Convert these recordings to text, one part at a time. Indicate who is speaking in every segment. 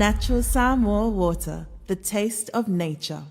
Speaker 1: Natural Samoa water, the taste of nature.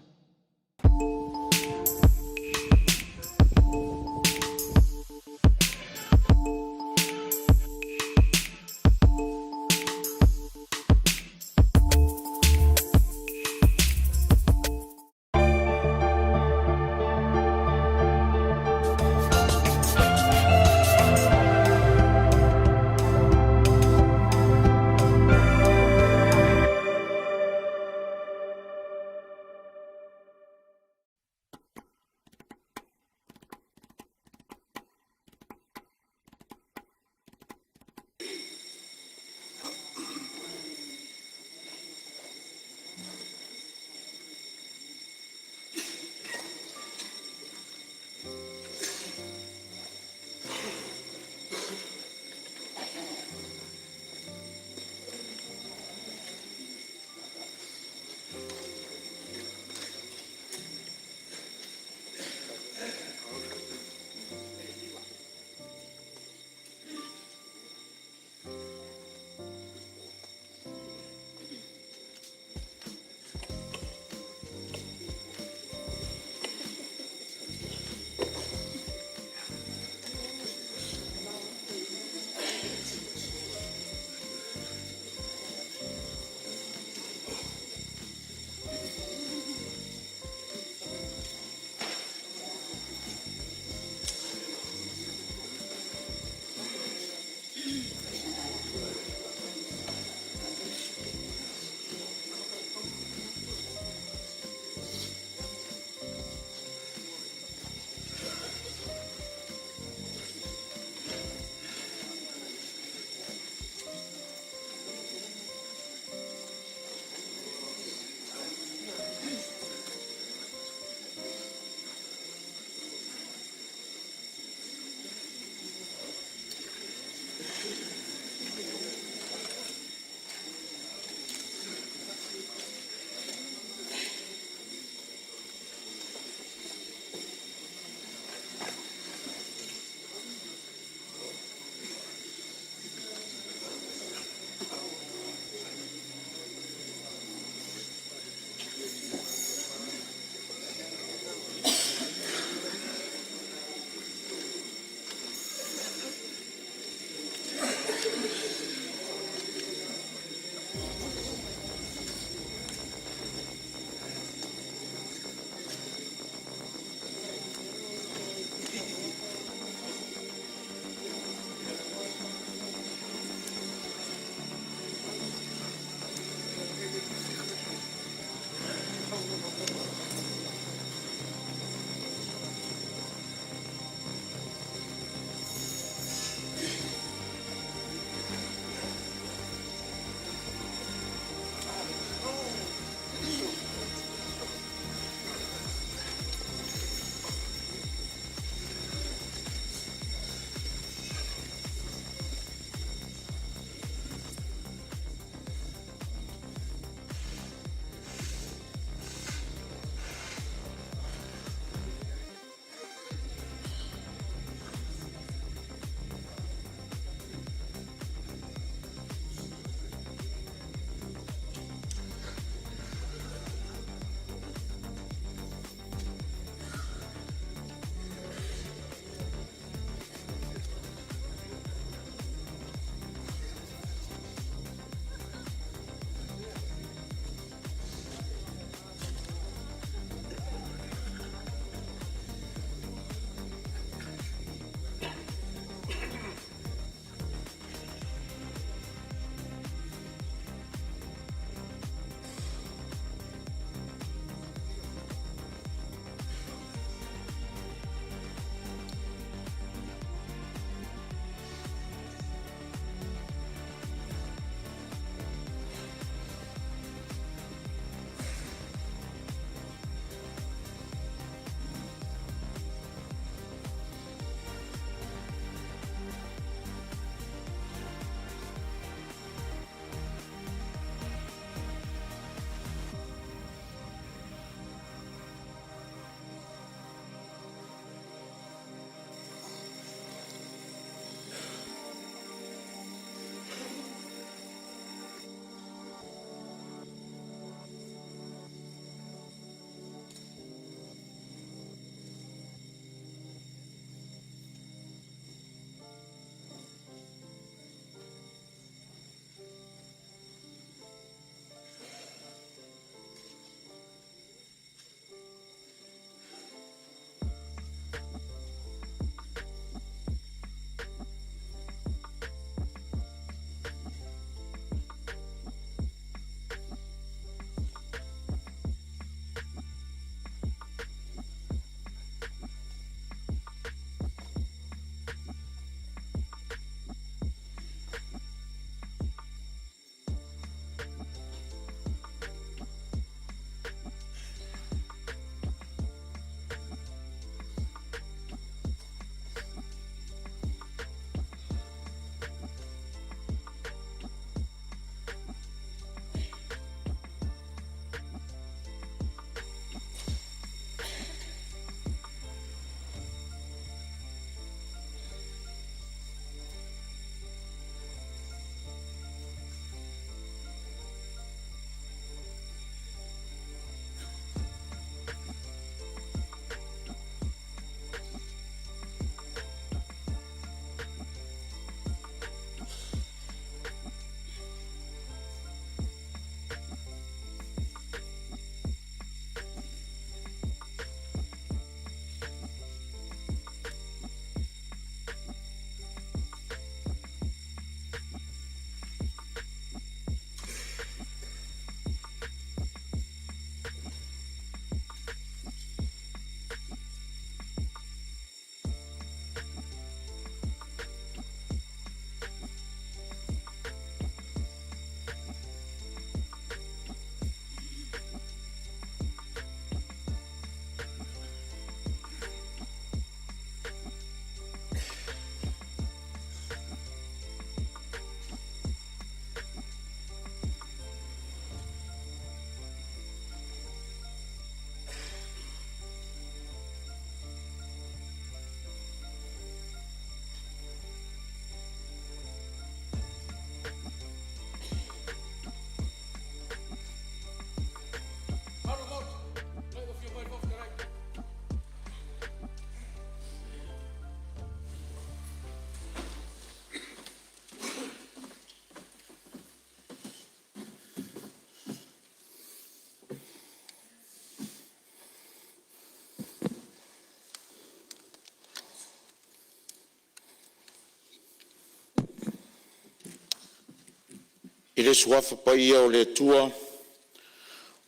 Speaker 2: I le Suafa Paia o le Atua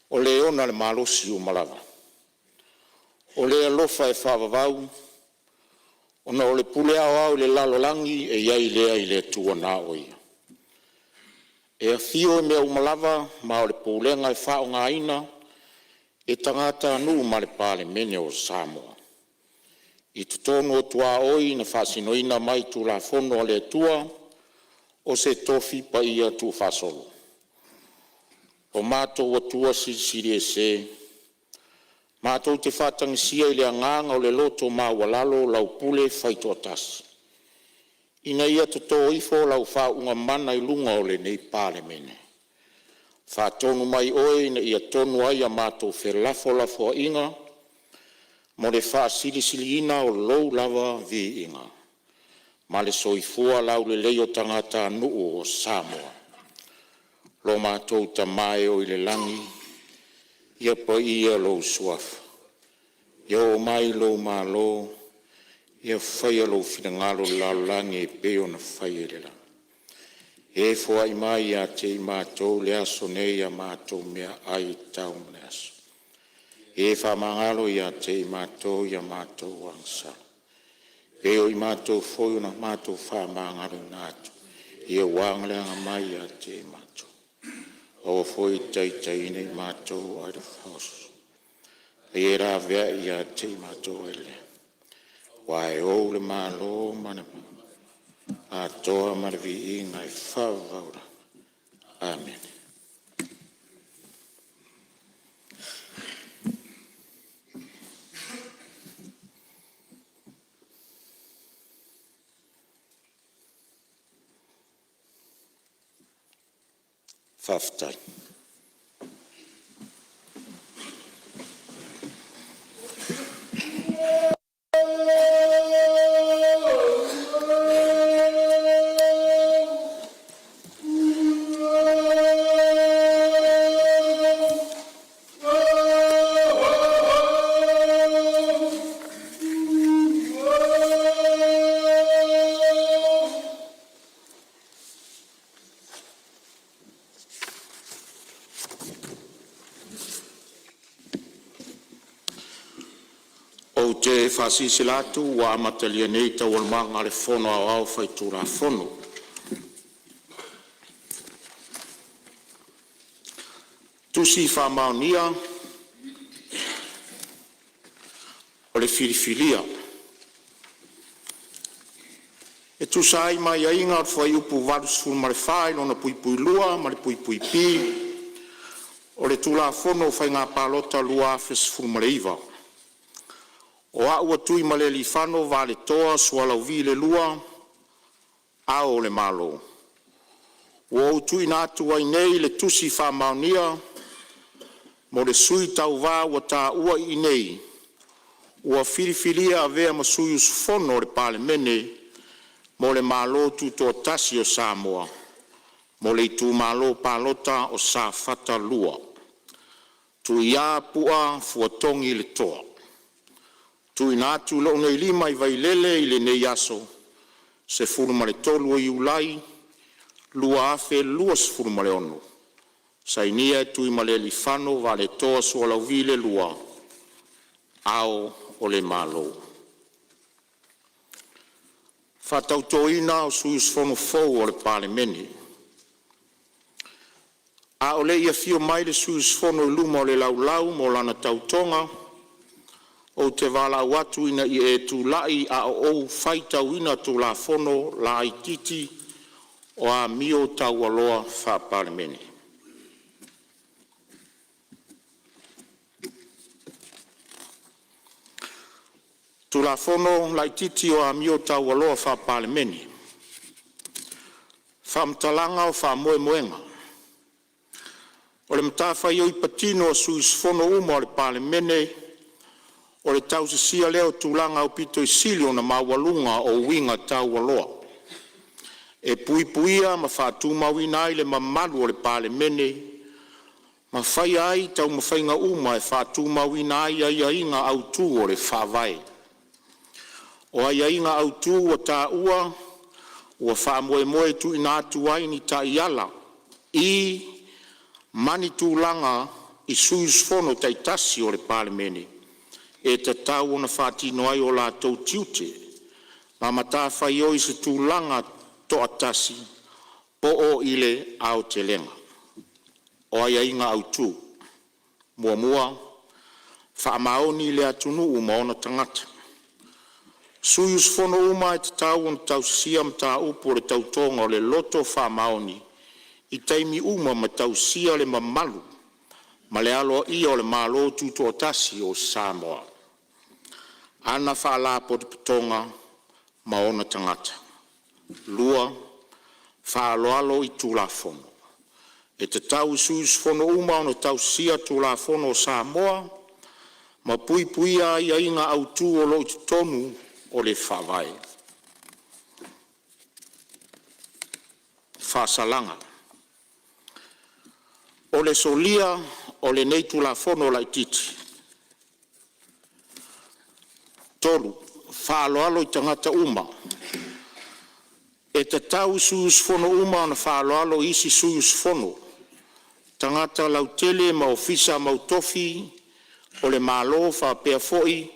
Speaker 2: o Le ona le malosi uma lava, o Le alofa e faavavau, ona o le pule aoao i le lalolagi e i ai lea i le Atua na o Ia. E afio i mea uma lava ma o le pulega e faaaogaina e tagatanuu ma le Palemene o Samoa. I totonu o tuaoi na faasinoina mai Tulafono a le Atua o se tofi paia tuufaasolo. O matou Atua Silisili Ese, matou te faatagisia i le agaga o le loto maualalo lau Pule Faitoatasi, ina ia toto ifo lau faauuga mana i luga o lenei Palemene. Faatonu mai Oe ina ia tonu ai a matou felafolafoaiga mo le faasilisiliina o Lou lava viiga ma le soifua laulelei o tagatanuu o Samoa. Lo matou Tama e oo i le lagi, ia paia lou Suafa, ia oo mai lou Malo, ia faia lou finagalo i le lalolagi e pei ona faia i le lagi. Ia e foai mai ia te i matou i le aso nei a matou meaai e tatau mo le aso. Ia e faamagalo ia te i matou i a matou agasala, e pei o i matou foi na matou faamagaloina atu. Ia ua mai ia te i matou, aua foi ne i taitaiina i matou ae a ia laveai ia te i matou e le. Aua e ou le Malo ma le atoa ma le viiga e faavavau. Amene. Faafetai. Ou te faasilasila atu ua amatalia nei Taualumaga a le Fono Aoao Faitulafono. Faamaonia o le Filifilia. E tusa ai ma aiaiga o le Fuaiupu 84(2) ma le (b) o le Tulafono o Faiga Palota 2019, O Au, TUIMALEALIIFANO VALETOA SUALAUVI II, Ao o Le Malo, ua ou tuuina atu ai nei le Tusi Faamaonia mo le Sui Tauva ua taua i inei ua filifilia e avea ma sui usufono o le Palemene mo le Malo Tutoatasi o Samoa mo le Itumalo Palota o Safata 2, Tuiaana Puaa Fuatogi Letoa. TUUINA ATU i lou nei lima i Vailele i lenei aso 13 o Iulai 2026. Sainia: Tuimalealiifano Vaaletoa Sualauvi II, Ao o le Malo. Faatautoina o Sui Usufono Fou o le Palemene. A o le i afio mai le sui usufono i luma o le Laulau mo lana tautoga, ou te valaau atu ina ia e tulai a o ou faitauina Tulafono Laiti o Amio Taualoa Faa-Palemene. Tulafono o Amio Taualoa Faa-Palemene. Faamatalaga o Faamoemoega O le matafaioi patino a sui usufono uma o le Palemene o le tausisia lea o tulaga aupito sili ona maualuga o uiga taualoa e puipuia ma faatumauina ai le mamalu o le Palemene ma faia ai taumafaiga uma e faatumauina ai aiaiga autu o le Faavae. O aiaiga autu ua taua ua faamoemoe e tuuina atu ai ni taiala (i) Ma ni tulaga i sui usufono taitasi o le Palemene e tatau ona faatino ai o latou tiute ma matafaioi i se tulaga toatasi po o i le aotelega. Aiaiga Autu 1. Faamaoni i le atunuu ma ona tagata. Sui usufono uma e tatau ona tausisia mataupu o le Tautoga o le Loto Faamaoni i taimi uma ma tausia le mamalu ma le aloaia o le Malo Tutoatasi o Samoa, ana Faalapotopotoga ma ona tagata. 2. Faaaloalo i Tulafono. E tatau i sui usufono uma ona tausisia Tulafono o Samoa ma puipuia aiaiga autu o lo o i totonu o le Faavae. Faasalaga O le solia o lenei Tulafono Lautiti 3. Faaaloalo i tagata uma. E tatau i sui usufono uma ona faaaloalo i isi sui usufono, tagata lautele ma ofisa mautofi o le Malo faapea foi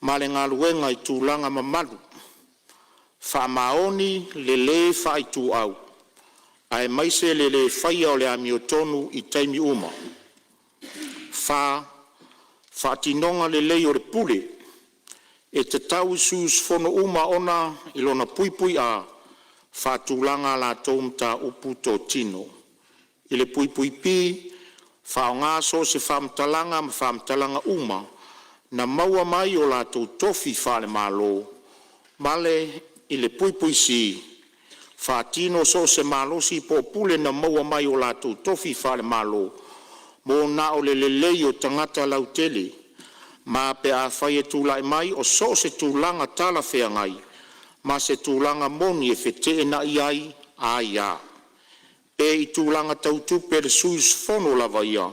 Speaker 2: ma le galuega i tulaga mamalu. Faamaoni le le faaituau aemaise le le faia o le amiotonu i taimi uma. 4. Faatinoga lelei o le pule. E tatau i sui usufono uma ona: (a) Faatulaga a latou mataupu totino. (b) Faaaoga so o se faamatalaga ma faamatalaga uma na maua mai o latou tofi faale-Malo, ma le (c) Faatino so o se malosi po o pule na maua mai o latou tofi faale-Malo mo na o le lelei o tagata lautele, ma pe afai e tulai mai o so o se tulaga talafeagai ma se tulaga moni e feteenai ai aia, pe i tulaga tau tupe a le sui usufono lava ia,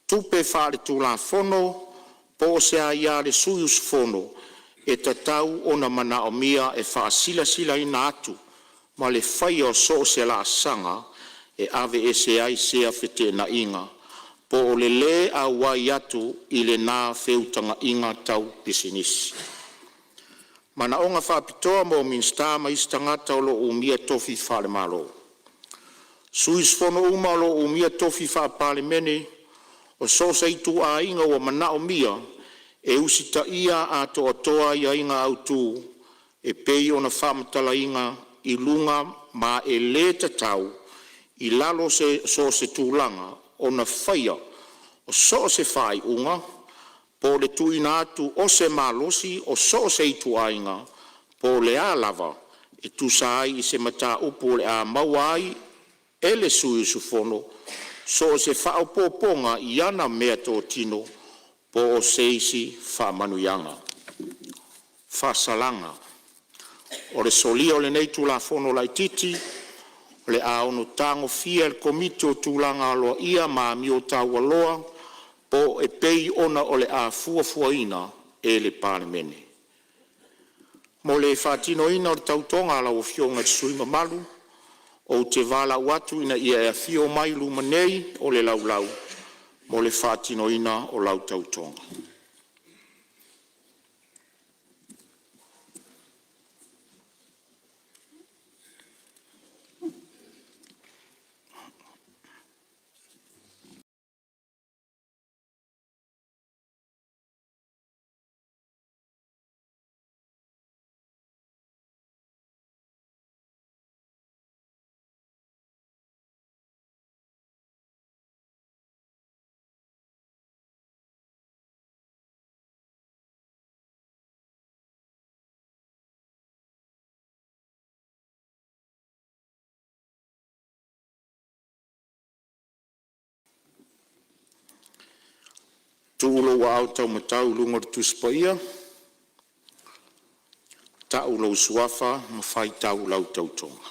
Speaker 2: tupe faaletulafono po o se aia a le sui usufono e tatau ona manaomia e faasilasilaina atu ma le faia o so o se laasaga e aveese ai sea feteenaiga po o le le auai atu i lena feutagaiga tau pisinisi. Manaoga Faapitoa mo Minisita ma isi Tagata o lo o Umia Tofi Faale-Malo. Sui usufono uma o lo o umia tofi faa-Palemene o so o se ituaiga ua manaomia e usitaia atoatoa aiaiga autu e pei ona faamatalaina i luga ma e le tatau i lalo o so o se tulaga ona faia so o se faaiuga po o le tuuina atu o se malosi o so o se ituaiga po o le a lava e tusa ai ma se mataupu o le a maua ai e le sui usufono so o se faaopoopoga i ana meatotino po o se isi faamanuiaga. Faasalaga: O le solia o lenei Tulafono Lautiti, o le a ono tagofia e le Komiti o Tulaga Aloaia ma Amio Taualoa e pei ona o le a fuafuaina e le Palemene. Mo le faatinoina o le tautoga a lau Afioga i le sui usufono mamalu, ou te valaau atu ina ia e afio mai i luma nei o le Laulau mo le faatinoina o lau Tautoga. Tu'u lou aao taumatau i luga o le Tusi Paia, ta'u lou Suafa ma faitau lau Tautoga.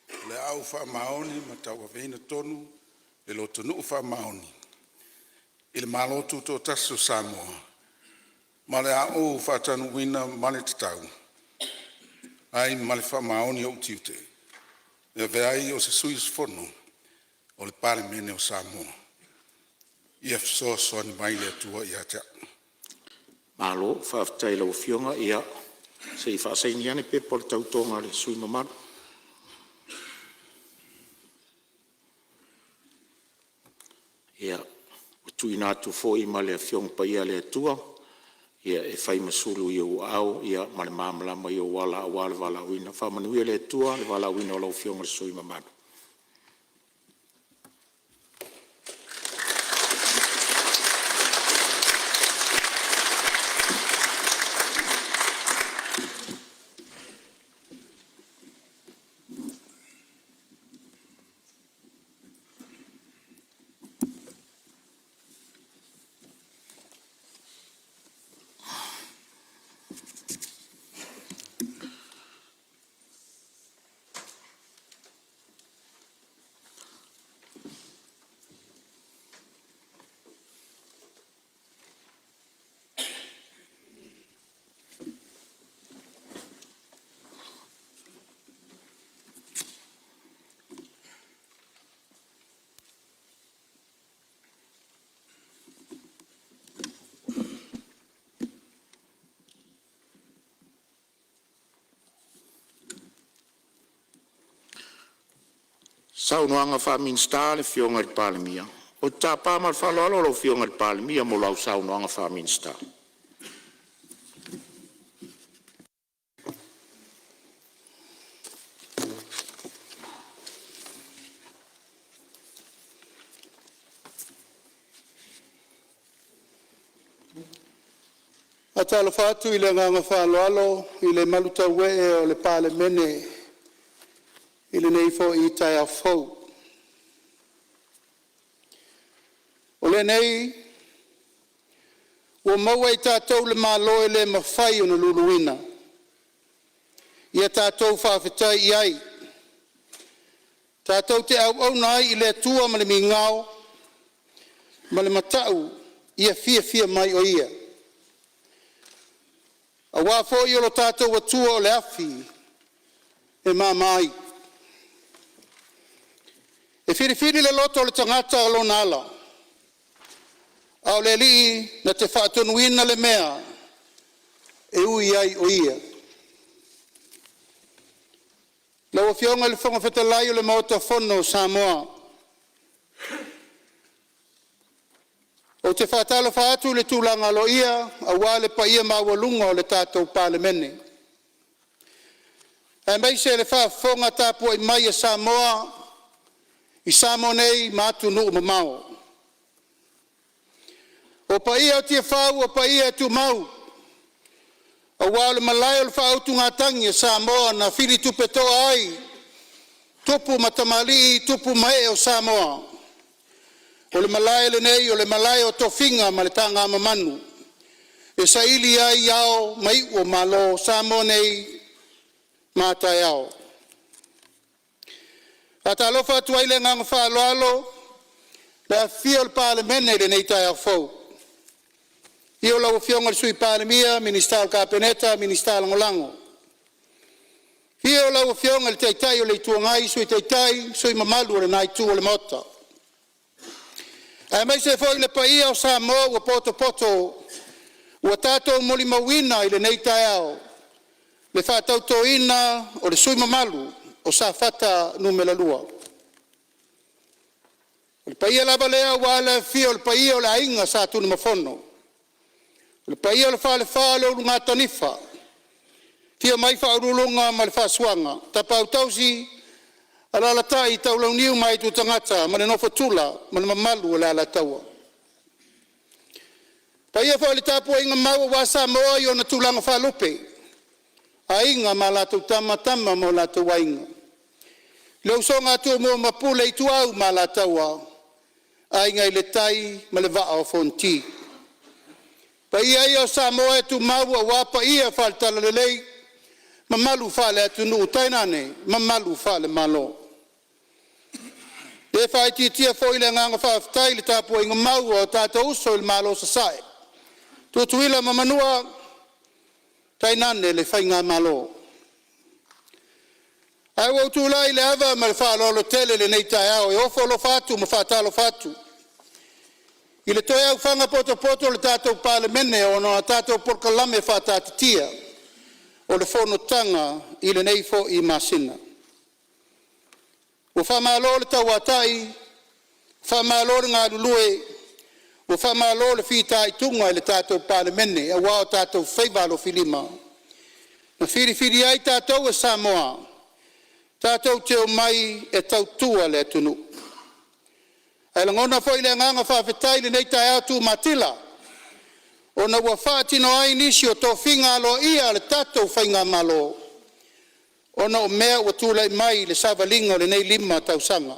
Speaker 3: O le a ou faamaoni ma tauaveina tonu le lotonuu faamaoni i le Malo Tutoatasi o Samoa. Ma o le a ou faataunuuina ma le tatau ai ma le faamaoni ou tiute e avea ai o se sui usufono o le Palemene o Samoa. Ia fesoasoani mai le Atua ia te a'u. Malo faafetai i lau Afioga, ia se i faasaini ane pepa o le tautoga a le sui usufono mamalu. Ia, ua tuuina atu foi ma le Afioga Paia a le Atua e fai ma sulu i ou aao ma le malamalama i ou ala aua le valaauina. Faamanuia le Atua i le valaauina o lau Afioga i le sui usufono mamalu. Saunoaga Faa-Minisita, a le Afioga i le Palemia. Ou te tapa ma le faaaloalo lau Afioga i le Palemia mo lau saunoaga faa-Minisita.
Speaker 4: Faatalofa atu i le agaga faaaloalo i le malutauee o le Palemene i lenei foi taeao fou. O lenei ua maua e i tatou le malo e le mafai ona luluina, ia tatou faafetai i ai, tatou te auauna ai i le Atua ma le migao ma le mata'u ia fiafia mai oe Ia, aua foi o lo tatou Atua o le afi e mama ai. E filifili le loto o le tagata lona ala, a o le Alii na te faatonuina le mea e ui ai o ia. Lau Afioga i le Fofoga Fetalai o le Maota Fono o Samoa, ou te faatalofa atu i le tulaga aloaia aua le paia maualuga o le tatou Palemene, aemaise le faafofoga tapuai mai a Samoa i Samoa nei ma atunuu e mamao. O paia o o paia e tumau, aua o le malae o le faautugatagi a Samoa na filitupetoa ai tupu ma tamalii, tupu ma ee o Samoa. O le malae lenei o le malae o tofiga ma le tagamamanu e saili ai ao ma iu o Malo o Samoa nei ma a taeao. E faatalofa atu ai i le agaga faaaloalo i le afifio o le Palemene i lenei taeao fou, i le afio o lau Afioga i le Sui Palemia, Minisita o le Kapeneta, Minisita Lagolago. Afio lau Afioga i le Taitai o le Itu Agai, Sui Taitai ma sui usufono mamalu o lena Itu o le Maota, aemaise foi le paia o Samoa ua potopoto ua tatou molimauina i lenei taeao le faatautoina o le sui usufono mamalu o Safata 2. O le paia lava lea aua le afifio o le paia o le aiga Sa Tunumafono, o le paia o le Falefa o le Ulugatanifa, afio mai Faauluuluga ma le Faasuaga, Tapaau tausi, alaalatai Taulauniu ma aitu tagata ma le nofo a tula ma le mamalu o le Alataua. E paia foi i le tapuaiga mau aua Samoa i ona tulaga faalupe, Aiga ma latou Tama, Tama ma o latou Aiga, le usoga a Tumua ma Pule, Ituau ma Alataua, Aiga i le Tai ma le Vaa o Fonoti. Paia ia o Samoa e tumau aua paia faale-Talalelei, mamalu faale-Atunuu tainane mamalu faale-Malo. E le faaitiitia foi le agaga faafetai i le tapuaiga mau a o tatou uso i le Malo i Sasae, Tutuila ma Manua, tainane le Faigamalo. Ae ua ou tulai i le ava ma le faaaloalo tele i lenei taeao e ofo alofa atu ma faatalofa atu i le toe aofaga potopoto o le tatou Palemene ona o tatou polokalame faataatitia o le fonotaga i lenei foi masina. Ua faamalo le tauatai, faamalo le galulue, ua faamalo le fitaituga i le tatou Palemene aua o tatou faiva alofilima na filifili ai tatou e Samoa tatou te omai e tautua le atunuu. Ae lagona foi le agaga faafetai i lenei taeao tumatila ona ua faatino ai nisi o tofiga aloaia a le tatou faigamalo ona o mea ua tulai mai i le savaliga o lenei 5 tausaga.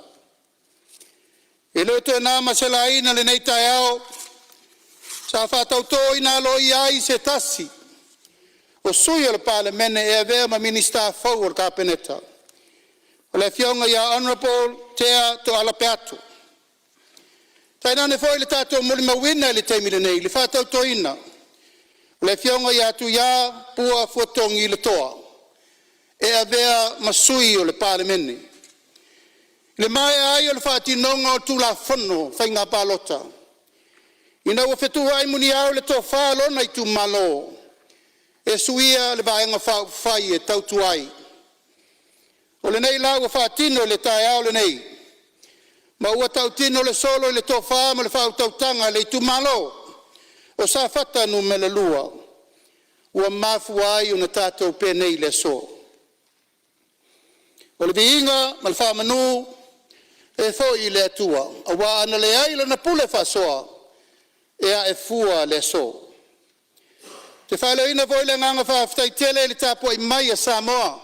Speaker 4: E le o toe na ma se laina lenei taeao sa faatautoina aloaia ai se tasi o sui o le Palemene e avea ma Minisita fou o le Kapeneta, o le Afioga ia Hon Tea Tooala Peato. Tainane foi le tatou molimauina i le taimi lenei i le faatautoina o le Afioga ia Tuia Pua Fuatogi Letoa e avea ma sui o le Palemene. I le maea ai o le faatinoga o Tulafono o Faiga Palota, ina ua fetuuai muniao le tofa a lona itumalo e suia le Vaega Faaupufai e Tautua ai. O lenei la ua faatino i le taeao lenei ma ua tautino le solo i le tofa ma le faautautaga a le itumalo o Safata 2, ua mafua ai ona tatou penei i le aso. O le viiga ma le faamanu e foi i le Atua aua ana leai Lana pule faasoa, e ae fua le aso. Ou te faaleoina foi le agaga faafetai tele i le tapuai mai a Samoa,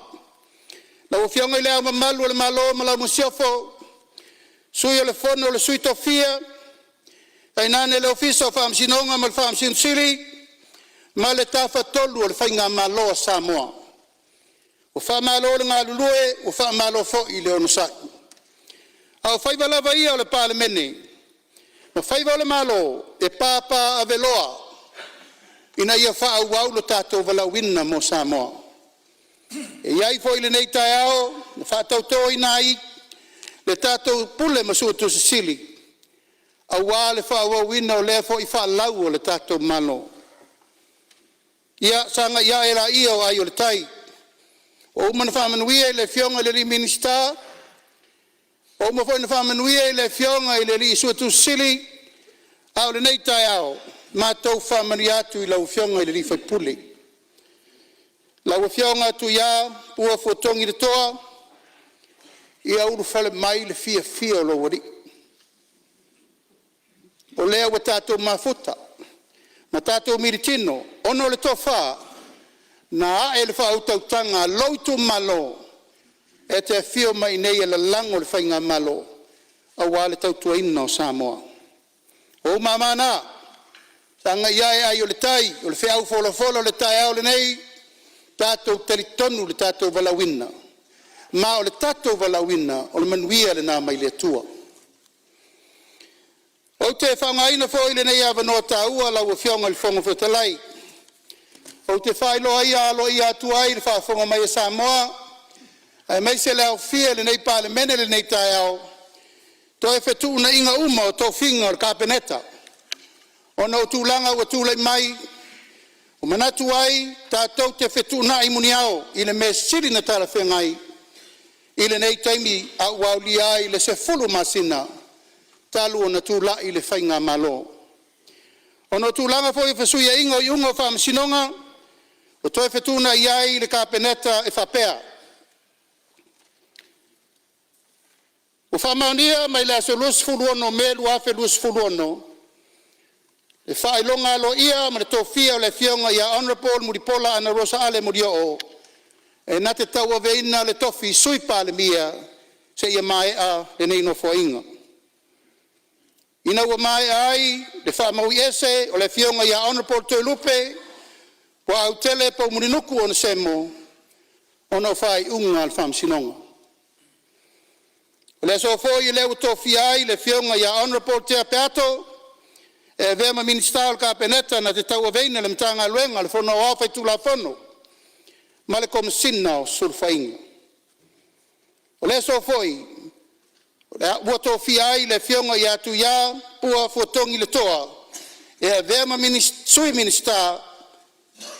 Speaker 4: lau Afioga i Le Ao Mamalu o le Malo ma lau Masiofo, Sui o le Fono a Sui Tofia, tainane le Ofisa o Faamasinoga ma le Faamasino Sili ma le Tafatolu o le Faigamalo a Samoa. Ua faamalo le galulue, ua faamalo foi le onosai. A o faiva lava ia o le Palemene ma faiva o le Malo, e papaaveloa ina ia faaauau lo tatou valaauina mo Samoa. E i ai foi lenei taeao na faatautoina ai le tatou Pule ma Suetusi Sili aua le faaauauina o lea foi faalau a le tatou Malo. Ia sagai ae laia o ai o le tai, ua uma ona faamanuia i le Afioga i le Minisita, ua uma foi ona faamanuia i le Afioga i le Suetusi Sili, a o lenei taeao, matou faamanuia atu i lau Afioga i le sui usufono, lau Afioga Tuia Pua Fuatogi Letoa, ia ulufale mai le fiafia o lou alii, o lea ua tatou mafuta ma tatou militino ona o le tofa na ae i le faautautaga a lou itumalo e te afio mai i inei e lalago le faigamalo aua le tautuaina o Samoa. O ou mama na, sagai ane ai o le tai, o le feau folafola o le taeao lenei, tatou te talitonu i le tatou valaauina, ma o le tatou valaauina o le manuia lena mai le Atua. Ou te faaaogaina foi lenei avanoa taua lau Afioga i le Fofoga Fetalai ou te faailoa aloaia atu ai i le faafofoga mai a Samoa aemaise le aofia i lenei Palemene i lenei taeao, toe fetuunaiga uma o tofiga o le Kapeneta ona o tulaga ua tulai mai, ua manatu ai tatou te fetuunai muniao i le mea e sili ona talafeagai i lenei taimi a ua aulia ai le 10 masina talu ona tulai le faigamalo. Ona o tulaga foi o fesuiaiga o iuga o faamasinoga, ua toe fetuunai ai le Kapeneta e faapea: Ua faamaonia mai le aso 26 Me 2026 le faailoga aloaia ma le tofia o le Afioga ia Hon Mulipola Anarosa Ale Molioo e na te tauaveina le tofi Sui Palemia seia maea lenei Nofoaiga. Ina ua maea ai le faamaui ese o le Afioga ia Hon Toelupe Puaautele Poumulinuku Onesemo ona o faaiuga a le Faamasinoga. O le aso foi lea ua tofia ai le Afioga ia Hon Tea Peato E avea ma Minisita o le Kapeneta na te tauaveina le Matagaluega o le Fono Aoao Faitulafono ma le Komesina o Sulufaiga. O le aso foi ua tofia ai le Afioga ia Tuia Pua Fuatogi Letoa e avea ma Sui Minisita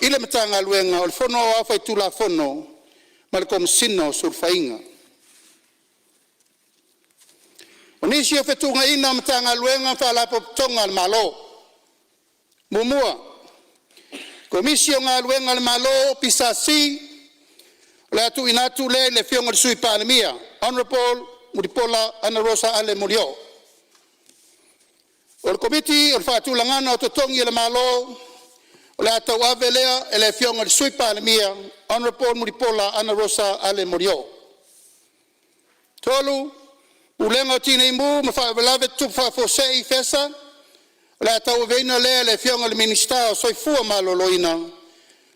Speaker 4: i le Matagaluega o le Fono Aoao Faitulafono ma le Komesina o Sulufaiga. O nisi o fetuunaiga o Matagaluega ma Faalapotopotoga a le Malo: 1. Komisi o Galuega a le Malo PSC o le a tuuina atu lea i le Afioga i le Sui Palemia, Honorable Mulipola Anarosa Ale Molioo. O le Komiti o le Faatulagaga o Totogi a le Malo o le a tauave lea e le Afioga i le Sui Palemia, Honorable Mulipola Anarosa Ale Molioo. 3. Pulega o Tineimu ma Faalavelave Tutupu Faafuasei Fesa. O le a tauaveina lea e le Afioga i le Minisita o le Soifua Maloloina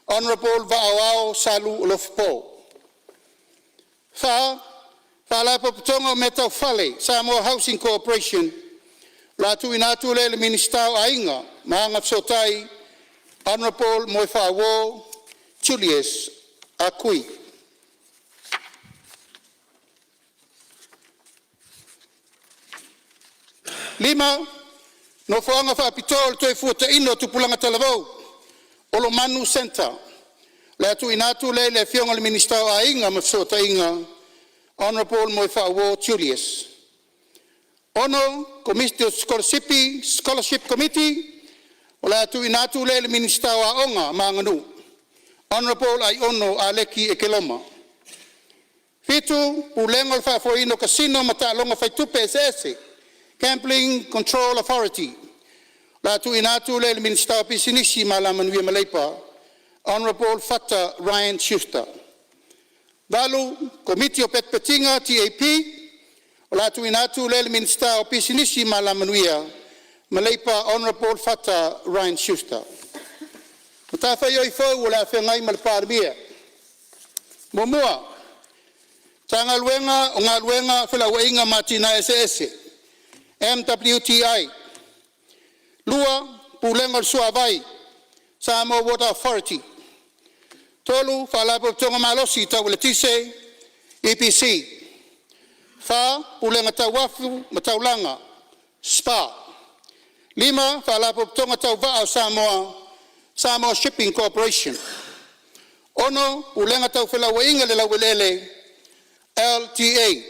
Speaker 4: Honorable Vaa Saleulu Alofapo. 4. Faalapotopotoga o Mea Tau Fale Samoa Housing Corporation. O le a tuuina atu lea i le Minisita o Aiga ma Agafesootai Hon Moefaauo Julius Akui. 5. Nofoaga Faapitoa o le Toefuataiga o Tupulaga Talavou, Olomanu Centre. O le a tuuina atu lea i le Afioga i le Minisita o Aiga ma Fesootaiga, Hon Moefaauo Julius. 6. Komiti o Sikolasipi Scholarship Committee. O le a tuuina atu lea i le Minisita o Aoga ma Aganuu, Hon Aiono Aleki Ekeloma. 7. Pulega o le Faafoeina o Casino ma Taaloga Faitupe Eseese Gambling Control Authority. O le a tuuina atu lea i le Minisita o Pisinisi, Alamanuia ma Leipa, Honorable Fata Ryan Schuster. 8. Komiti o Petipetiga TAP. O le a tuuina atu lea i le Minisita o Pisinisi, Alamanuia ma Leipa, Honorable Fata Ryan Schuster. Matafaioi fou o le a feagai ma le Palemia: 1. Matagaluega o Galuega, Felauaiga ma Atinae Eseese MWTI. 2. Pulega o le Suavai Samoa Water Authority. 3. Faalapotopotoga Malosi Tau Eletise EPC. 4. Pulega Tau Uafu ma Taulaga SPA. 5. Faalapotopotoga Tau Vaa o Samoa Samoa Shipping Corporation. 6. Pulega Tau Felauaiga i le Laueleele LTA.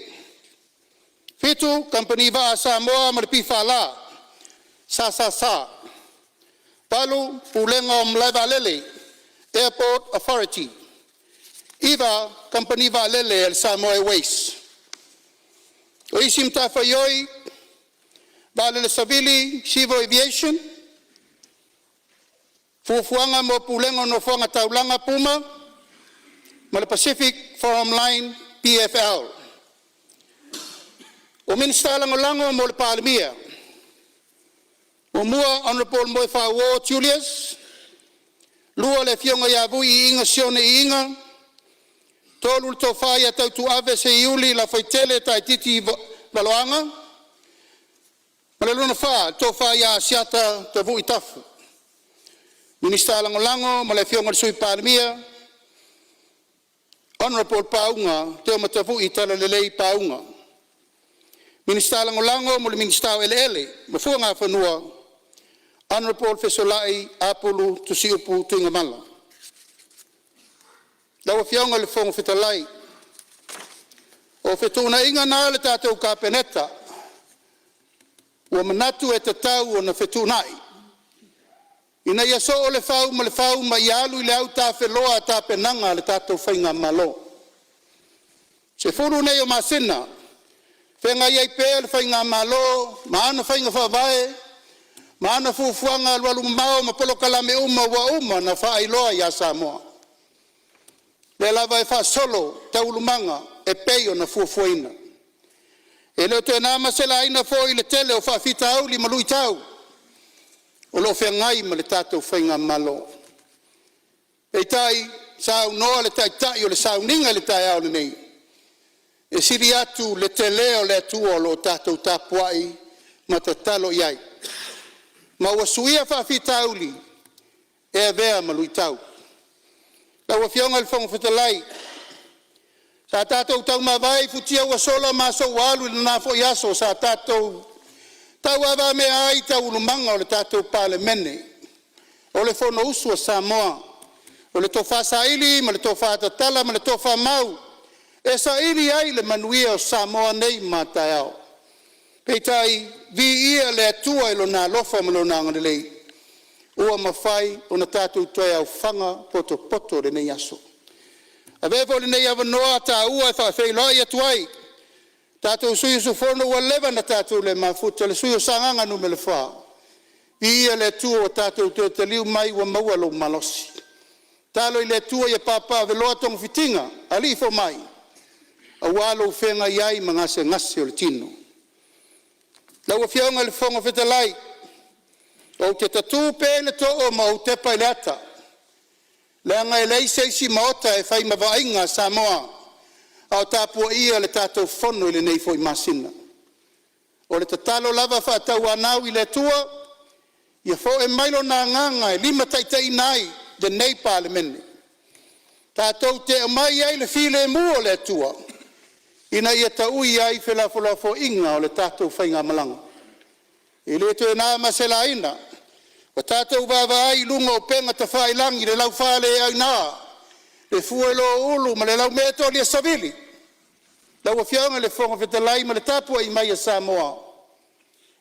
Speaker 4: 7. Kamupani Vaa a Samoa ma le PFL SSS. 8. Pulega o Malae Vaalele Airport Authority. 9. Kamupani Vaalele a le Samoa Airways. O isi matafaioi Vaalele Savili Civil Aviation, Fuafuaga mo Pulega o Nofoaga Taulaga PUMA ma le Pacific Forum Line PFL. Minisita Lagolago mo le Palemia: 1. Hon Moefaauo Julius. 2. Afioga Vui Iiga Sione Iiga. 3. Tofa Tautuave Seiuli Lafaitele Taititi Valoaga ma le. 4. Tofa Asiata Tavui Tafu. Minisita Lagolago o le Sui Palemia, Hon Pauga Teomatavui Talalelei Pauga. Minisita Lagolago mo le Minisita o Eleele ma Fuagafanua, Hon Fesolai Apulu Tusiupu Tuigamala. Lau Afioga i le Fofoga Fetalai, o fetuunaiga na a le tatou Kapeneta ua manatu e tatau ona fetuunai ina ia soo le fau ma le fau ma ia alu i le autafeloa tapenaga a le tatou faigamalo. 10 nei o masina feagai ai pea le faigamalo ma ana faiga faavae ma ana fuafuaga alualumamao ma polokalame uma ua uma ona faailoa ia Samoa. O lea lava e faasolo taualumaga e pei ona fuafuaina. E le o toe na ma se laina foi le tele o faafitauli ma luitau o lo o feagai ma le tatou faigamalo. Peitai, saunoa le taitai o le sauniga i le taeao lenei, e sili atu le tele o le Atua o lo o tatou tapuai ma tatalo i ai. ma ua suia faafitauli e avea ma luitau. Lau Afioga i le Fofoga Fetalai, sa tatou taumavae i futia ua sola ma aso ua alu i lena foi aso sa tatou tauavamea ai taulumaga o le tatou Palemene o le Fonousu a Samoa. O le tofa saili ma le tofa tatala ma le tofa mau e saili ai le manuia o Samoa nei ma a taeao. Peitai, viia le Atua i Lona alofa ma Lona agalelei ua mafai ona tatou toe aofaga potopoto i lenei aso. Avea foi lenei avanoa taua e faafeiloai atu ai i tatou sui usufono ua leva ona tatou le mafuta, le sui usufono mo Sagaga Nu.4, viia le Atua ua tatou toe taliu mai ua maua lou malosi. Tatalo i le Atua ia papaaveloa togafitiga a alii fomai aua lou feagai ai ma gasegase o le tino. Lau Afioga i le Fofoga Fetalai, ou te tatu pea i le too ma ou tepa i le ata, leaga e leai se isi maota e fai ma vaaiga a Samoa a o tapuaia le tatou Fono i lenei foi masina. O le tatalo lava faatauanau i le Atua ia fo'e mai Lona agaga e limataitaiina ai lenei Palemene, tatou te aumai ai le filemu o le Atua ina ia taui ai felafolafoaiga a le tatou faigamalaga. E le toe na ma se laina, ua tatou vaavaai i luga o upega tafailagi i le laufaleaina, le fuelō-ulu ma le laumea savili. Lau Afioga i le Fofoga Fetalai ma le tapuai mai a Samoa,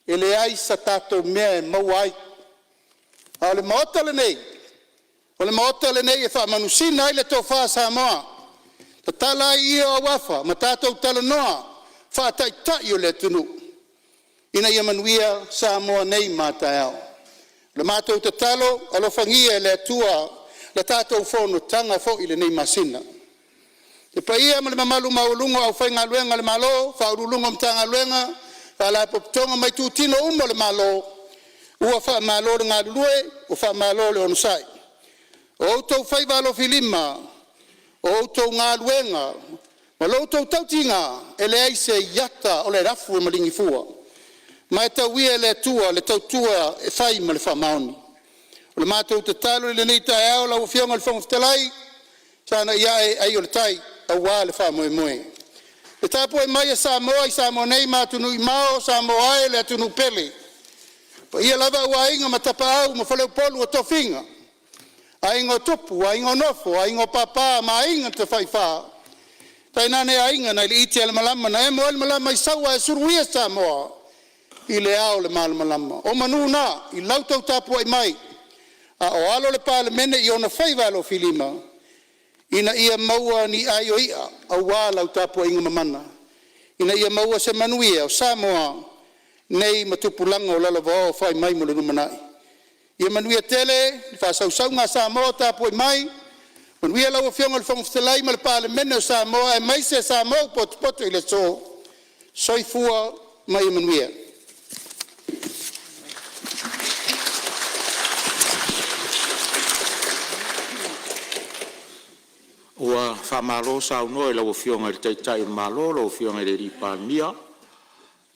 Speaker 4: e leai sa tatou mea e maua ai, a o le Maota lenei, o le Maota lenei e faamanusina ai le tofa a Samoa, tatala ai ie o auafa ma tatou talanoa faa-Taitai o le atunuu ina ia manuia Samoa nei ma a taeao. O le matou tatalo, alofagia e le Atua le tatou fonotaga foi i lenei masina. Le paia ma le mamalu maualuga o le aufaigaluega a le Malo, Ofisa Sili o Pulega o Matagaluega ma Faalapotopotoga ma itutino uma o le Malo, ua faamalo le galulue, ua faamalo le onosai. O outou faiva alofilima o la outou galuega ma lo outou tautiga, e leai se iata o le afu e maligi fua, ma e tauia e le Atua le tautua e fai ma le faamaoni. O le matou tatalo i lenei taeao lau Afioga i le Fofoga Fetalai, sagai a'e ai o le tai aua le faamoemoe. Le tapuai mai a Samoa i Samoa nei ma atunuu e mamao, Samoa e le atunuu pele, o paia lava aua Aiga ma Tapaau ma Faleupolu o tofiga, Aiga o Tupu, Aiga o Nofo, Aiga o Papa ma Aiga na Tafaifa, tainane Aiga nai le iti a le malama na emo ai le malama i Saua ae suluia Samoa i le ao o le malamalama. O manu na i lau tou tapuai mai a o alo le Palemene i ona faiva alofilima ina ia maua ni ai o i'a aua lau tapuaiga mamana ina ia maua se manuia o Samoa nei ma tupulaga o lalovaoa fai mai mo le lumanai. Ia manuia tele le faasauga a Samoa o tapuai mai, manuia lau Afioga i le Fofoga Fetalai ma le Palemene o Samoa aemaise Samoa ua potopoto i le aso. Soifua ma ia manuia. Ua faamalo saunoa i lau Afioga i le Taitai o le Malo lau Afioga i le Palemia.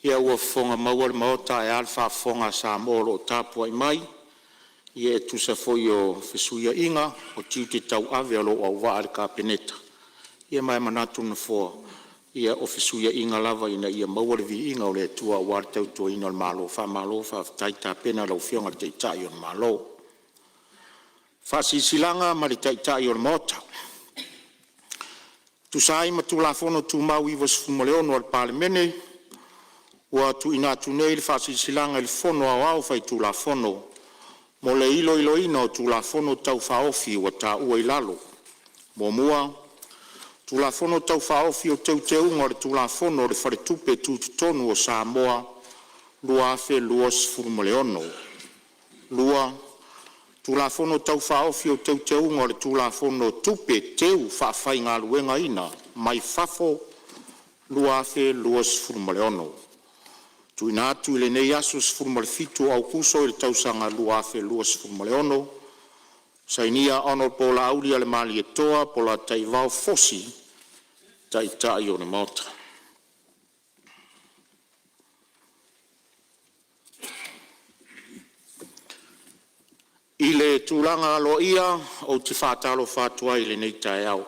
Speaker 4: Ia ua fofoga maua le Maota ae a le faafofoga a Samoa o lo o tapuai mai e tusa foi o fesuiaiga o tiute tauave o lou auvaa i le Kapeneta. Ia ma e manatu le Nofoa, ia o fesuiaiga lava ina ia maua le viiga o le Atua aua le tautuaina o le Malo. Faamalo faafetai tapena i lau Afioga i le Taitai o le Malo. E tusa ai ma Tulafono Tumau 96 a le Palemene, ua tuuina atu nei le Faasilasilaga i le Fono Aoao Faitulafono mo le iloiloina o Tulafono Tau Faaofi ua taua i lalo: 1. Tulafono Tau Faaofi o Teuteuga o le Tulafono o le Faletupe Tutotonu o Samoa 2026. 2. Tulafono Tau Faaofi o Teuteuga o le Tulafono o Tupe Teufaafaigaluegaina mai Fafo 2026. TUUINA ATU i lenei aso 17 o Aokuso 2026. Sainia: Hon Laaulialemalietoa Polataivao Fosi, Taitai o le Maota.
Speaker 2: tulaga aloaia ou te faatalofa atu ai i lenei taeao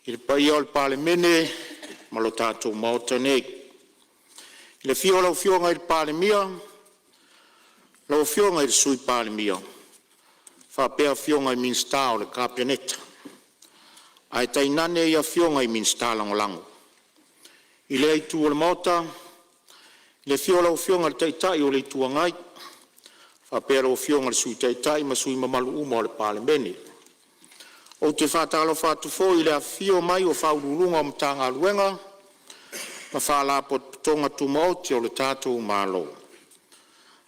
Speaker 2: i le paia o le Palemene ma le tatou Maota nei, i le afio o lau Afioga i le Palemia, lau Afioga i le Sui Palemia faapea Afioga i Minisita o le Kapeneta ae tainane Afioga i Minisita Lagolago. I lea itu o le Maota, i le afio o lau Afioga i le Taitai o le Itu Agai faapea lau Afioga i le Sui Taitai ma sui usufono mamalu uma o le Palemene. Ou te faatalofa atu foi i le afifio mai o Ofisa Sili o Pulega o Matagaluega ma Faalapotopotoga Tumaoti a le tatou Malo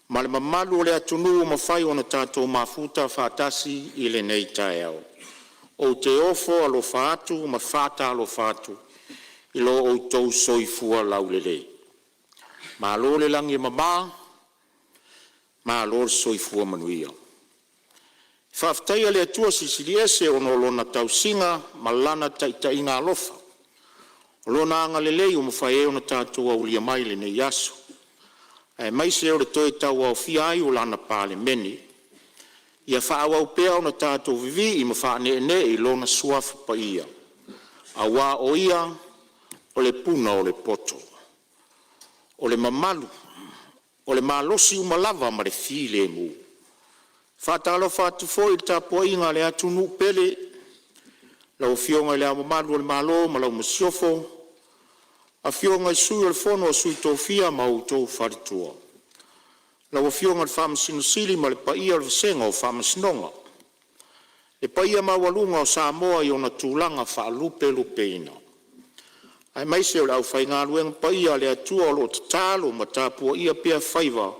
Speaker 2: ma le mamalu o le atunuu ua mafai ona tatou mafuta faatasi i lenei taeao. Ou te ofo alofa atu ma faatalofa atu i lo outou soifua laulelei. Malo le lagi e mama, malo le soifua manuia. E faafetaia le Atua Silisili Ese ona o Lona tausiga ma Lana taitaiga alofa, o Lona agalelei ua mafai ai ona tatou aulia mai lenei aso, aemaise o le toe tauaofia ai o Lana Palemene. Ia faaauau pea ona tatou vivii ma faaneenee i Lona Suafa Paia, aua o Ia o le puna o le poto, o le mamalu, o le malosi uma lava ma le filemu. E faatalofa atu foi i le tapuaiga a le atunuu pele, lau Afioga i Le Ao Mamalu o le Malo ma lau Masiofo, Afioga i Sui o le Fono a Sui Tofia ma outou faletua, lau Afioga i le Faamasino Sili ma le paia o le vasega o Faamasinoga. Le paia maualuga o Samoa i ona tulaga faalupelupeina, aemaise o le aufaigaluega paia a le Atua o lo o tatalo ma tapuaia pea faiva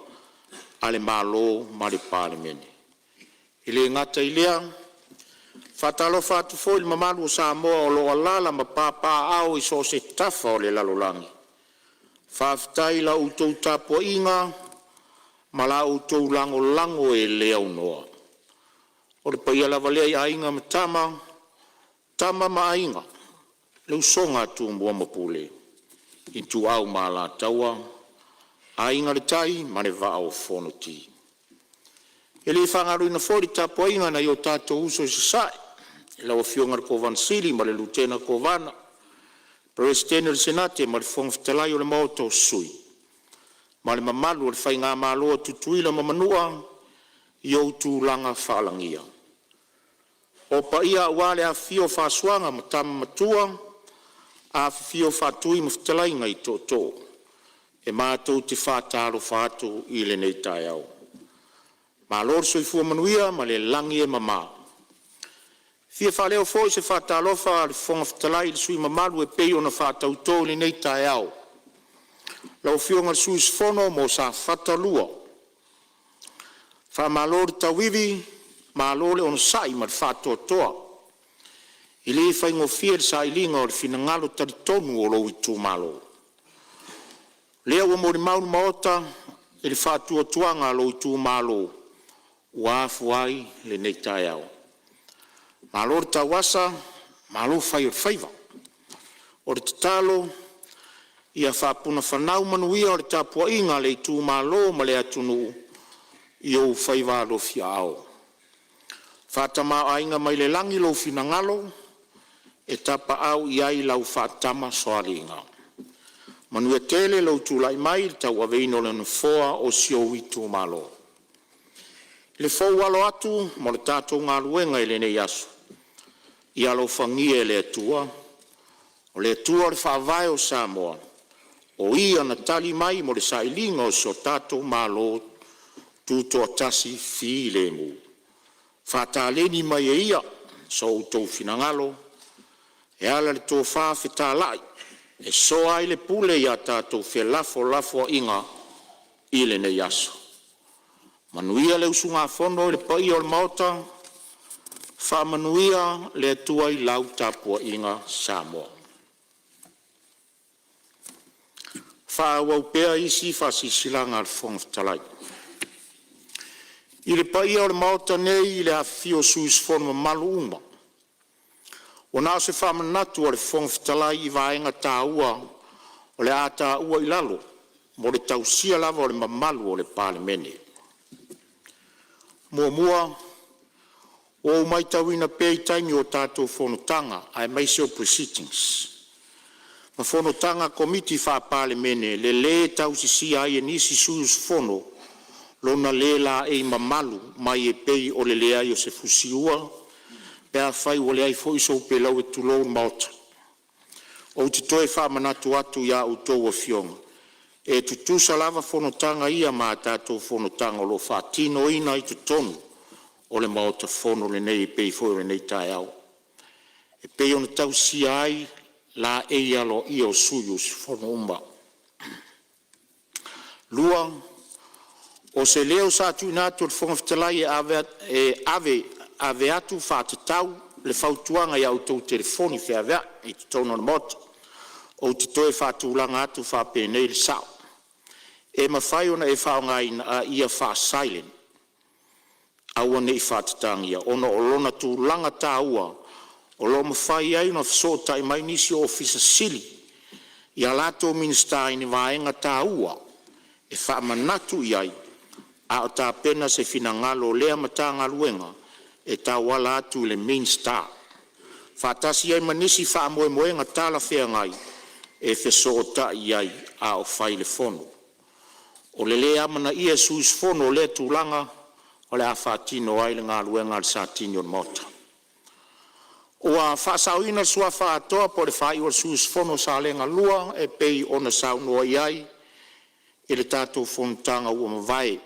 Speaker 2: a le Malo ma le Palemene. E le gata i lea, e faatalofa atu foi i le mamalu o Samoa o lo o alaala ma papaaao i so o se tafa o le lalolagi, faafetai i la outou tapuaiga ma la outou lagolago e le aunoa. O le paia lava lea i Aiga ma Tama, o Tama ma Aiga, le usoga a Tumua ma Pule, Ituau ma Alataua, Aiga i le Tai ma le Vaa o Fonoti. E le faagaloina foi le tapuaiga a nai o tatou uso i Sasae, lau Afioga i le Kovana Sili ma le Lutena Kovana, Peresetene o le Senate ma le Fofoga Fetalai o le Maota o Sui, ma le mamalu o le Faigamalo a Tutuila ma Manua i ou tulaga faalagia. O paia aua le afifio o Fasuaga ma Tama Matua, afifio Faatui ma fetalaiga i Tootoo, e matou te faatalofa atu i lenei taeao. Malo le soifua manuia ma le lagi e mama. E fia faaleo foi se faatalofa a le Fofoga Fetalai i sui usufono mamalu e pei ona faatauto i lenei taeao: Lau Afioga i le sui usufono mo Safata 2, faamalo le tauivi, malo le onosai ma le faatoatoa. E le faigofie le sailiga o le finagalo talitonu o lou itumalo. O lea ua molimau le Maota i le faatuatuaga o lou itumalo ua afua ai lenei taeao. Malo le tauasa malo fai o le faiva. O le tatalo ia faapunafanau manuia o le tapuaiga a le itumalo ma le atunuu i ou faiva alofiaao. Faatamaoaiga mai le lagi lou finagalo e tapaau i ai lau faatamasoaliiga. Manuia tele lou tulai mai i le tauaveina o le nofoa o si ou itumalo. I le fou alo atu mo le tatou galuega i lenei aso, ia alofagia e le Atua, o le Atua o le Faavae o Samoa, o Ia na tali mai mo le sailiga o si o tatou Malo Tutoatasi filemu. Faataleni mai e Ia so outou finagalo e ala i le tofa fetalai e soa ai le pule i a tatou felafolafoaiga i lenei aso. Manuia le usugafono i le paia o le Maota, faamanuia le Atua i lau tapuaiga Samoa. Faaauau pea isi a le Fofoga Fetalai. I le paia o le Maota nei i le afifio o sui usufono mamalu uma, ua na o se faamanatu a le Fofoga Fetalai i vaega taua o le a taua i lalo mo le tausia lava o le mamalu o le Palemene. Muamua, ua ou matauina pea i taimi o tatou fonotaga aemaise o proceedings ma fonotaga a Komiti Faa-Palemene le lē tausisia ai e nisi sui usufono lona le laei mamalu mai e pei o le leai o se fusiua pe afai ua leai foi sou peleue, tulou le Maota. Ou te toe faamanatu atu i a outou afioga, e tutusa lava fonotaga ia ma a tatou fonotaga o lo o faatinoina i totonu o le Maota Fono lenei e pei foi o lenei taeao, e pei ona tausisia ai laei aloaia o sui usufono uma. Lua, o se leo sa tuuina atu e le Fofoga Fetalai e ave atu faatatau le fautuaga i a outou telefoni feaveai i totonu o le Maota. Ou te toe faatulaga atu faapenei le sao. E mafai ona e faaaogaina a ia faa-silent aua nei faatatagina ona o lona tulaga taua o lo o mafai ai ona fesootai mai nisi o Ofisa Sili i a latou Minisita i ni vaega taua e faamanatu i ai a o tapena se finagalo o lea Matagaluega e tauala atu i le Minisita, faatasi ai ma nisi faamoemoega talafeagai e fesootai i ai a o fai le fono. O le le amanaia e sui usufono o lea tulaga o le a faatino ai le galuega a le Satini o le Maota. Ua faasaoina le suafa atoa po o le faaiu o le sui usufono o Salega 1 e pei ona saunoa i ai i le tatou fonotaga ua mavae,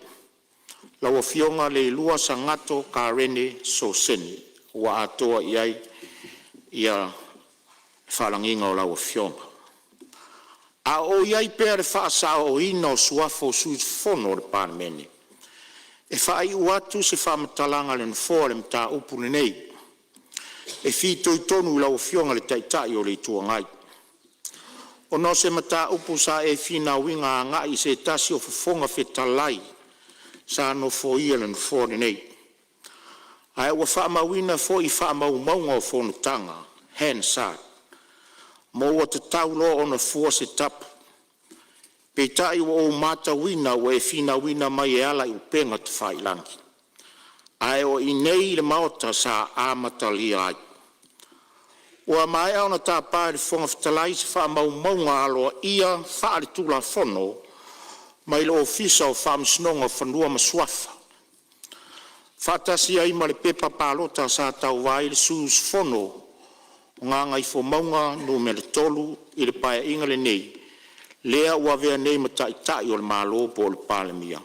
Speaker 2: lau Afioga Leilua Sagatto Karene Sosene, ua atoa i ai le faalagiga o lau afioga. A o i ai pea i le faasaoina o suafa o sui usufono o le Palemene, e faaiu atu se faamatalaga a le Nofoa i le mataupu lenei e fitoitonu i lau Afioga i le Taitai o le Itu Agai, ona o se mataupu sa e finauina agai i se tasi o Fofoga Fetalai sa nofoia le nofoa lenei, ae ua faamauina foi i faamaumauga o Fonotaga Hansard, ma ua tatau loa ona fua se tapu. Peitai ua ou matauina ua e finauina mai e ala i upega tafailagi, ae o inei i le Maota sa amatalia ai. Ua maea ona tapa e le Fofoga Fetalai se faamaumauga aloaia faaletulafono mai le Ofisa o Faamasinoga o Fanua ma Suafa, faatasi ai ma le pepa palota sa tauva ai le sui usufono mo Gagaifomauga Nu.3 i le Paeaiga lenei, lea ua avea nei ma Taitai o le Malo po o le Palemia,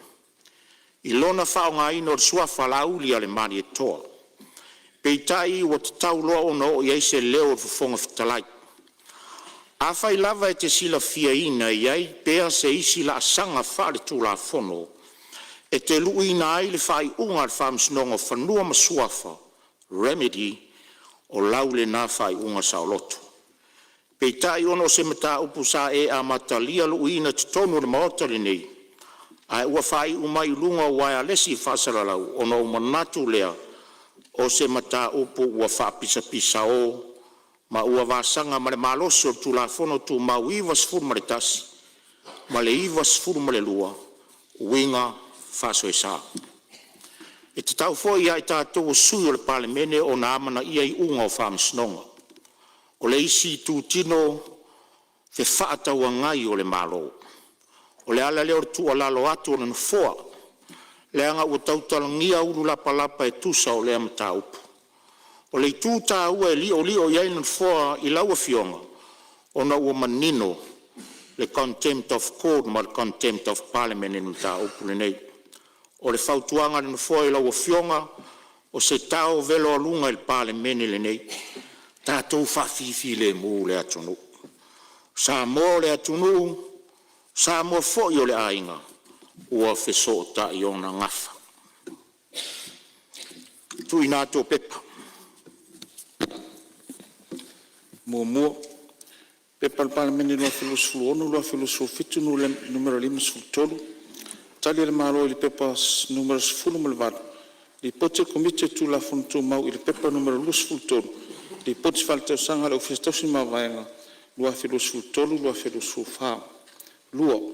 Speaker 2: i lona faaaogaina o le suafa Laaulialemalietoa. Peitai ua tatau loa ona oo i ai se leo o le Fofoga Fetalai. Afai lava e te silafia e i ai pea se isi laasaga faaletulafono e te luiina ai le faaiuga a le Faamasinoga o Fanua ma Suafa (Remedy), o lau lena faaiuga saoloto. Peitai ona o se mataupu sa e amatalia luiina i totonu o le Maota lenei ae ua faaiu mai i luga o uaealesi faasalalau, ona ou manatu lea o se mataupu ua faapisapisao ma ua vasaga ma le malosi o le Tulafono Tumau 91 ma le 92, uiga faasoesa. E tatau foi ia i tatou o sui o le Palemene ona amanaia iuga o faamasinoga. O le isi itutino fefaatauagai o le Malo. O le ala lea o le tuualalo atu a le Nofoa, leaga ua tautalagia ulu lapalapa e tusa o lea mataupu. O le itu taua e liolio i ai le Nofoa i lau Afioga, ona ua manino le Contempt of Court ma le Contempt of Parliament i le mataupu lenei. O le fautuaga a le Nofoa i lau Afioga, o se tao veloaluga i le Palemene lenei, tatou faafifilemu le atunuu. O Samoa o le atunuu, o Samoa foi o le aiga ua fesootai ona gafa. Tuuina atu o Pepa. 1. P.P.2026/2027 Nu.53, Tali a le Malo i le P.P.2023/2024 Nu.18, Lipoti a le Komiti o Tulafono Tumau i le P.P.2023/2024 Nu.23, Lipoti Faaletausaga a le Ofisa Tausi Mavaega 2023/2024. 2.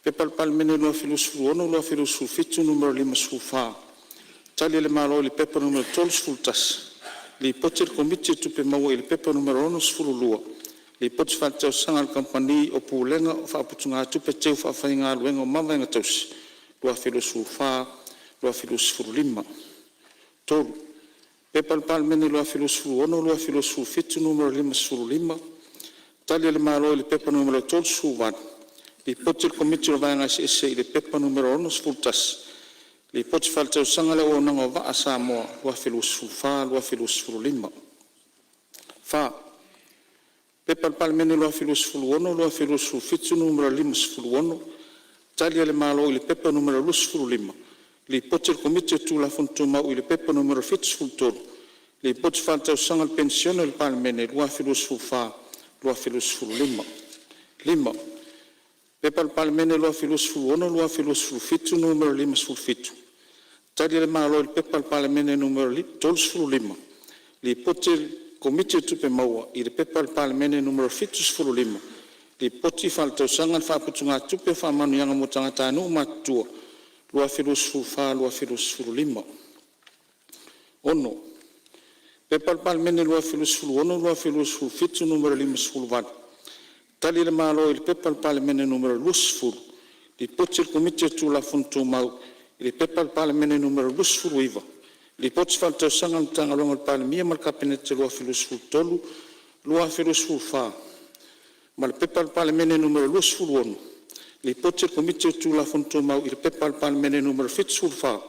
Speaker 2: P.P.2026/2027 Nu.54,
Speaker 5: Tali a le Malo i le P.P.2023/2024 Nu.31, Lipoti a le Komiti o Tupe Maua i le P.P.2023/2024 Nu.62, Lipoti Faaletausaga a le Kamupani o Pulega o Faaputugatupe Teu Faafaigaluega o Mavaega Tausi 2024/2025. 3. P.P.2026/2027 Nu.55, Tali a le Malo i le P.P.2023/2024 Nu.38, Lipoti a le Komiti o le Vaega Eseese i le P.P.2023/2025 Nu.61, Lipoti Faaletausaga a le Auaunaga o Vaa Samoa 2024/2025. 4. P.P.2026/2027 Nu.56, Tali a le Malo i le P.P.2023/2025 Nu.25, Lipoti a le Komiti o Tulafono Tumau i le P.P.2023/2025 Nu.73, Lipoti Faaletausaga a le Penisione a le Palemene 2024/2025. 5. P.P.2026/2027 Nu.57, Tali a le Malo i le P.P.2023/2024 Nu.35, Lipoti a le Komiti o Tupe Maua i le P.P.2023/2024 Nu.75, Lipoti Faaletausaga a le Faaputugatupe o Faamanuiaga mo Tagatanuu Matutua 2024/2025. 6. P.P.2026/2027 Nu.58, Tali a le Malo i le P.P.2023/2024 Nu.20, Lipoti a le Komiti o Tulafono Tumau i le P.P.2023/2024 Nu.29, Lipoti Faaletausaga a le Matagaluega a le Palemia ma le Kapeneta 2023/2024 ma le P.P.2023/2024 Nu.26, Lipoti a le Komiti o Tulafono Tumau i le P.P.2023/2024 Nu.74,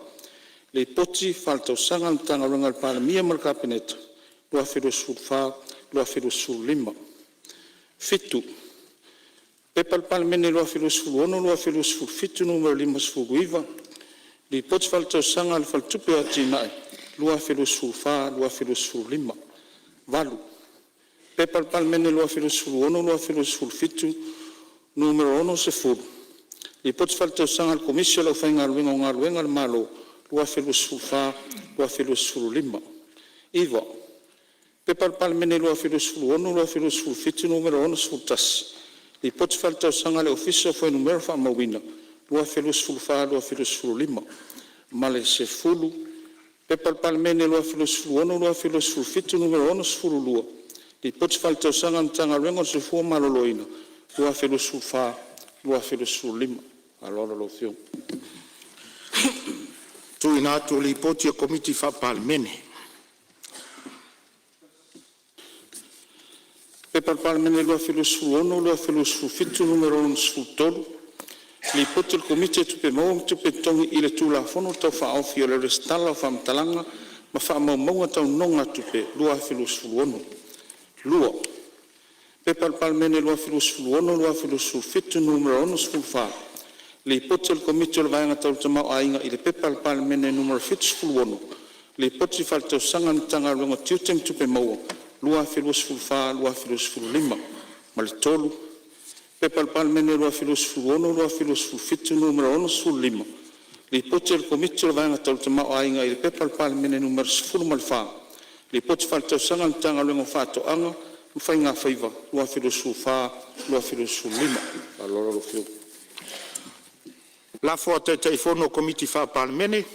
Speaker 5: Lipoti Faaletausaga a le Matagaluega a le Palemia ma le Kapeneta 2024/2025. 7. P.P.2026/2027 Nu.59, Lipoti Faaletausaga a le Faletupe o Atina'e 2024/2025. 8. P.P.2026/2027 Nu.60, Lipoti Faaletausaga a le Komisi o le Aufaigaluega o Galuega a le Malo 2024/2025. 9. P.P.2026/2027 Nu.61, Lipoti Faaletausaga a le Ofisa o Fuainumera Faamauina 2024/2025. Ma le 10. P.P.2026/2027 Nu.62, Lipoti Faaletausaga a le Matagaluega o le Soifua Maloloina 2024/2025. Ma le faaaloalo lau Afioga. Tuuina atu o Lipoti a Komiti Faa-Palemene. P.P.2026/2027 Nu.63, Lipoti a le Komiti o Tupe Maua ma Tupe Totogi i le Tulafono Tau Faaofi o le Resitala o Faamatalaga ma Faamaumauga Tau Nonogatupe 2016. 2. P.P.2026/2027 Nu.64, Lipoti a le Komiti o le Vaega Tau le Tamaoaiga i le P.P.2023/2024 Nu.76, Lipoti Faaletausaga a le Matagaluega o Tiute ma Tupe Maua 2024/2025. Ma le 3. P.P.2026/2027 Nu.65, Lipoti a le Komiti o le Vaega Tau le Tamaoaiga i le P.P.2023/2024 Nu.14, Lipoti Faaletausaga a le Matagaluega o Faatoaga ma Faigafaiva 2024/2025. Ma le faaaloalo lau Afioga. Lafo a Taitaifono o Komiti Faa-Palemene.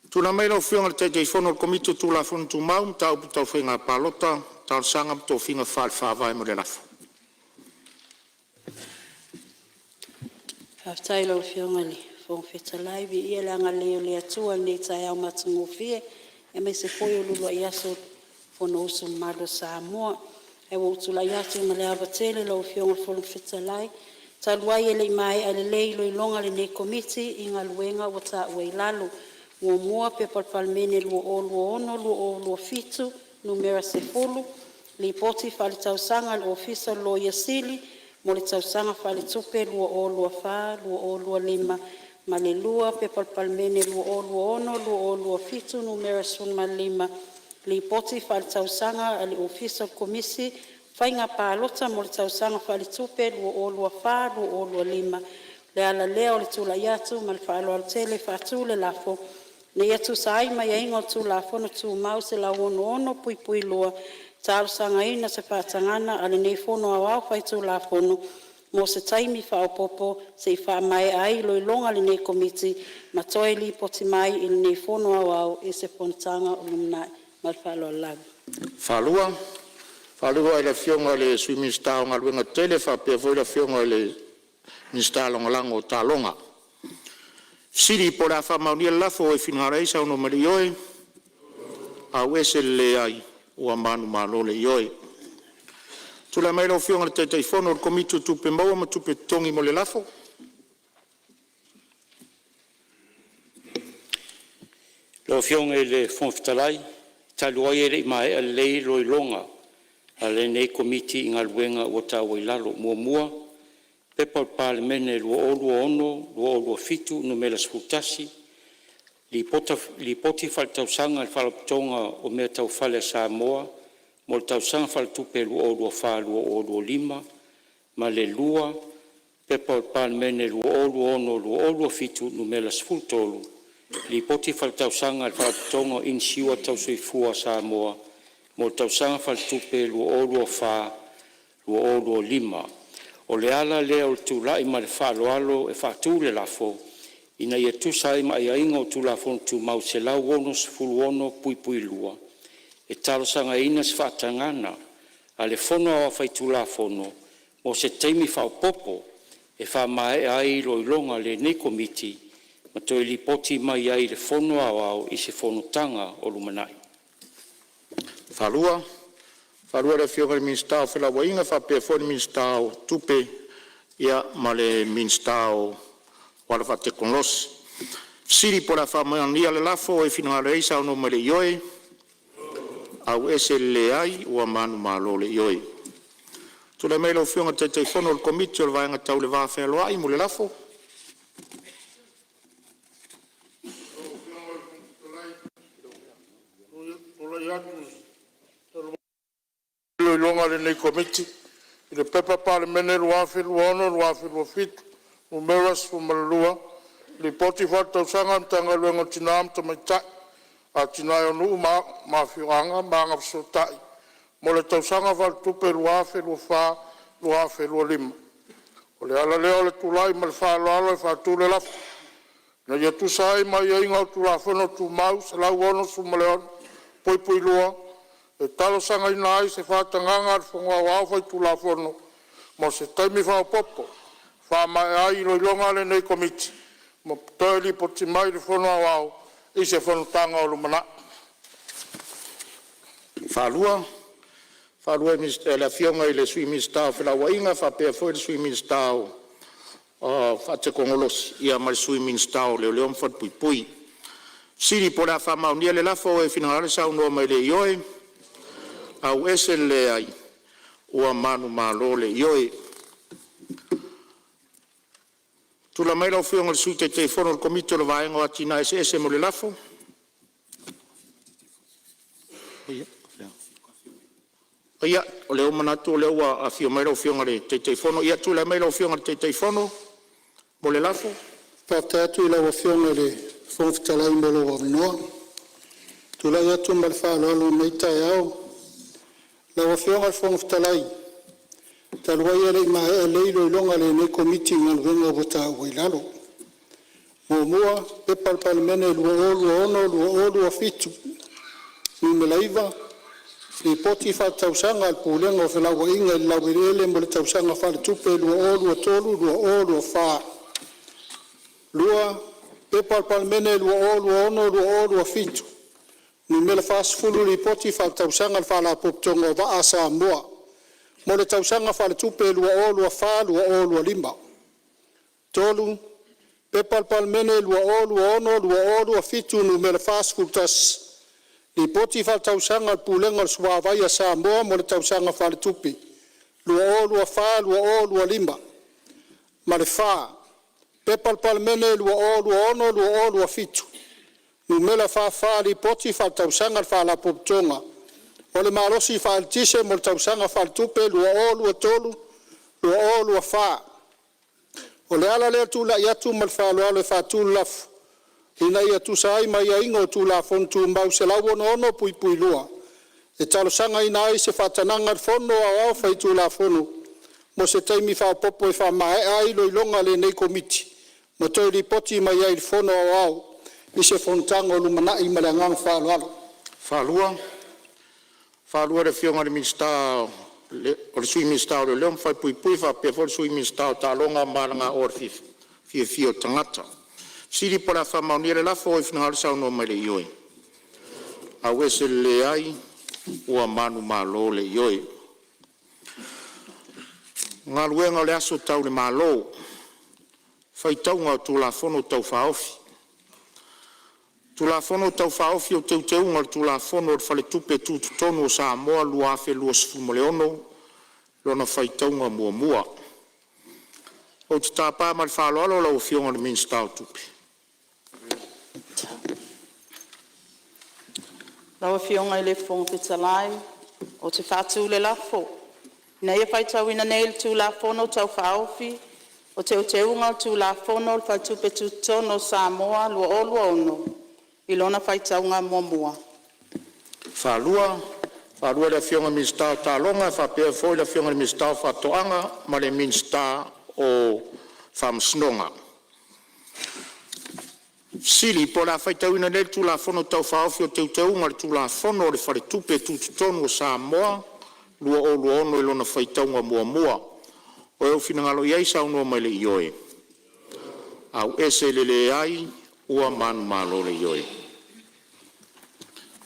Speaker 5: Tulai mai lau Afioga i le Taitaifono o le Komiti o Tulafono Tumau, Mataupu Tau Faiga Palota, Talosaga ma Tofiga Faale-Faavae mo le lafo.
Speaker 6: Faafetai i lau Afioga i le Fofoga Fetalai, viia le agalelei o le Atua i lenei taeao matagofie aemaise foi o le uluai aso o le Fonousu mamalu a Samoa. Ae ua ou tulai atu ma le ava tele lau Afioga i le Fofoga Fetalai, talu ai e le i maea lelei iloiloga a lenei Komiti i galuega ua taua i lalo: 1. P.P.2026/2027 Nu.10, Lipoti Faaletausaga a le Ofisa o le Loia Sili mo le Tausaga Faaletupe 2024/2025 ma le 2. P.P.2026/2027 Nu.15, Lipoti Faaletausaga a le Ofisa o le Komisi o Faiga Palota mo le Tausaga Faaletupe 2024/2025. O le ala lea o le tulai atu ma le faaaloalo tele e faatu le lafo, Ina ia tusa ai ma aiaiga o Tulafono Tumau 166(2), e talosagaina se faatagaga a lenei Fono Aoao Faitulafono mo se taimi faaopoopo se i faamaea ai iloiloga a lenei Komiti ma toe lipoti mai i lenei Fono Aoao i se Fonotaga o lumanai. Ma le faaaloalo lava.
Speaker 2: Faaluafaalua i le Afioga i le Sui Minisita o Galuega Tetele faapea foi le Afioga i le Minisita Lagolago o Taaloga. Po o le a faamaonia le lafo, ua e finagalo ai saunoa mai i le ioe, auese le leai. Ua manumalo le ioe. Tulai mai lau Afioga i le Taitaifono o le Komiti o Tupe Maua ma Tupe Totogi mo le lafo.
Speaker 7: Lau Afioga i le Fofoga Fetalai, talu ai e le i maea lelei iloiloga a lenei Komiti i Galuega ua taua i lalo: 1. P.P.2026/2027 Nu.11, Lipoti Faaletausaga a le Faalapotopotoga o Mea Tau Fale a Samoa mo le Tausaga Faaletupe 2024/2025 ma le 2. P.P.2026/2027 Nu.13, Lipoti Faaletausaga a le Faalapotopotoga o Inisiua Tau Soifua a Samoa mo le Tausaga Faaletupe 2024/2025. O le ala lea o le tulai ma le faaaloalo e faatu le lafo, Ina ia tusa ai ma aiaiga o Tulafono Tumau 166(2), e talosagaina se faatagaga a le Fono Aoao Faitulafono mo se taimi faaopoopo e faamaea ai iloiloga a lenei Komiti ma toe lipoti mai ai i le Fono Aoao i se Fonotaga o lumanai.
Speaker 2: Faaluafaalua le Afioga i le Minisita o Felauaiga faapea foi le Minisita o Tupe ma le Minisita o Auala Faatekonolosi. Fesili po o le a faamaonia le lafo, ua e finagalo ai saunoa mai i le ioe, auese le leai. Ua manumalo le ioe. Tulai mai lau Afioga i le Taitaifono o le Komiti o le Vaega Tau le Va Fealoai mo le lafo.
Speaker 8: Iloiloga a lenei Komiti i le P.P.2026/2027 Nu.12, Lipoti Faaletausaga a le Matagaluega o Tina ma Tamaitai, Atinae o Nuu ma Afioaga ma Agafesootai mo le Tausaga Faaletupe 2024/2025. O le ala lea o le tulai ma le faaaloalo e faatu le lafo, Ina ia tusa ai ma aiaiga o Tulafono Tumau 166(2), e talosagaina ai se faatagaga a le Fono Aoao Faitulafono mo se taimi faaopoopo e faamaea ai iloiloga a lenei Komiti ma toe lipoti mai i le Fono Aoao i se Fonotaga o lumanai.
Speaker 2: Faaluafaalua le Afioga i le Sui Minisita o Felauaiga faapea foi le Sui Minisita o Faatekonolosi ma le Sui Minisita o Leoleo ma Falepuipui. Fesili po o le a faamaonia le lafo, ua e finagalo saunoa mai i le ioe, auese le leai. Ua manumalo le ioe. Tulai mai lau Afioga i le Sui Taitaifono o le Komiti o le Vaega o Atinae Eseese mo le lafo. Ia, o lea ua manatu o lea ua afio mai lau Afioga i le Taitaifono. Ia tulai mai lau Afioga i le Taitaifono mo le lafo.
Speaker 4: Faafetai atu i lau Afioga i le Fofoga Fetalai mo lou avanoa. Ou te tulai atu ma le faaaloalo i lenei taeao. Lau Afioga i le Fofoga Fetalai, talu ai e le i maea lelei iloiloga a lenei Komiti i Galuega ua taua i lalo: 1. P.P.2026/2027 Nu.9, Lipoti Faaletausaga a le Pulega o Felauaiga i le Laueleele mo le Tausaga Faaletupe 2023/2024; 2. P.P.2026/2027 Nu.40, Lipoti Faaletausaga a le Faalapotopotoga o Vaa a Samoa mo le Tausaga Faaletupe 2024/2025; 3. P.P.2026/2027 Nu.41, Lipoti Faaletausaga a le Pulega o le Suavai a Samoa mo le Tausaga Faaletupe 2024/2025; ma le 4. P.P.2026/2027 Nu.44, Lipoti Faaletausaga a le Faalapotopotoga o le Malosi Faaeletise mo le Tausaga Faaletupe 2023/2024. O le ala lea o le tulai atu ma le faaaloalo e faatu le lafo, Ina ia tusa ai ma aiaiga o Tulafono Tumau 166(2), e talosagaina ai se faatagaga a le Fono Aoao Faitulafono mo se taimi faaopoopo e faamaea ai iloiloga a lenei Komiti ma toe lipoti mai ai i le Fono Aoao i se Fonotaga o lumanai ma le agaga faaaloalo. 1. Afioga i le Sui Minisita o Leoleo ma Falepuipui faapea foi le Sui Minisita o Taaloga ma Aganuu a le Fiafia o Tagata. Fesili po o le a faamaonia le lafo. Ua finagalo saunoa mai le ioe. Auese le leai ua manumalo le ioe. Galuega o le Aso Tau le Malo, Faitauga o Tulafono Tau Faaofi. Tulafono Tau Faaofi o Teuteuga o le Tulafono o le Faletupe Tutotonu o Samoa 2026 – Lona faitauga muamua. Ou te tapa ma le faaaloalo lau Afioga i le Minisita o Tupe.
Speaker 9: Lau Afioga i le Fofoga Fetalai ou te faatu le lafo, Ina ia faitauina nei le Tulafono Tau Faaofi o Teuteuga o le Tulafono o le Faletupe Tutotonu o Samoa 2026 i lona faitauga muamua.
Speaker 2: Faalua le Afioga i le Minisita o Taaloga faapea foi le Afioga i le Minisita o Faatoaga ma le Minisita o Faamasinoga. Fesili po o le a faitauina nei le Tulafono Tau Faaofi o Teuteuga o le Tulafono o le Faletupe Tutotonu o Samoa 2026 i lona faitauga muamua. O lou finagalo saunoa mai le ioe. Auese i le leai ua manumalo le ioe.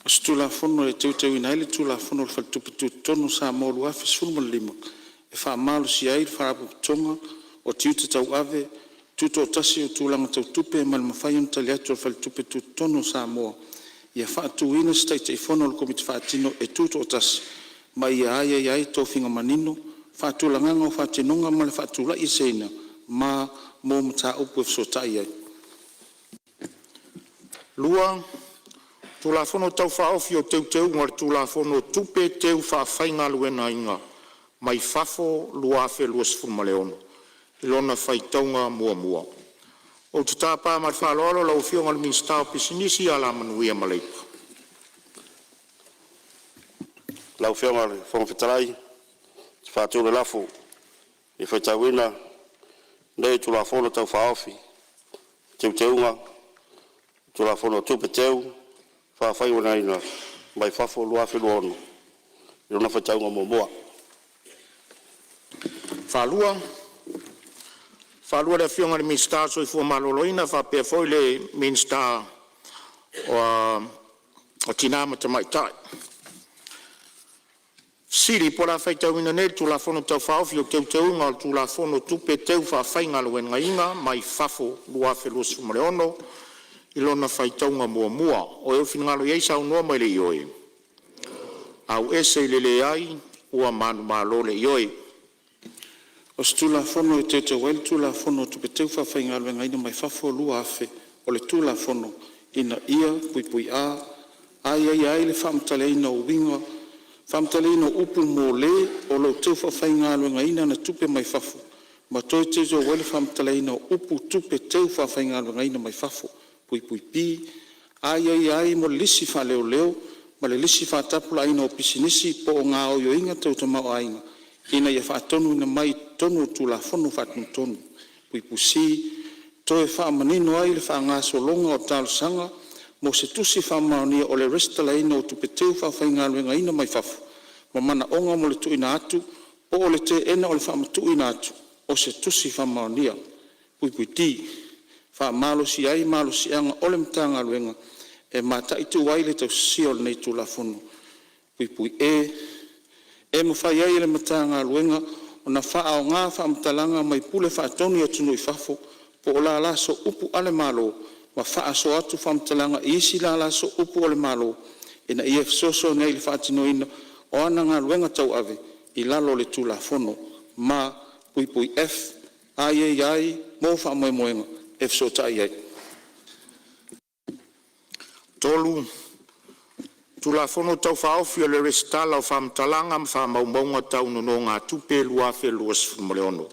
Speaker 5: O se Tulafono e Teuteuina ai le Tulafono o le Faletupe Tutotonu o Samoa 2015 e faamalosia ai le Faalapotopotoga o Tiute Tauave Tutoatasi o Tulaga Tau Tupe ma le mafai ona tali atu a le Faletupe Tutotonu o Samoa, ia faatuina se Taitaifono o le Komiti Faatino e tutoatasi, ma ia aiaia ai tofiga manino, faatulagaga o faatinoga ma le faatulaieseina, ma mo mataupu e fesootai ai.
Speaker 2: 2. Tulafono Tau Faaofi o Teuteuga o le Tulafono o Tupe Teufaafaigaluegaina mai Fafo 2026 i lona faitauga muamua. Ou te tapa ma le faaaloalo lau Afioga i le Minisita o Pisinisi, Alamanuia ma Leipa.
Speaker 10: Lau Afioga i le Fofoga Fetalai, ou te faatu le lafo, Ina ia faitauina nei le Tulafono Tau Faaofi o Teuteuga o le Tulafono o Tupe Teufaafaigaluegaina mai Fafo 2026 i lona faitauga muamua.
Speaker 2: Faalua, le Afioga i le Minisita o le Soifua Maloloina faapea foi le Minisita o Tina ma Tamaitai. Fesili po o le a faitauina nei le Tulafono Tau Faaofi o Teuteuga o le Tulafono o Tupe Teufaafaigaluegaina mai Fafo 2026 i lona faitauga muamua. O lou finagalo saunoa mai le ioe. Auese i le leai ua manumalo le ioe.
Speaker 5: O se Tulafono e Teuteu ai le Tulafono o Tupe Teufaafaigaluegaina mai Fafo 2000 o le Tulafono, ina ia: (a). Aiaia ai le faamatalaina o upu mo le o lo o teu faafaigaluegaina ana tupe mai fafo ma toe teuteu ai le faamatalaina o upu tupe teufaafaigaluegaina mai fafo; (b). Aiaia ai mo le lisi faaleoleo ma le lisi faatapulaaina o pisinisi po o gaoioiga tau tamaoaiga ina ia faatonuina mai i totonu o le Tulafono Faatonutonu; (c). Toe faamanino ai le faagasologa o talosaga mo se tusi faamaonia o le resitalaina o tupe teufaafaigaluegaina mai fafo ma manaoga mo le tuuina atu po o le teena o le faamatuuina atu o se tusi faamaonia. (D). Faamalosia ai malosiaga o le Matagaluega e mataitu ai le tausisia o lenei Tulafono. (E). E mafai ai e le Matagaluega ona faaaoga faamatalaga mai Pule Faatonu i atunuu i fafo po o lala sooupu a le Malo ma faasoa atu faamatalaga i isi lala sooupu a le Malo ina ia fesoasoani ai i le faatinoina o ana galuega tauave i lalo o le Tulafono, ma (f). Aiaia ai mo faamoemoega e fesootai ai.
Speaker 2: 3. Tulafono Tau Faaofi o le Resitala o Faamatalaga ma Faamaumauga Tau Nonogatupe 2026.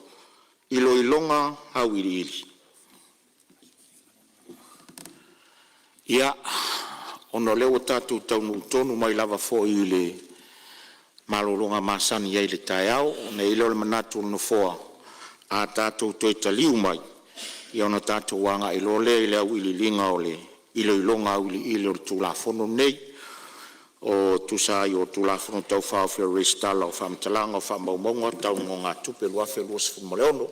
Speaker 2: Iloiloga Auiliili. Ia, ona o lea ua tatou taunuu tonu mai lava foi i le malologa masani ai i le taeao. Ona i ai lea o le manatu o le Nofoa, a tatou toe taliu mai, ia ona tatou agai loa lea i le auiliiliga o le iloiloga auiliili o le Tulafono lenei, e tusa ai o le Tulafono Tau Faaofi o le Resitala o Faamatalaga Faamaumauga tau Nonogatupe 2026.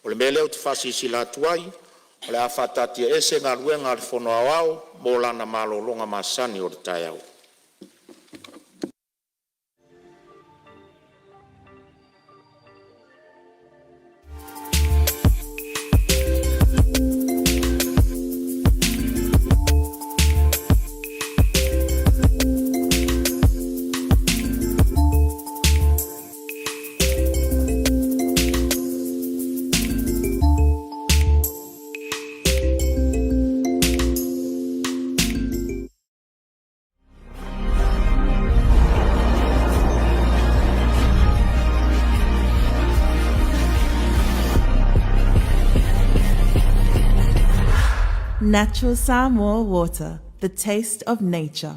Speaker 2: O le mea lea ou te faasilasila atu ai, o le a faataatiaese Galuega a le Fono Aoao mo lana malologa masani o le taeao.
Speaker 1: Natural Samoa water, the taste of nature.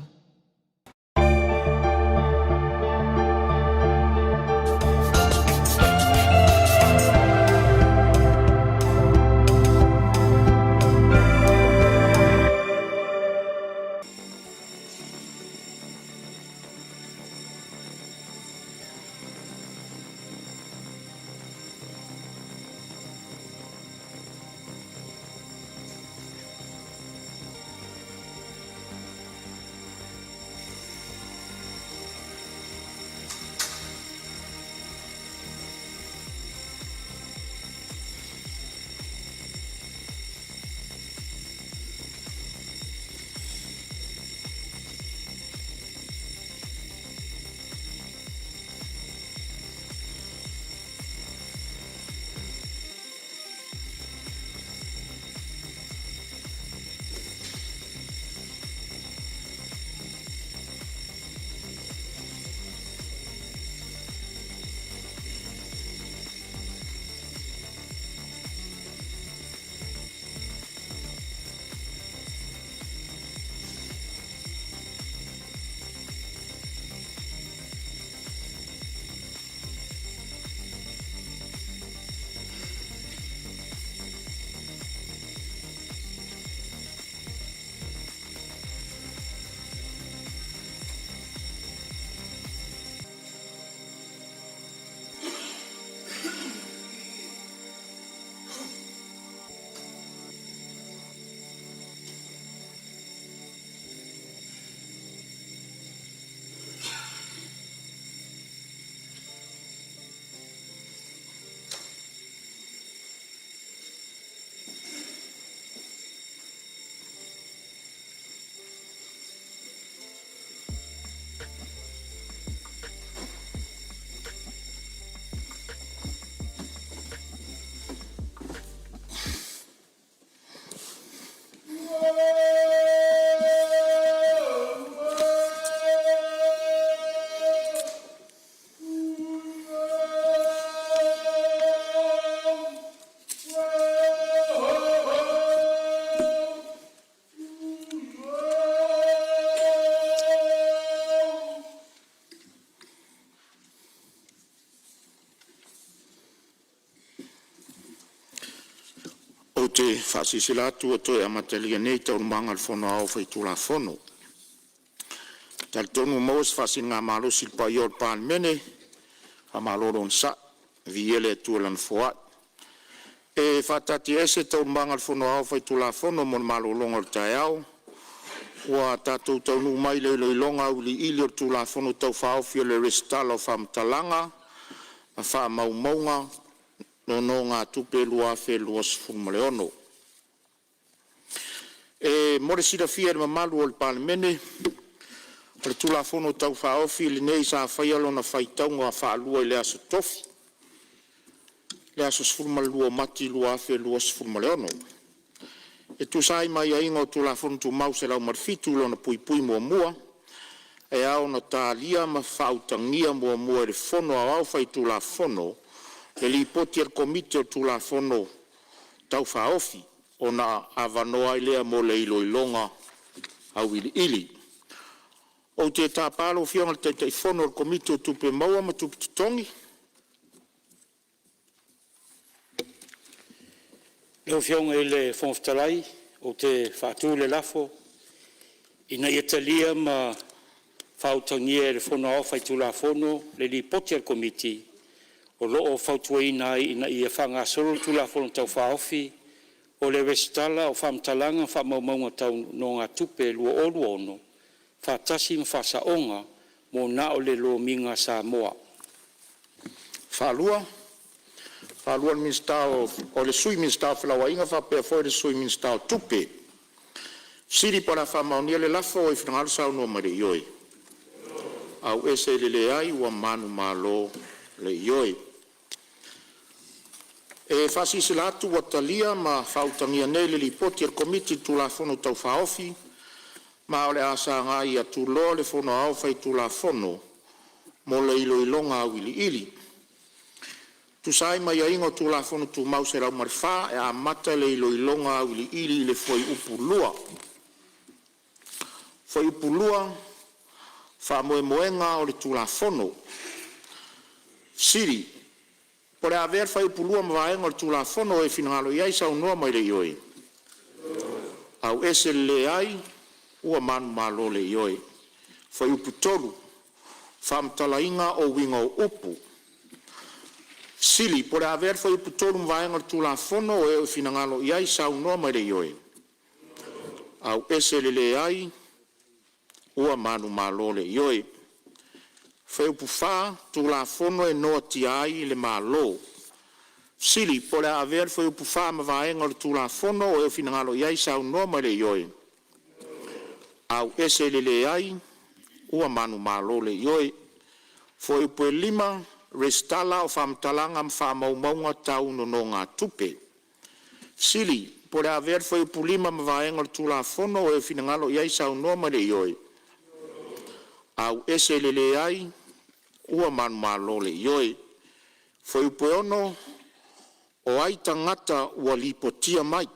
Speaker 2: Ou te faasilasila atu ua toe amatalia nei Taualumaga a le Fono Aoao Faitulafono. E talitonu ua maua se faasiligamalosi i le paia o le Palemene, faamalo le onosai, viia le Atua i Lana foai. E faataatiaese Taualumaga a le Fono Aoao Faitulafono mo le malologa o le taeao, ua tatou taunuu mai i le iloiloga auiliili o le Tulafono Tau Faaofi o le Resitala o Faamatalaga ma Faamaumauga Nonogatupe 2026. E mo le silafia e le mamalu o le Palemene, o le Tulafono Tau Faaofi lenei sa faia lona faitauga faalua i le aso Tofi, le aso 12 Mati 2026. E tusa ai ma aiaiga o Tulafono Tumau 107(1), e ao ona talia ma faautagia muamua e le Fono Aoao Faitulafono le Lipoti a le Komiti i le Tulafono Tau Faaofi, ona avanoa ai lea mo le iloiloga auiliili. Ou te tapa lau Afioga i le Taitaifono o le Komiti o Tupe Maua ma Tupe Totogi.
Speaker 7: Lau Afioga i le Fofoga Fetalai ou te faatu le lafo, Ina ia talia ma faautagia e le Fono Aoao Faitulafono le Lipoti a le Komiti o lo o fautuaina ai, ina ia faagasolo le Tulafono Tau Faaofi o le Resitala o Faamatalaga ma Faamaumauga Tau Nonogatupe 2026 faatasi ma Faasaoga mo na o le Lomiga a Samoa. Ua maea faautagia e le Sui Minisita o Felauaiga faapea foi le Sui Minisita o Tupe. Fesili po o le a faamaonia le lafo. Ua finagalo saunoa mai le ioe. Auese i le leai ua manumalo le ioe. E faasilasila atu ua talia ma faautagia nei le Lipoti a le Komiti i le Tulafono Tau Faaofi ma o le a sagai atu loa le Fono Aoao Faitulafono mo le iloiloga auiliili. E Tusa ai ma aiaiga o Tulafono Tumau 104, e amata le iloiloga auiliili i le Fuaiupu 2. Fuaiupu 2: Faamoemoega o le Tulafono. Fesili. Po o le a avea le Fuaiupu 2 ma vaega o le Tulafono. O e finagalo i ai saunoa mai i le ioe. Auese i le leai. Ua manumalo le Ioe. Fuaiupu 3: Faamatalaina o uiga o upu. Fesili. Po o le a avea le Fuaiupu 3 ma vaega o le Tulafono. O e finagalo i ai saunoa mai i le ioe. Auese i le leai. Ua manumalo le Ioe. Fuaiupu 4: Tulafono e Noatia ai le Malo. Fesili. Po o le a avea le Fuaiupu 4 ma vaega o le Tulafono. O e finagalo i ai saunoa mai i le ioe. Auese i le leai. Ua manumalo le Ioe. Fuaiupu 5: Resitala o Faamatalaga ma Faamaumauga Tau Nonogatupe. Fesili. Po o le a avea le Fuaiupu 5 ma vaega o le Tulafono. O e finagalo i ai saunoa mai i le ioe. Auese i le leai. Ua manumalo le Ioe. Fuaiupu 6: O ai tagata ua lipotia mai.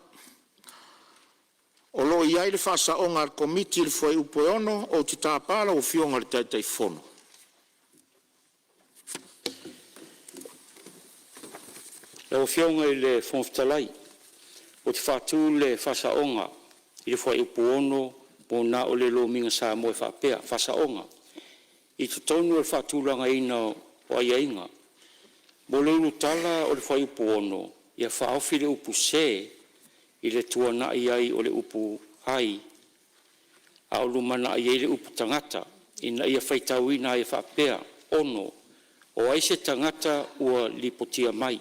Speaker 7: O lo o i ai le faasaoga a le Komiti i le Fuaiupu 6. Ou te tapa lau Afioga i le Taitaifono. Lau Afioga i le Fofoga Fetalai, ou te faatu le faasaoga i le Fuaiupu 6 mo na o le Lomiga Samoa e faapea: Faasaoga: I totonu o le faatulagaina o aiaiga mo le ulutala o le Fuaiupu 6, ia faaofi le upu “se” i le tuanai ai o le upu “ai” a o lumanai ai le upu “tagata” ina ia faitauina ai e faapea: 6. O ai se tagata ua lipotia mai.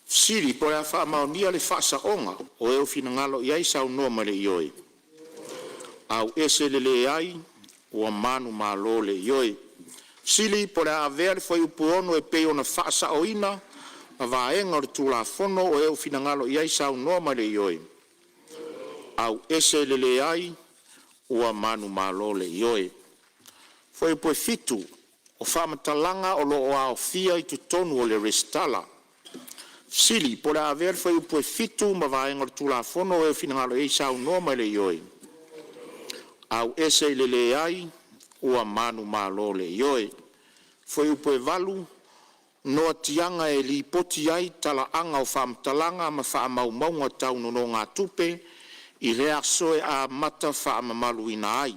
Speaker 7: Fesili. Po o le a faamaonia le faasaoga. O e finagalo i ai saunoa mai i le ioe. Auese i le leai. Ua manumalo le Ioe. Fesili. Po o le a avea le Fuaiupu 6 e pei ona faasaoina ma vaega o le Tulafono. O e finagalo i ai saunoa mai i le ioe. Auese i le leai. Ua manumalo le Ioe. Fuaiupu 7: O faamatalaga o lo o aofia i totonu o le resitala. Fesili. Po o le a avea le Fuaiupu 7 ma vaega o le Tulafono. O e finagalo i ai saunoa mai i le ioe. Auese i le leai. Ua manumalo le Ioe. Fuaiupu 8: Noatiaga e lipoti ai talaaga o faamatalaga ma faamaumauga tau nonogatupe i le aso e amata faamamaluina ai.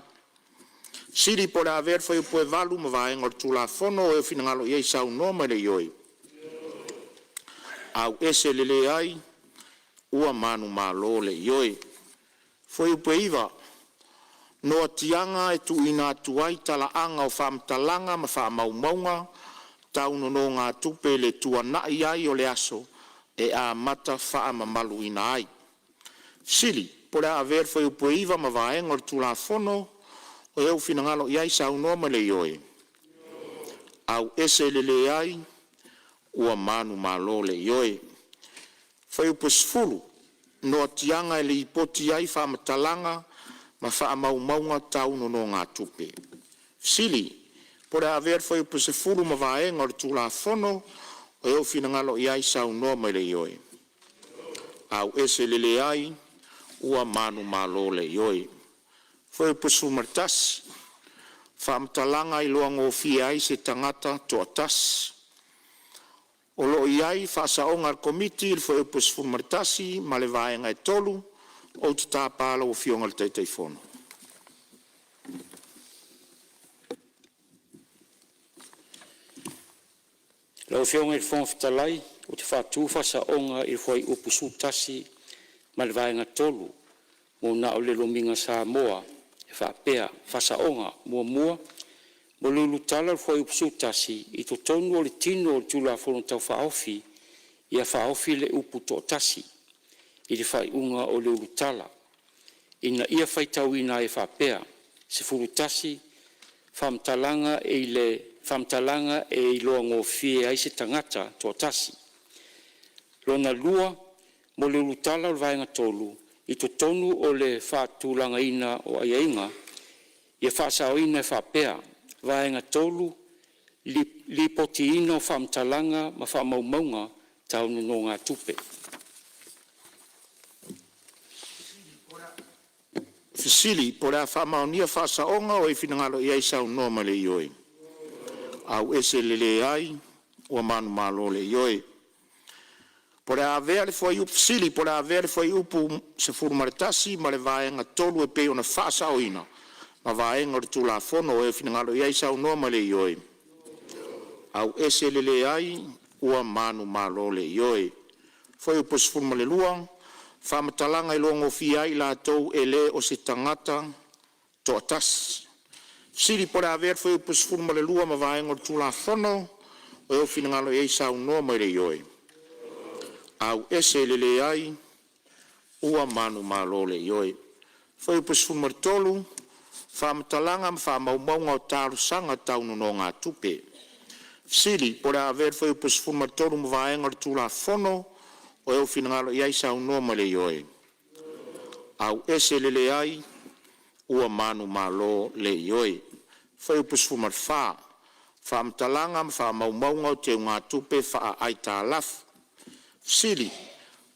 Speaker 7: Fesili. Po o le a avea le Fuaiupu 8 ma vaega o le Tulafono. O e finagalo i ai saunoa mai i le ioe. Auese i le leai. Ua manumalo le Ioe. Fuaiupu 9: Noatiaga e tuuina atu ai talaaga o faamatalaga ma faamaumauga tau nonogatupe i le tuanai ai o le aso e amata faamamaluina ai. Fesili. Po o le a avea le Fuaiupu 9 ma vaega o le Tulafono. O e finagalo i ai saunoa mai i le ioe. Auese i le leai. Ua manumalo le Ioe. Fuaiupu 10: Noatiaga e lipoti ai faamatalaga ma faamaumauga tau nonogatupe. Fesili. Po o le a avea le Fuaiupu 10 ma vaega o le Tulafono. O e finagalo i ai saunoa mai i le ioe. Auese i le leai. Ua manumalo le Ioe.
Speaker 2: Fuaiupu 11. Faamatalaga Iloagofie ai se tagata e toatasi. O lo o i ai faasaoga a le Komiti i le Fuaiupu 11 ma le Vaega 3. Ou te tapa lau Afioga i le Taitaifono.
Speaker 7: Lau Afioga i le Fofoga Fetalai ou te faatu le faasaoga i le Fuaiupu 11 ma le Vaega 3 mo na o le Lomiga Samoa e faapea: Faasaoga (1) Mo le ulutala o le Fuaiupu 11 i totonu o le tino o le Tulafono Tau Faaofi, ia faaofi le upu “toatasi” i le faaiuga o le ulutala, ina ia faitauina ai e faapea: 11. Faamatalaga e Iloagofie ai se Tagata toatasi. Lona lua, mo le ulutala o le Vaega 3 i totonu o le faatulagaina o aiaiga, ia faasaoina e faapea: Vaega 3, Lipotiina o faamatalaga ma faamaumauga tau nonogatupe.
Speaker 2: Fesili po o le a faamaonia faasaoga. Ua e finagalo i ai e saunoa mai le ioe. Auese i le leai. Ua manumalo le Ioe. Po o le a avea le Fuaiupu 11 po o le a avea le Fuaiupu 11 ma le Vaega 3 e pei ona faasaoina ma vaega o le Tulafono. Ua e finagalo i ai saunoa mai le ioe. Auese le leai. Ua manumalo le Ioe. Fuaiupu 12, Faamatalaga Iloagofie ai i latou e le o se tagata toatasi. Fesili po o le a avea le Fuaiupu 12 ma vaega o le Tulafono. O lou finagalo e saunoa mai le Ioe. Auese i le leai. Ua manumalo le Ioe. Fuaiupu 13, Faamatalaga ma faamaumauga o talosaga tau nonogatupe. Fesili Po o le a avea le Fuaiupu 13 ma vaega o le Tulafono. O lou finagalo e saunoa mai le Ioe. Auese i le leai. Ua manumalo le Ioe. Fuaiupu 14, Faamatalaga ma faamaumauga o teugatupe faaaitalafu. Fesili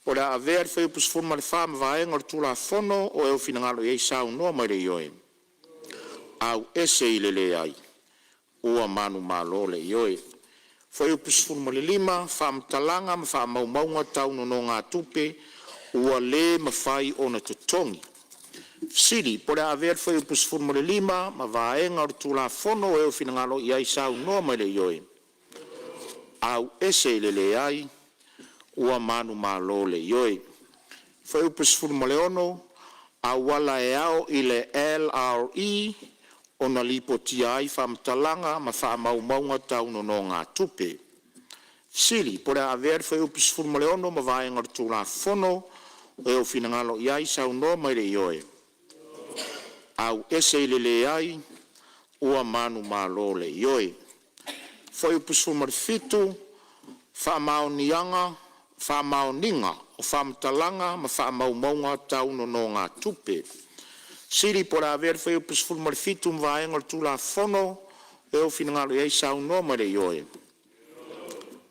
Speaker 2: Po o le a avea le Fuaiupu 14 ma vaega o le Tulafono. O lou finagalo e saunoa mai le Ioe. Auese i le leai. Ua manumalo le Ioe. Fuaiupu 15, Faamatalaga ma faamaumauga tau nonogatupe ua le mafai ona totogi. Fesili Po o le a avea le Fuaiupu 15 ma vaega o le Tulafono. O lou finagalo e saunoa mai le Ioe. Auese i le leai. Ua manumalo le Ioe. Fuaiupu 16, Auala e ao i le LRE ona lipotia ai faamatalaga ma faamaumauga tau nonogatupe. Fesili Po o le a avea le Fuaiupu 16 ma vaega o le Tulafono. O lou finagalo e saunoa mai le Ioe. Auese i le leai. Ua manumalo le Ioe. Fuaiupu 17, Faamaoniga o faamatalaga ma faamaumauga tau nonogatupe. Fesili Po o le a avea le Fuaiupu 17 ma vaega o le Tulafono. O lou finagalo e saunoa mai le Ioe.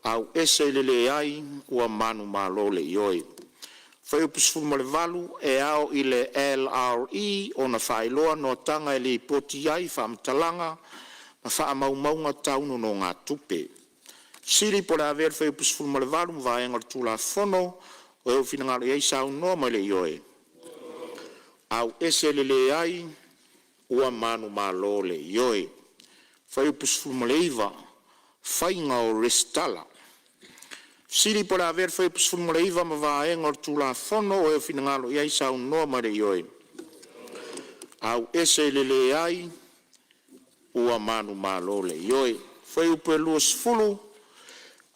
Speaker 2: Auese i le leai. Ua manumalo le Ioe. Fuaiupu 18, E ao i le LRE ona faailoa noataga e lipoti ai faamatalaga ma faamaumauga tau nonogatupe. Fesili Po o le a avea le Fuaiupu 18 ma vaega o le Tulafono. O lou finagalo e saunoa mai le Ioe. Auese i le leai. Ua manumalo le Ioe. Fuaiupu 19, Faiga o Resitala. Fesili Po o le a avea le Fuaiupu 19 ma vaega o le Tulafono. O lou finagalo e saunoa mai le Ioe. Auese i le leai. Ua manumalo le Ioe. Fuaiupu 20,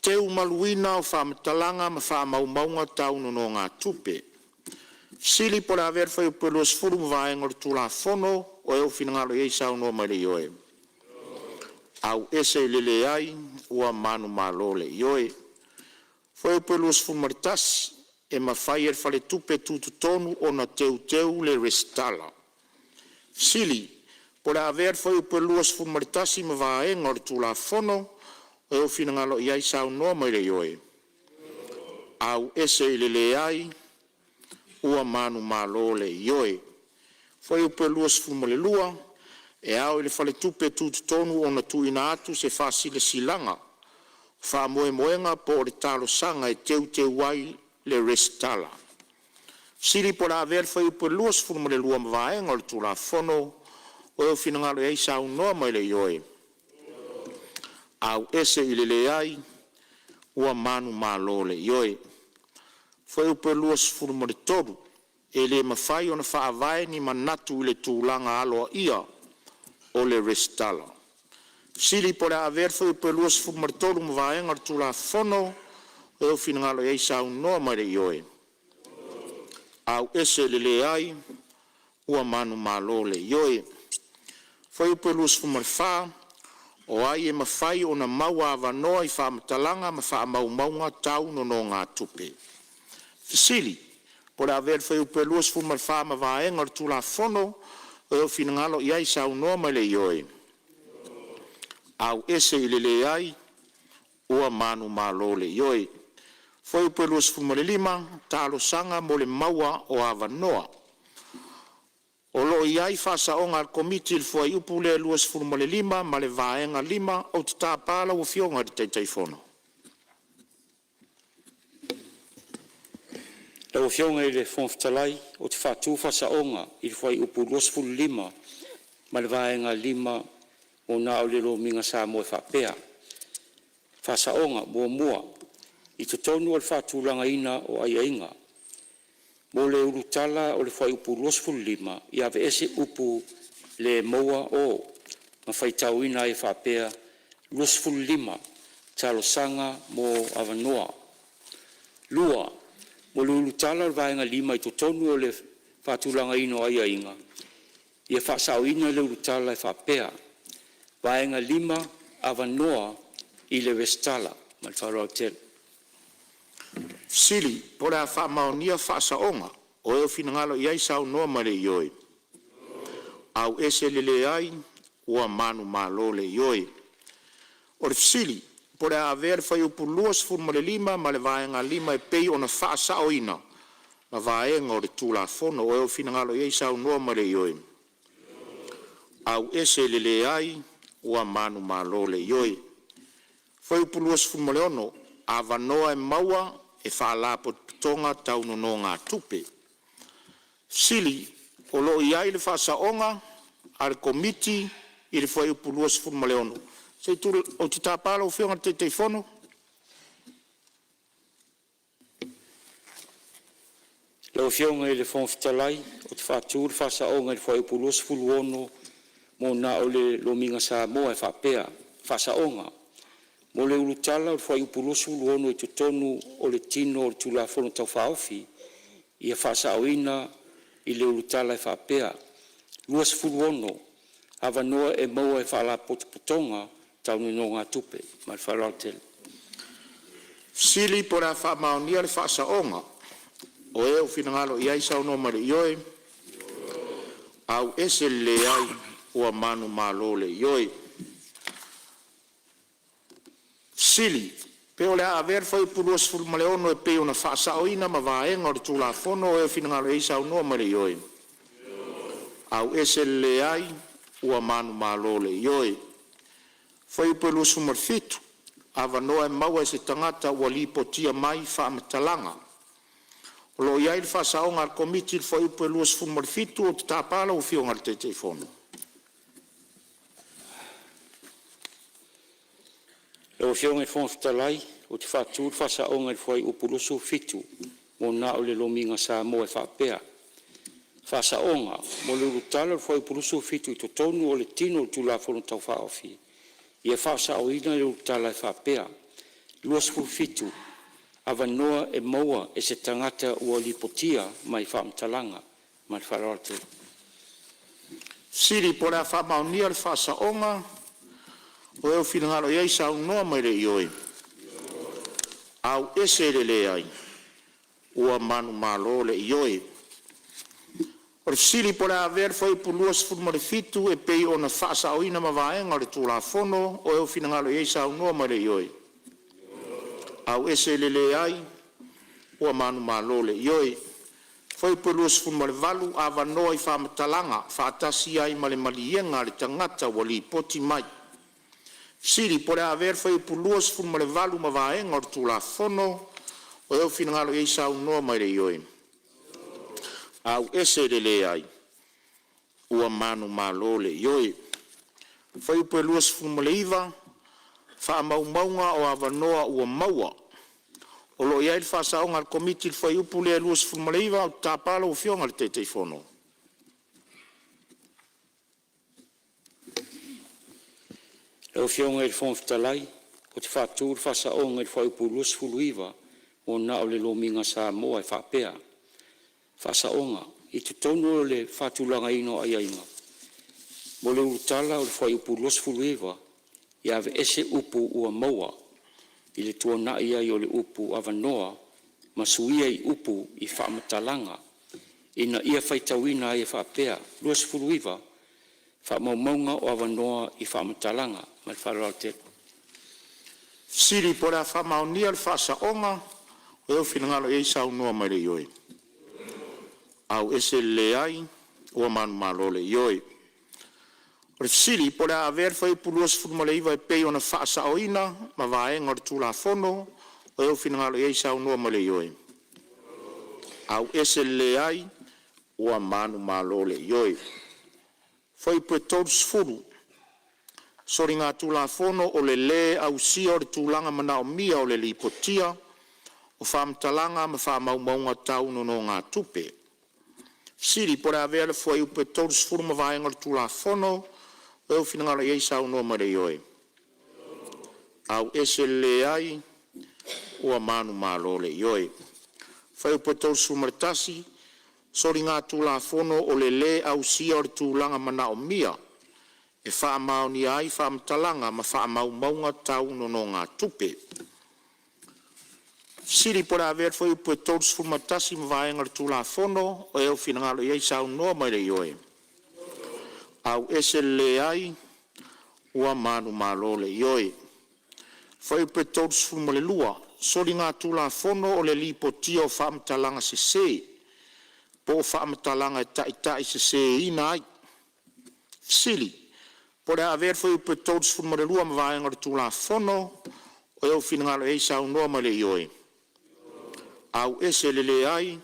Speaker 2: Teumaluina o faamatalaga ma faamaumauga tau nonogatupe. Fesili Po o le a avea le Fuaiupu 20 ma vaega o le Tulafono. O lou finagalo e saunoa mai le Ioe. Auese i le leai. Ua manumalo le Ioe. Fuaiupu 21, E mafai e le Faletupe Tutotonu ona teuteu le resitala. Fesili Po o le a avea le Fuaiupu 21 ma vaega o le Tulafono. O lou finagalo e saunoa mai le Ioe. Auese i le leai. Ua manumalo le Ioe. Fuaiupu 22. E ao i le Faletupe Tutotonu ona tuuina atu se faasilasilaga o faamoemoega po o le talosaga e teuteu ai le resitala. Fesili po o le a avea le Fuaiupu 22 ma vaega o le Tulafono. O lou finagalo e saunoa mai le ioe, auese i le leai ua manumalo le ioe. Fuaiupu 23. E le mafai ona faavae ni manatu i le tulaga aloaia o le resitala. Fesili po o le a avea le Fuaiupu 23 ma vaega o le Tulafono. O lou finagalo e saunoa mai le ioe, auese i le leai ua manumalo le ioe. Fuaiupu 24. O ai e mafai ona maua avanoa i faamatalaga ma faamaumauga tau nonogatupe. Fesili Po o le a avea le Fuaiupu 24 ma vaega o le Tulafono. O lou finagalo e saunoa mai le ioe, auese i le leai ua manumalo le ioe. Fuaiupu 25. Talosaga mo le maua o avanoa. O lo o i ai faasaoga a le Komiti i le Fuaiupu lea 25 ma le Vaega 5. Ou te tapa lau Afioga i le Taitaifono.
Speaker 7: Lau Afioga i le Fofoga Fetalai ou te faatu le faasaoga i le Fuaiupu 25 ma le Vaega 5 mo na o le Lomiga Samoa e faapea: Faasaoga (1) I totonu o le faatulagaina o aiaiga mo le ulutala o le Fuaiupu 25, ia aveese upu “le maua o” ma faitauina ai e faapea: “25 talosaga mo avanoa”. (2) Mo le ulutala o le Vaega 5 i totonu o le faatulagaina o aiaiga, ia faasaoina le ulutala e faapea: Vaega 5 Avanoa i le Resitala. Ma le faaaloalo tele.
Speaker 2: Fesili Po o le a faamaonia faasaoga. O e ua finagalo i ai saunoa mai le ioe. Auese le leai ua manumalo le ioe. O le fesili po o le a avea le Fuaiupu 25 ma le Vaega 5 e pei ona faasaoina ma vaega o le Tulafono. O e ua finagalo i ai saunoa mai le ioe. Auese le leai ua manumalo le ioe. Fuaiupu 26. Avanoa e maua e Faalapotopotoga Tau Nonogatupe. Fesili O lo o i ai le faasaoga a le Komiti i le Fuaiupu 26. Se i tulai mai, ou te tapa lau Afioga i le Taitaifono.
Speaker 7: Lau Afioga i le Fofoga Fetalai ou te faatu le faasaoga i le Fuaiupu 26 mo na o le Lomiga Samoa e faapea: Faasaoga: Mo le ulutala o le Fuaiupu 26 i totonu o le tino o le Tulafono Tau Faaofi, ia faasaoina i le ulutala e faapea: 26. Avanoa e maua e Faalapotopotoga Tau Nonogatupe. Ma le faaaloalo tele.
Speaker 2: Fesili Po o le a faamaonia le faasaoga. O e ua finagalo i ai saunoa mai le ioe. Auese le leai ua manumalo le ioe. Fesili Pe o le a avea le Fuaiupu 26 e pei ona faasaoina ma vaega o le Tulafono. O e ua finagalo i ai saunoa mai le ioe. Auese le leai ua manumalo le ioe. Fuaiupu 27. Avanoa e maua e se tagata ua lipotia mai faamatalaga. O lo o i ai le faasaoga a le Komiti i le Fuaiupu 27. Ou te tapa lau Afioga i le Taitaifono.
Speaker 7: Lau Afioga i le Fofoga Fetalai ou te faatu le faasaoga i le Fuaiupu 27 mo na o le Lomiga Samoa e faapea: Faasaoga Mo le ulutala o le Fuaiupu 27 i totonu o le tino o le Tulafono Tau Faaofi, ia faasaoina le ulutala e faapea: 27. Avanoa e maua e se tagata ua lipotia mai faamatalaga. Ma le faaaloalo tele.
Speaker 2: Fesili Po o le a faamaonia le faasaoga. O e ua finagalo i ai saunoa mai le ioe. Auese le leai ua manumalo le ioe. O le fesili po o le a avea le Fuaiupu 27 e pei ona faasaoina ma vaega o le Tulafono. O e ua finagalo i ai saunoa mai le ioe. Auese le leai ua manumalo le ioe. Fuaiupu 28, Avanoa i faamatalaga faatasi ai ma le maliega a le tagata ua lipoti mai. Fesili po o le a avea le Fuaiupu 28 ma vaega o le Tulafono. O le a finagalo ai saunoa mai le ioe. Auese le leai. Ua manumalo le ioe. Fuaiupu 29, Faamaumauga o avanoa ua maua. O lo o i ai le faasaoga a le Komiti i le fuaiupu lea e 29. Ou te tapa lau Afioga i le Taitaifono.
Speaker 7: Lau Afioga i le Fofoga Fetalai, ou te faatu le faasaoga i le Fuaiupu 29 mo na o le Lomiga Samoa e faapea: Faasaoga I totonu o le faatulagaina o aiaiga mo le ulutala o le Fuaiupu 29, ia aveese upu “ua maua” i le tuanai ai o le upu “avanoa” ma suia i upu i “faamatalaga” ina ia faitauina ai e faapea: 29. Faamaumauga o avanoa i faamatalaga. Ma le faaaloalo tele.
Speaker 2: Fesili po o le a faamaonia le faasaoga. O lou finagalo ia saunoa mai le ioe. Auese le leai. Ua manumalo le ioe. O le fesili po o le a avea le Fuaiupu 29 e pei ona faasaoina ma vaega o le Tulafono. O lou finagalo ia saunoa mai le ioe. Auese le leai. Ua manumalo le ioe. Fuaiupu 30, Soligatulafono o le lē ausia o le tulaga manaomia o le lipotia o faamatalaga ma faamaumauga tau nonogatupe. Fesili po o le a avea le Fuaiupu 30 ma vaega o le Tulafono. O lou finagalo ia saunoa mai le ioe. Auese le leai. Ua manumalo le ioe. Fuaiupu 31, Soligatulafono o le lē ausia o le tulaga manaomia e faamaonia ai faamatalaga ma faamaumauga tau nonogatupe. Fesili po o le a avea le Fuaiupu 31 ma vaega o le Tulafono. O lou finagalo ia saunoa mai le ioe. Auese le leai. Ua manumalo le ioe. Fuaiupu 32, Soligatulafono o le Lipotia o Faamatalaga Sese po o Faamatalaga e Taitaiseseina ai. Fesili Po o le a avea le Fuaiupu 32 ma vaega o le Tulafono. O lou finagalo e saunoa mai le ioe. Auese le leai.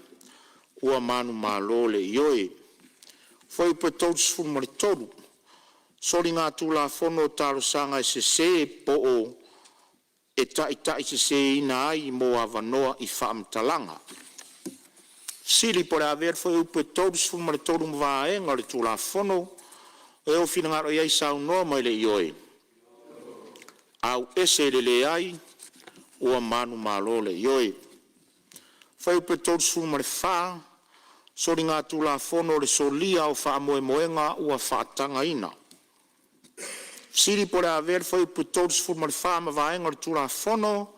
Speaker 2: Ua manumalo le ioe. Fuaiupu 33, Soligatulafono o Talosaga e sese po o e taitaiseseina ai mo avanoa i faamatalaga. Fesili Po o le a avea le Fuaiupu 33 ma vaega o le Tulafono. O lou finagalo e saunoa mai le ioe. Auese le leai. Ua manumalo le ioe. Fuaiupu 34, Soligatulafono o le solia o faamoemoega ua faatagaina. Fesili Po o le a avea le Fuaiupu 34 ma vaega o le Tulafono.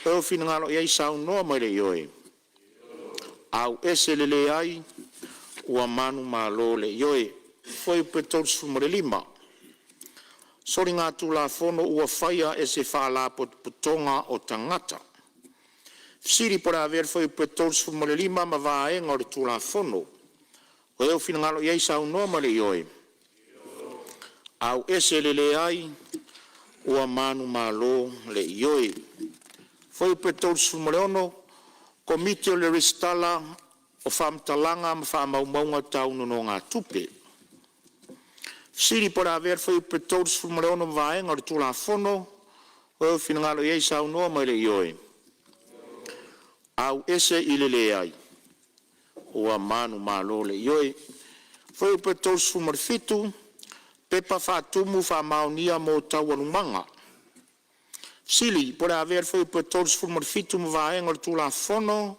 Speaker 2: O lou finagalo e saunoa mai le ioe. Auese le leai. Ua manumalo le ioe. Fuaiupu 35, Soligatulafono ua faia e se Faalapotopotoga o Tagata. Fesili Po o le a avea le Fuaiupu 35 ma vaega o le Tulafono. O lou finagalo ia saunoa ma le ioe. Auese le leai. Ua manumalo le ioe. Fuaiupu 36, Komiti o le Resitala o Faamatalaga ma Faamaumauga Tau Nonogatupe. Fesili Po o le a avea le Fuaiupu 36 ma vaega o le Tulafono. O lou finagalo ia saunoa mai le ioe. Auese i le leai. Ua manumalo le ioe. Fuaiupu 37, Pepa Faatumu Faamaonia mo Taualumaga. Fesili Po o le a avea le Fuaiupu 37 ma vaega o le Tulafono.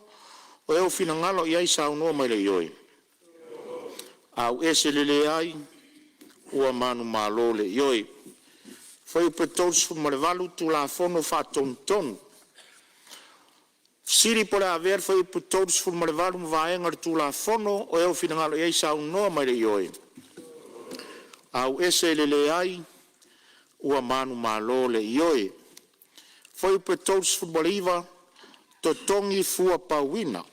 Speaker 2: O lou finagalo ia saunoa mai le ioe. Auese le leai. Ua manumalo le ioe. Fuaiupu 38, Tulafono Faatonutonu. Fesili Po o le a avea le Fuaiupu 38 ma vaega o le Tulafono. O lou finagalo ia saunoa mai le ioe. Auese le leai. Ua manumalo le ioe. Fuaiupu 39, Totogi Fua Pauina.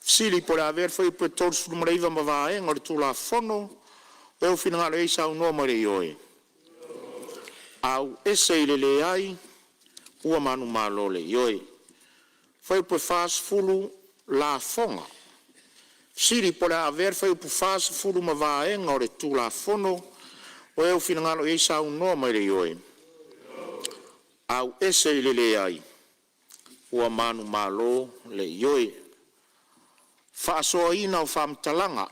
Speaker 2: Fesili po o le a avea le Fuaiupu 39 ma vaega o le Tulafono. O ai se finagalo o i ai saunoa mai i le ioe? Leai. Ua manumalo le Ioe. Fuaiupu 40, Lafoga. Fesili po o le a avea le Fuaiupu 40 ma vaega o le Tulafono. O ai ou finagalo i ai saunoa mai i le ioe? Auese i le leai. Ua manumalo le Ioe. Faasoaina o faamatalaga.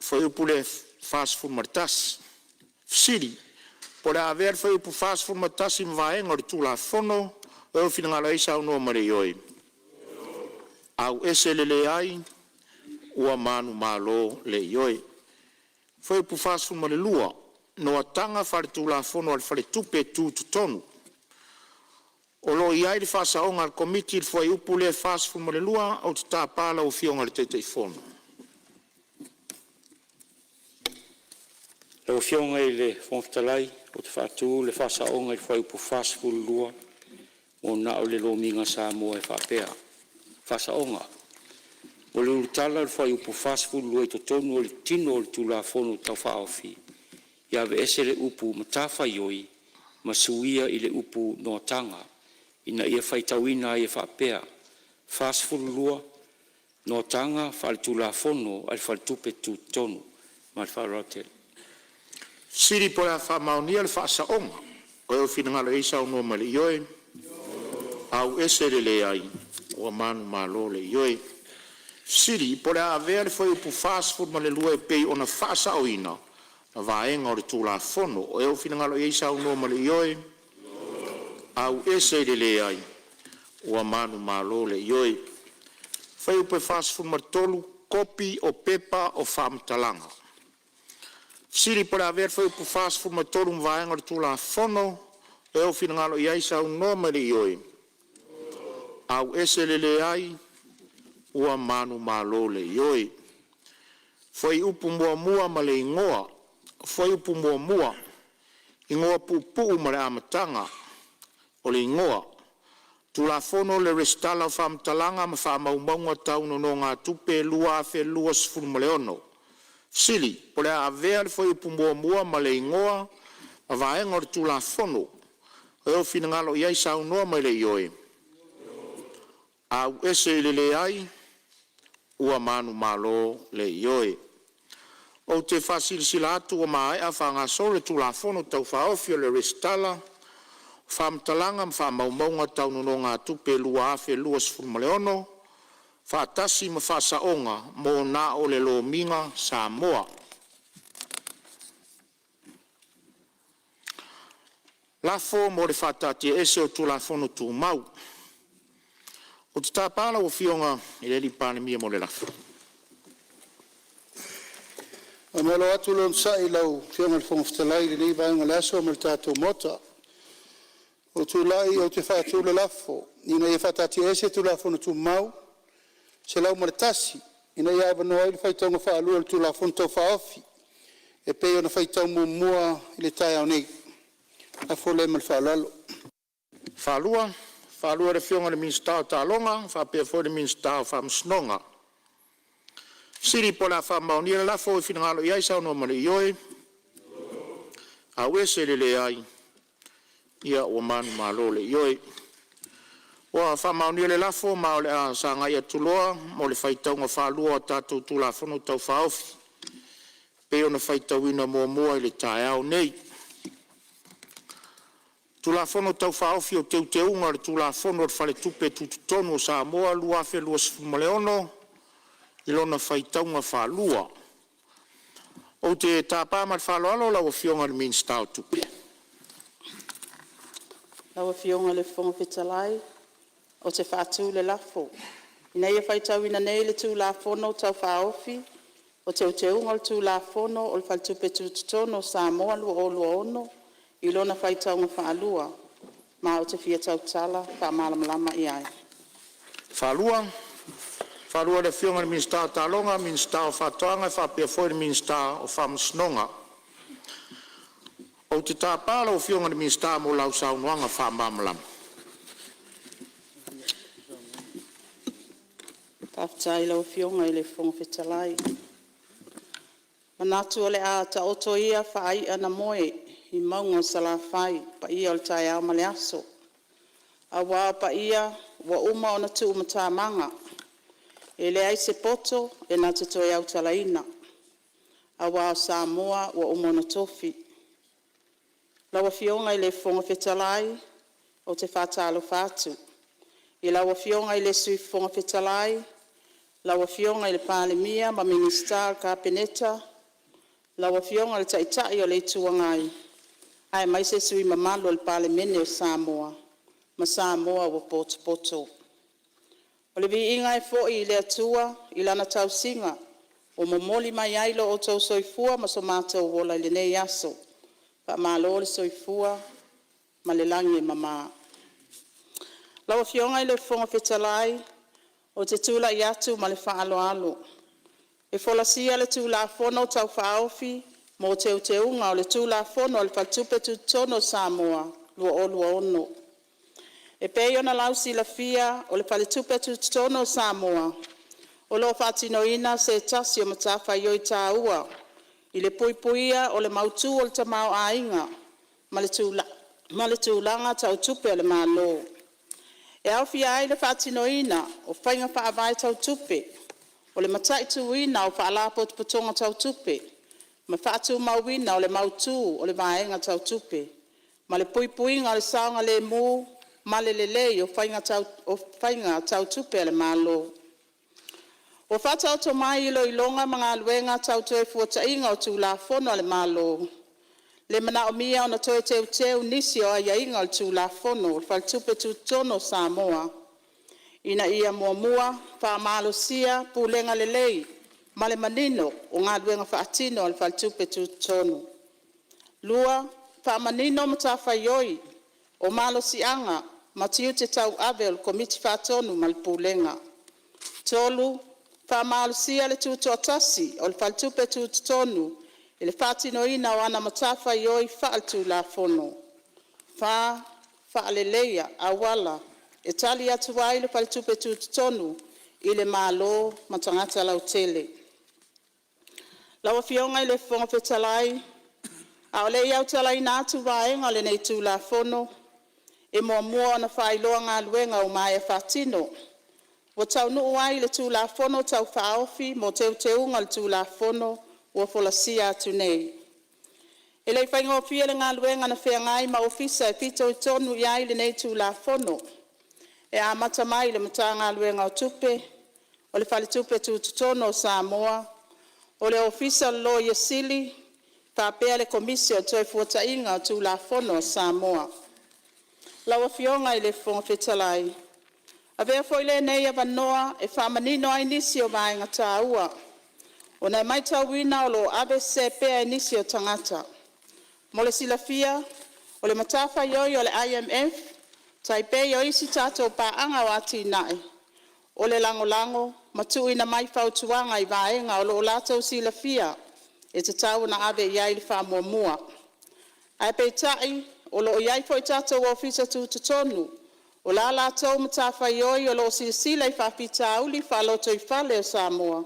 Speaker 2: Fuaiupu 41. Fesili Po o le a avea le fuaiupu 41 ma vaega o le Tulafono. O lou finagalo e saunoa mai le ioe. Auese le leai. Ua manumalo le Ioe. Fuaiupu 42, Noataga Faaletulafono a le Faletupe Tutotonu. O lo o i ai le faasaoga a le Komiti i le fuaiupu lea e 42. Ou te tapa lau Afioga i le Taitaifono.
Speaker 7: Lau Afioga i le Fofoga Fetalai ou te faatu le faasaoga i le Fuaiupu 42 mo na o le Lomiga Samoa e faapea: Faasaoga. Mo le ulutala o le Fuaiupu 42 i totonu o le tino o le Tulafono Tau Faaofi, ia aveese le upu “matafaioi” ma suia i le upu “noataga” ina ia faitauina ai e faapea: 42. Noataga Faaletulafono a le Faletupe Tutotonu. Ma le faaaloalo tele.
Speaker 2: Fesili po o le a faamaonia le faasaoga. O lou finagalo e saunoa mai i le ioe. Auese le leai. Ua manumalo le Ioe. Fesili Po o le a avea le Fuaiupu 42 e pei ona faasaoina ma vaega o le Tulafono. O lou finagalo e saunoa mai le ioe. Auese i le leai. Ua manumalo le Ioe. Fuaiupu 43, Kopi o Pepa o Faamatalaga. Fesili Po o le a avea le Fuaiupu 43 ma vaega o le Tulafono. O lou finagalo e saunoa mai le ioe. Auese le leai. Ua manumalo le Ioe. Fuaiupu 1 ma le Igoa. Fuaiupu 1, Igoa Puupuu ma le Amataga o le Igoa, Tulafono o le Resitala o Faamatalaga ma Faamaumauga Tau Nonogatupe 2026. Fesili Po o le a avea le Fuaiupu 1 ma le Igoa ma vaega o le Tulafono. O lou finagalo ia saunoa mai le ioe. Auese i le leai. Ua manumalo le Ioe. Ou te faasilasila atu ua maea faagasolo le Tulafono Tau Faaofi o le Resitala o Faamatalaga ma Faamaumauga Tau Nonogatupe 2026 faatasi ma Faasaoga mo na o le Lomiga Samoa. Lafo mo le Faataatiaese o Tulafono Tumau. Ou te tapa lau Afioga i le Palemia mo le lafo.
Speaker 4: Faamalo atu le onosai i lau Afioga i le Fofoga Fetalai i lenei vaega o le aso ma le tatou maota. Ua ou tulai ou te faatu le lafo, Ina ia faataatiaese Tulafono Tumau 101, ina ia avanoa ai le faitauga faalua o le Tulafono Tau Faaofi e pei ona faitau muamua i le taeao nei. O le lafo lea ma le faaaloalo.
Speaker 2: Faalua i le Afioga i le Minisita o Taaloga faapea foi le Minisita o Faamasinoga. Fesili Po o le a faamaonia le lafo. Ua finagalo i ai saunoa ma le Ioe. Auese le leai. Ia ua manumalo le Ioe. Ua faamaonia le lafo ma o le a sagai atu loa mo le faitauga faalua o tatou Tulafono Tau Faaofi e pei ona faitauina muamua i le taeao nei. Tulafono Tau Faaofi o Teuteuga o le Tulafono o le Faletupe Tutotonu o Samoa 2026 i lona faitauga faalua. Ou te tapa ma le faaaloalo lau Afioga i le Minisita o Tupe.
Speaker 9: Lau Afioga i le Fofoga Fetalai ou te faatu le lafo, Ina ia faitauina nei le Tulafono Tau Faaofi o Teuteuga o le Tulafono o le Faletupe Tutotonu o Samoa 2026 i lona faitauga faalua, ma ou te fia tautala faamalamalama i ai.
Speaker 2: Faalua i le Afioga i le Minisita o Taaloga, Minisita o Faatoaga faapea foi le Minisita o Faamasinoga. Ou te tapa lau Afioga i le Minisita mo lau saunoaga faamalamalama.
Speaker 9: Faafetai i lau Afioga i le Fofoga Fetalai. E manatu o le a taoto ia faai'a na moe i mauga o Salafai, paia o le taeao ma le aso, aua o paia ua uma ona tuumatamaga, e leai se poto e na te toe autalaina, aua o Samoa ua uma ona tofi. Lau Afioga i le Fofoga Fetalai, ou te faatalofa atu i lau Afioga i le Sui Fofoga Fetalai, lau Afioga i le Palemia ma Minisita o le Kapeneta, lau Afioga i le Taitai o le Itu Agai, aemaise sui usufono mamalu o le Palemene o Samoa ma Samoa ua potopoto. O le viiga e foi i le Atua i Lana tausiga ua momoli mai ai lo outou soifua ma so matou ola i lenei aso. Faamalo le soifua ma le lagi e mama. Lau Afioga i le Fofoga Fetalai, ou te tulai atu ma le faaaloalo e folasia le Tulafono Tau Faaofi mo Teuteuga o le Tulafono o le Faletupe Tutotonu o Samoa 2026. E pei ona lausilafia, o le Faletupe Tutotonu o Samoa o lo'o fa'atinoina se tasi o matafaioi taua i le puipuia o le mautū o le tamaoaiga ma le tulaga tau tupe a le Malo. E aofia ai le fa'atinoina o faiga faavae tau tupe, o le mataituina o faalapotopotoga tau tupe ma faatumauina o le mautū o le vaega tau tupe, ma le puipuiga o le saogalēmū ma le lelei o faiga tau tupe a le Malo. Ua faataoto mai i iloiloga ma galuega tau Toefuataiga o Tulafono a le Malo, le manaomia ona toe teuteu nisi o aiaiga o le Tulafono o le Faletupe Tutotonu o Samoa, ina ia: 1. Faamalosia pulega lelei ma le manino o galuega faatino a le Faletupe Tutotonu. 2. Faamanino matafaioi, o malosiaga ma tiute tauave o le Komiti Faatonu ma le Pulega. 3. Faamalosia le tutoatasi o le Faletupe Tutotonu i le faatinoina o ana matafaioi faale-Tulafono. 4. Faaleleia auala e tali atu ai le Faletupe Tutotonu i le Malo ma tagata lautele. Lau Afioga i le Fofoga Fetalai, a o le i autalaina atu vaega o lenei Tulafono, e muamua ona faailoa galuega ua maea faatino, ua taunuu ai i le Tulafono Tau Faaofi mo Teuteuga o le Tulafono ua folasia atu nei. E le i faigofie le galuega na feagai ma Ofisa e fitoitonu i ai lenei Tulafono, e amata mai i le Matagaluega o Tupe, o le Faletupe Tutotonu o Samoa, o le Ofisa o le Loia Sili, faapea le Komisi o le Toefuataiga o Tulafono a Samoa. Lau Afioga i le Fofoga Fetalai, Avea foi lenei avanoa e faamanino ai nisi o vaega taua, ona e maitauina o lo o ave sese pea e nisi o tagata. Mo le silafia, o le matafaioi a le IMF tai pei o isi tatou paaga o atinae, o le lagolago ma tuuina mai fautuaga i vaega o lo o latou silafia e tatau ona ave i ai le faamuamua. Ae peitai, o lo o i ai foi tatou Ofisa Tutotonu, o la latou matafaioi o lo o silasila i faafitauli faalotoifale o Samoa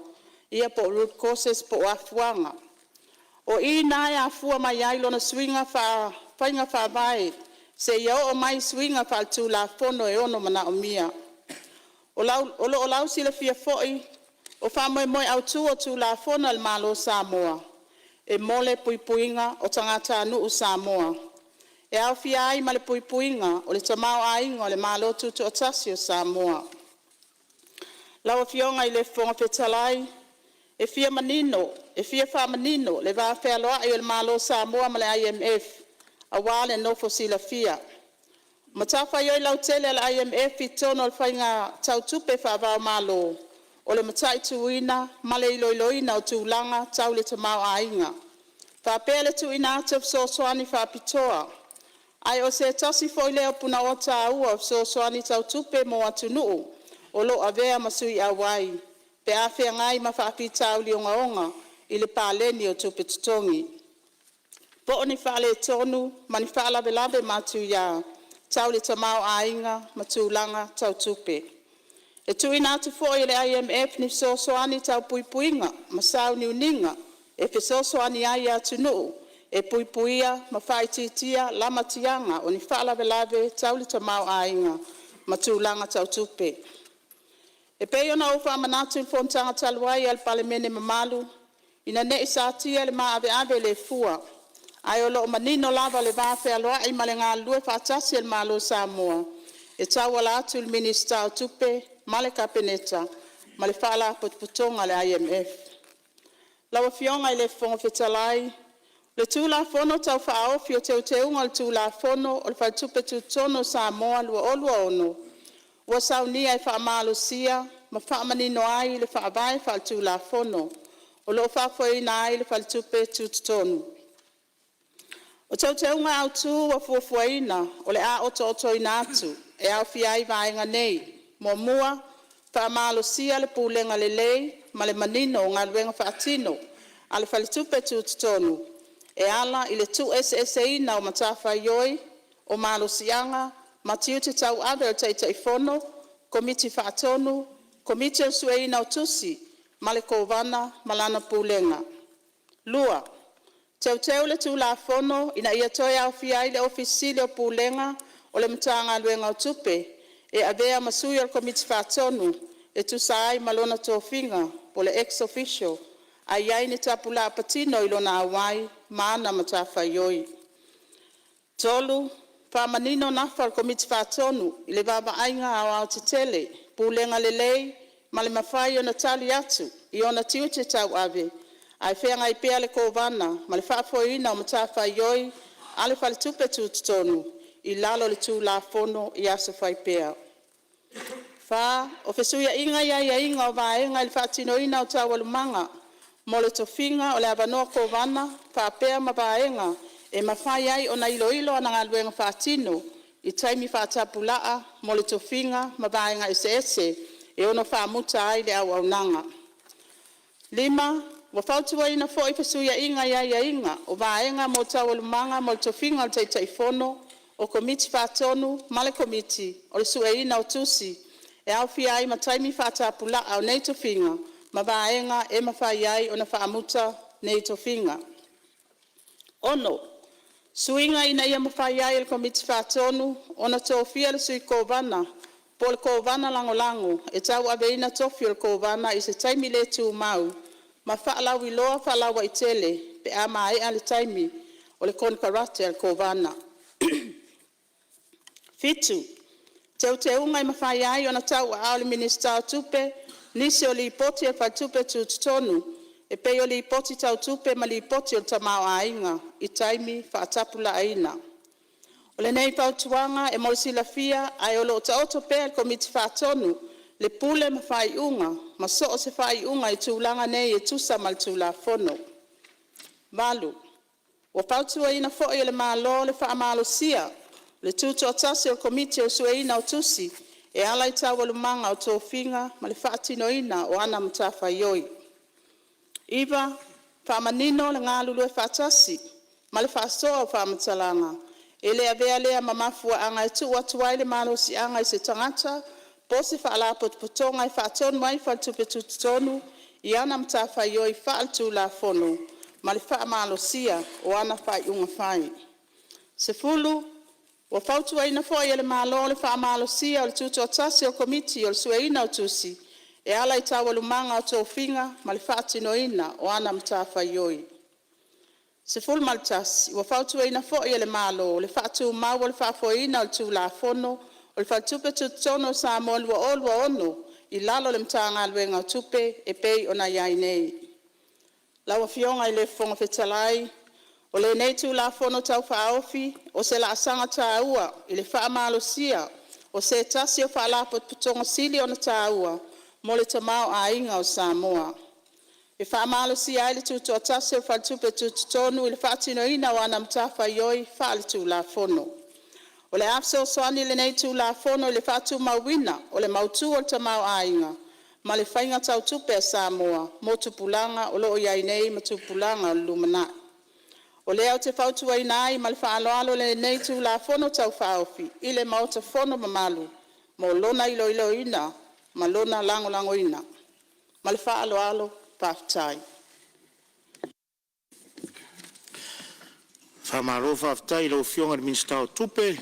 Speaker 9: po o root causes po o afuaga. O i na e afua mai ai lona suiga faafaiga faavae seia oo mai i suiga faaletulafono e ono manaomia. O lo o lausilafia foi, o faamoemoe autu o Tulafono a le Malo o Samoa, e mo le puipuiga o tagatanuu Samoa, e aofia ai ma le puipuiga o le tamaoaiga o le Malo Tutoatasi o Samoa. Lau Afioga i le Fofoga Fetalai, E fia faamanino le va fealoai o le Malo o Samoa ma le IMF aua le nofo silafia. O matafaioi lautele a le IMF i totonu o le faiga tau tupe faava-o-Malo, o le mataituina ma le iloiloina o tulaga tau le tamaoaiga, faapea le tuuina atu o fesoasoani faapitoa, ae o se tasi foi lea o punaoa taua o fesoasoani tau tupe mo atunuu o lo'o avea ma sui auai, pe a feagai ma faafitauli ogaoga i le paleni o tupe totogi, po'o ni faaletonu ma ni faalavelave matuia tau le tamaoaiga ma tulaga tau tupe. E tuuina atu foi e le IMF ni fesoasoani tau puipuiga ma sauniuniga e fesoasoani ai i atunuu e puipuia ma fa'aitiitia lamatiaga o ni faalavelave tau le tamaoaiga ma tulaga tau tupe. E pei ona ou fa'amanatu i le fonotaga talu ai a le Palemene mamalu, ina ne'i satia e le ma'ave'ave le fua, ae o lo'o manino lava le va fealoa'i ma le galulue fa'atasi a le Malo o Samoa e tauala atu i le Minisita o Tupe ma le Kapeneta ma le Fa'alapotopotoga a le IMF. Lau Afioga i le Fofoga Fetalai, O le Tulafono Tau Fa'aofi o Teuteuga o le Tulafono o le Faletupe Tutotonu o Samoa 2026, ua saunia e fa'amalosia ma fa'amanino ai le fa'avae fa'ale-Tulafono o lo'o fa'afoeina ai le Faletupe Tutotonu. O Teuteuga autu ua fuafuaina o le a oto'otoina atu, e aofia ai vaega nei: 1. Fa'amalosia le pulega lelei ma le manino o galuega fa'atino a le Faletupe Tutotonu e ala i le tu'ueseeseina o matafaioi, o malosi'aga ma tiute tauave o le Taitaifono, Komiti Fa'atonu, Komiti o le Sueina o Tusi ma le Kovana ma lana Pulega. 2. Teuteu le Tulafono ina ia toe aofia ai le Ofisa Sili o Pulega o le Matagaluega o Tupe e avea ma sui o le Komiti Faatonu e tusa ai ma lona tofiga (ex-officio), ae i ai ni tapulaa patino i lona auai ma ana matafaioi. 3. Fa'amanino nafa o le Komiti Faatonu i le vaavaaiga aoaotetele, pulega lelei ma le mafai ona tali atu i ona tiute tauave, ae feagai pea le Kovana ma le fa'afoeina o matafaioi a le Faletupe Tutotonu i lalo o le Tulafono i aso fai pea. 4. O fesuia'iga i aiaiga o vaega i le fa'atinoina o taualumaga mo le tofiga o le avanoa Kovana faapea ma vaega e mafai ai ona iloilo ana galuega faatino i taimi fa'atapula'a mo le tofiga ma vaega eseese e ono faamuta ai le auaunaga. 5. Ua fautuaina foi fesuia'iga i aiaiga o vaega mo taualumaga mo le tofiga o le Taitaifono, o Komiti Faatonu ma le Komiti o le Sueina o Tusi, e aofia ai ma taimi fa'atapula'a o nei tofiga ma vaega e mafai ai ona fa'amuta nei tofiga. 6. Suiga ina ia mafai ai e le Komiti Faatonu ona tofia le Sui Kovana po'o le Kovana Lagolago e tauaveina tofi o le Kovana i se taimi le tumau ma fa'alauiloa fa'alaua'itele pe a mae'a le taimi o le konekarate a le Kovana. 7. Teuteuga ia mafai ai ona tau'a'ao e le Minisita o Tupe nisi o Lipoti a le Faletupe Tutotonu e pei o Lipoti Tau Tupe ma Lipoti o le Tamaoaiga, i taimi fa'atapula'aina. O lenei fautuaga e mo le silafia ae o lo'o ta'oto pea i le Komiti Faatonu le pule ma fa'aiuga ma so o se fa'aiuga i tulaga nei e tusa ma le Tulafono. 8. Ua fautuaina foi e le Malo le fa'amalosia o le tuto'atasi o le Komiti o le Sueina o Tusi e ala i taualumaga o tofiga ma le fa'atinoina o ana matafaioi. 9. Fa'amanino le galulue fa'atasi ma le fa'asoa o fa'amatalaga. E le avea lea ma mafuaaga e tuu atu ai le malosiaga i se tagata po'o se fa'alapotopotoga e fa'atonu ai Faletupe Tutotonu i ana matafaioi fa'ale-Tulafono ma le fa'amalosia o ana fa'aiuga fai. 10. Ua fautuaina foi e le Malo le fa'amalosia o le tuto'atasi o le Komiti o le Sueina o Tusi e ala i taualumaga o tofiga ma le fa'atinoina o ana matafaioi. 11. Ua fautuaina foi e le Malo le fa'atumau o le fa'afoeina o le Tulafono o le Faletupe Tutotonu o Samoa 2026 i lalo o le Matagaluega o Tupe e pei ona i ai nei. Lau Afioga i le Fofoga Fetalai, O lenei Tulafono Tau Fa'aofi o se la'asaga taua i le fa'amalosia o se tasi o Fa'alapotopotoga sili ona taua mo le tamaoaiga o Samoa. E fa'amalosia ai le tuto'atasi o le Faletupe Tutotonu i le fa'atinoina o ana matafaioi fa'ale-Tulafono. O le a fesoasoani lenei Tulafono i le fa'atumauina o le mautū o le tamaoaiga ma le faiga tau tupe a Samoa mo tupulaga o lo'o i ai nei ma tupulaga o le lumana'i. O lea ou te fautuaina ai ma le fa'aloalo lenei Tulafono Tau Fa'aofi i le Maota Fono mamalu mo lona iloiloina ma lona lagolagoina. Ma le faaaloalo, faafetai. Faamalo faafetai i lau Afioga i le Minisita o Tupe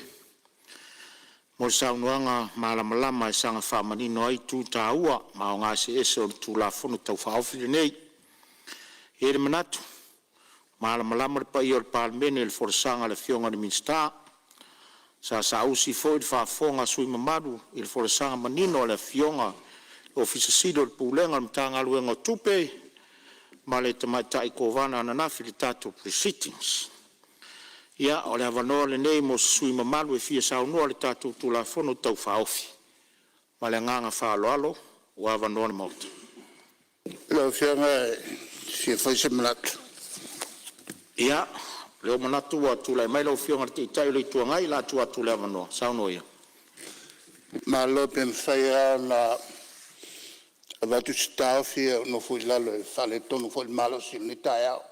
Speaker 9: mo le saunoaga malamalama e saga faamanino ai itu taua ma aoga eseese o le Tulafono Tau Faaofi lenei. E i ai le manatu ua malamalama le paia o le Palemene i le folasaga a le Afioga i le Minisita. Sa saausi foi le faafofoga a sui usufono mamalu i le folasaga manino a le Afioga i le Ofisa Sili o Pulega o le Matagaluega o Tupe ma le Tamaitai Kovana ananafi i le tatou pre-sitting. Ia, o le avanoa lenei mo se sui usufono mamalu e fia saunoa i le tatou Tulafono Tau Faaofi. Ma le agaga faaaloalo ua avanoa le Maota.
Speaker 11: Lau Afioga e fia fai se manatu.
Speaker 2: Ia, o lea ua manatu ua tulai mai lau Afioga i le Taitai o le Itu Agai, o le a tuu atu le avanoa, saunoa ia.
Speaker 11: Malo, pe mafai lava ona avatu se taofi a o ou nofo i lalo e faaletonu foi le malosi i lenei taeao.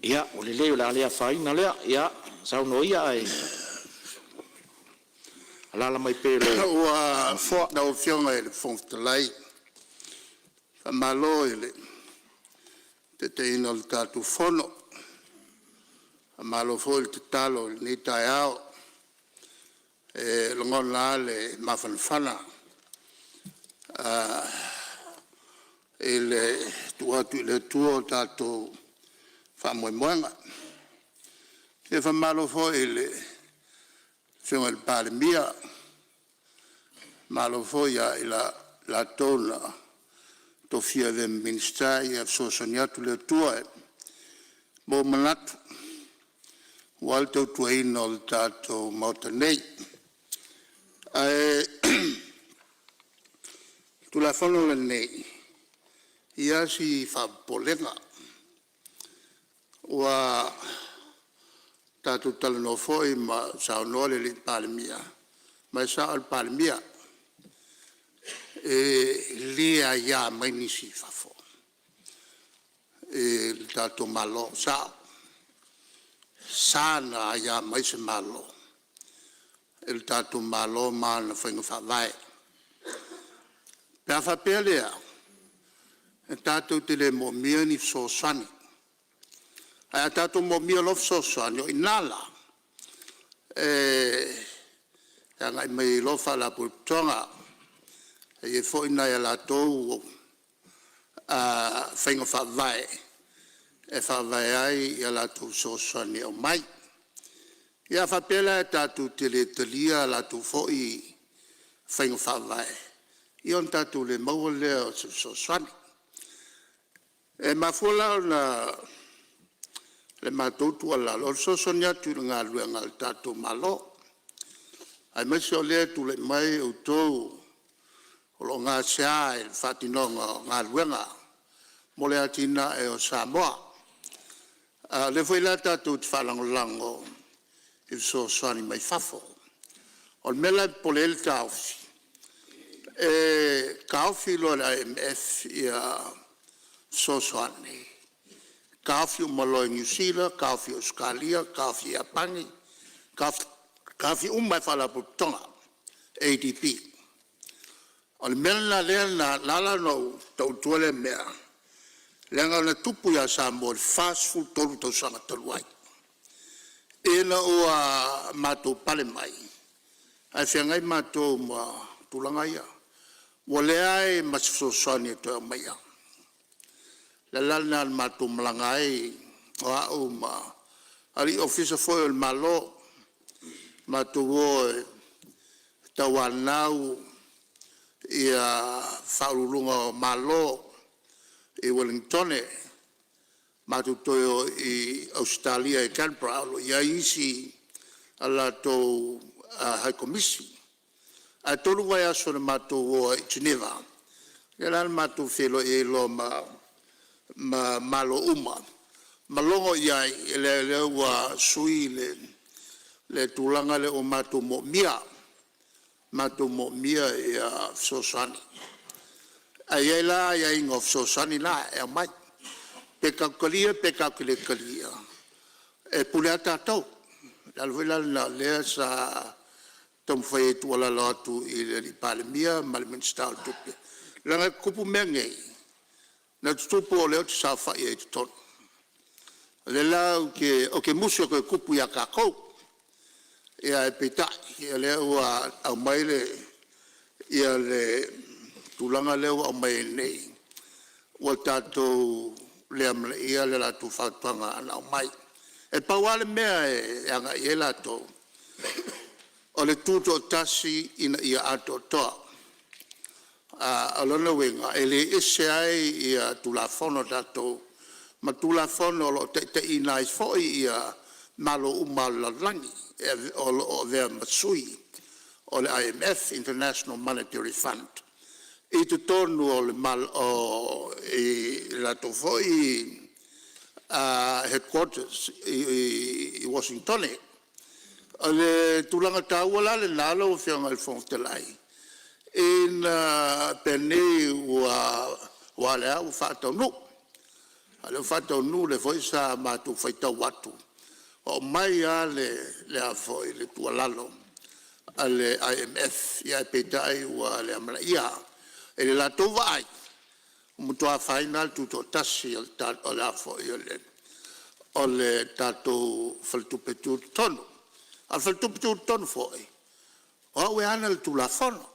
Speaker 2: Ia, ua lelei o le a le afaina lea. Ia, saunoa ia ae alaala mai pea i lou nofoa.
Speaker 11: Lau Afioga i le Fofoga Fetalai, faamalo i le taitaiina o le tatou Fono, faamalo foi le tatalo i lenei taeao. E lagona lava le mafanafana i le tuu atu i le Atua o tatou faamoemoega. E fia faamalo foi i le Afioga i le Palemia, malo foi ia i latou na tofia e avea ma Minisita, ia fesoasoani atu le Atua e maua manatu aua le tautuaina o le tatou Maota nei. Ae o le Tulafono lenei, e i ai lava si faapopolega. Ua tatou talanoa foi ma saunoa le Palemia, ma e sao le Palemia, e le aia mai nisi i fafo i le tatou Malo, e sao. E sa ona aia mai se Malo i le tatou Malo ma ana faiga faavae. Pe a faapea la e tatou te le moomia ni fesoasoani, ae a tatou moomia loa fesoasoani, o i ina la e agai mai ai loa Faalapotopotoga. E i ai foi nai a latou faiga faavae e faavae ai a latou fesoasoani e aumai. Ia a faapea la tatou te le talia a latou foi faiga faavae, ia ona tatou le maua lea o se fesoasoani. E mafua la ona le matou tuualalo, o le fesoasoani atu i le galuega a le tatou Malo, aemaise o lea e tulai mai outou o lo o gasea i le faatinoga o galuega mo le atinae o Samoa. A o lea foi la tatou te faalagolago i fesoasoani mai fafo. O le mea la e popole ai le taofi, e taofi loa e le IMF fesoasoani, taofi uma loa e Niu Sila, taofi e Ausetalia, taofi e Iapani, taofi uma lava e Faalapotopotoga ADB. O le mea lena lea na ala ona ou tau atua lea mea, leaga na tupu ia Samoa i le 43 tausaga talu ai, ina ua matou pale mai ae feagai matou ma tulaga ia, ua leai ma se fesoasoani e toe aumaia. O le ala la lena na matou malaga ai o au ma alii Ofisa foi o le Malo, matou o e tauanau Faauluuluga o Malo i Ueligitone, matou toe o i Ausetalia i Canberra o lo o i ai isi a latou High Komisi. Ae 3 vaiaso na matou o ai i Geneva lea la na matou feiloai ai loa ma Malo uma ma logo i ai, o lea ua sui le tulaga lea ua matou moomia fesoasoani. Ae i ai la aiaiga o fesoasoani la e aumai, pe tatou te talia pe tatou te le talia, e pule lava tatou. O le ala foi la lena o lea sa taumafai ai e tuualalo atu i le Palemia ma le Minisita o Tupe, leaga e tutupu mea nei, na tutupu o lea ou te saofai ai i totonu. O lea la ou te musu e toe tupu ia tatou. Ae peitai o lea ua aumai le tulaga lea ua aumai ai nei, ua tatou le amanaia le latou fautuaga na aumai. E pau lava le mea e agai i ai latou, o le tutoatasi ina ia atoatoa. O lona uiga e le ese ai Tulafono a tatou ma Tulafono o lo o taitaiina ai foi Malo uma lava o le lalolagi o lo o avea ma sui o le IMF, International Monetary Fund i totonu o le latou foi Headquarters i Uasinitone. O le tulaga taua la lena lau Afioga i le Fofoga Fetalai, ina penei aua o lea ua faataunuu, o lea ua faataunuu lea foi sa matou faitau atu o aumai lava le tuualalo a le IMF, ae peitai ua le amanaia. I le latou vaai ua matua afaina lava le tutoatasi o le tatou Faletupe Tutotonu. A o le Faletupe Tutotonu foi, o au e ana le Tulafono.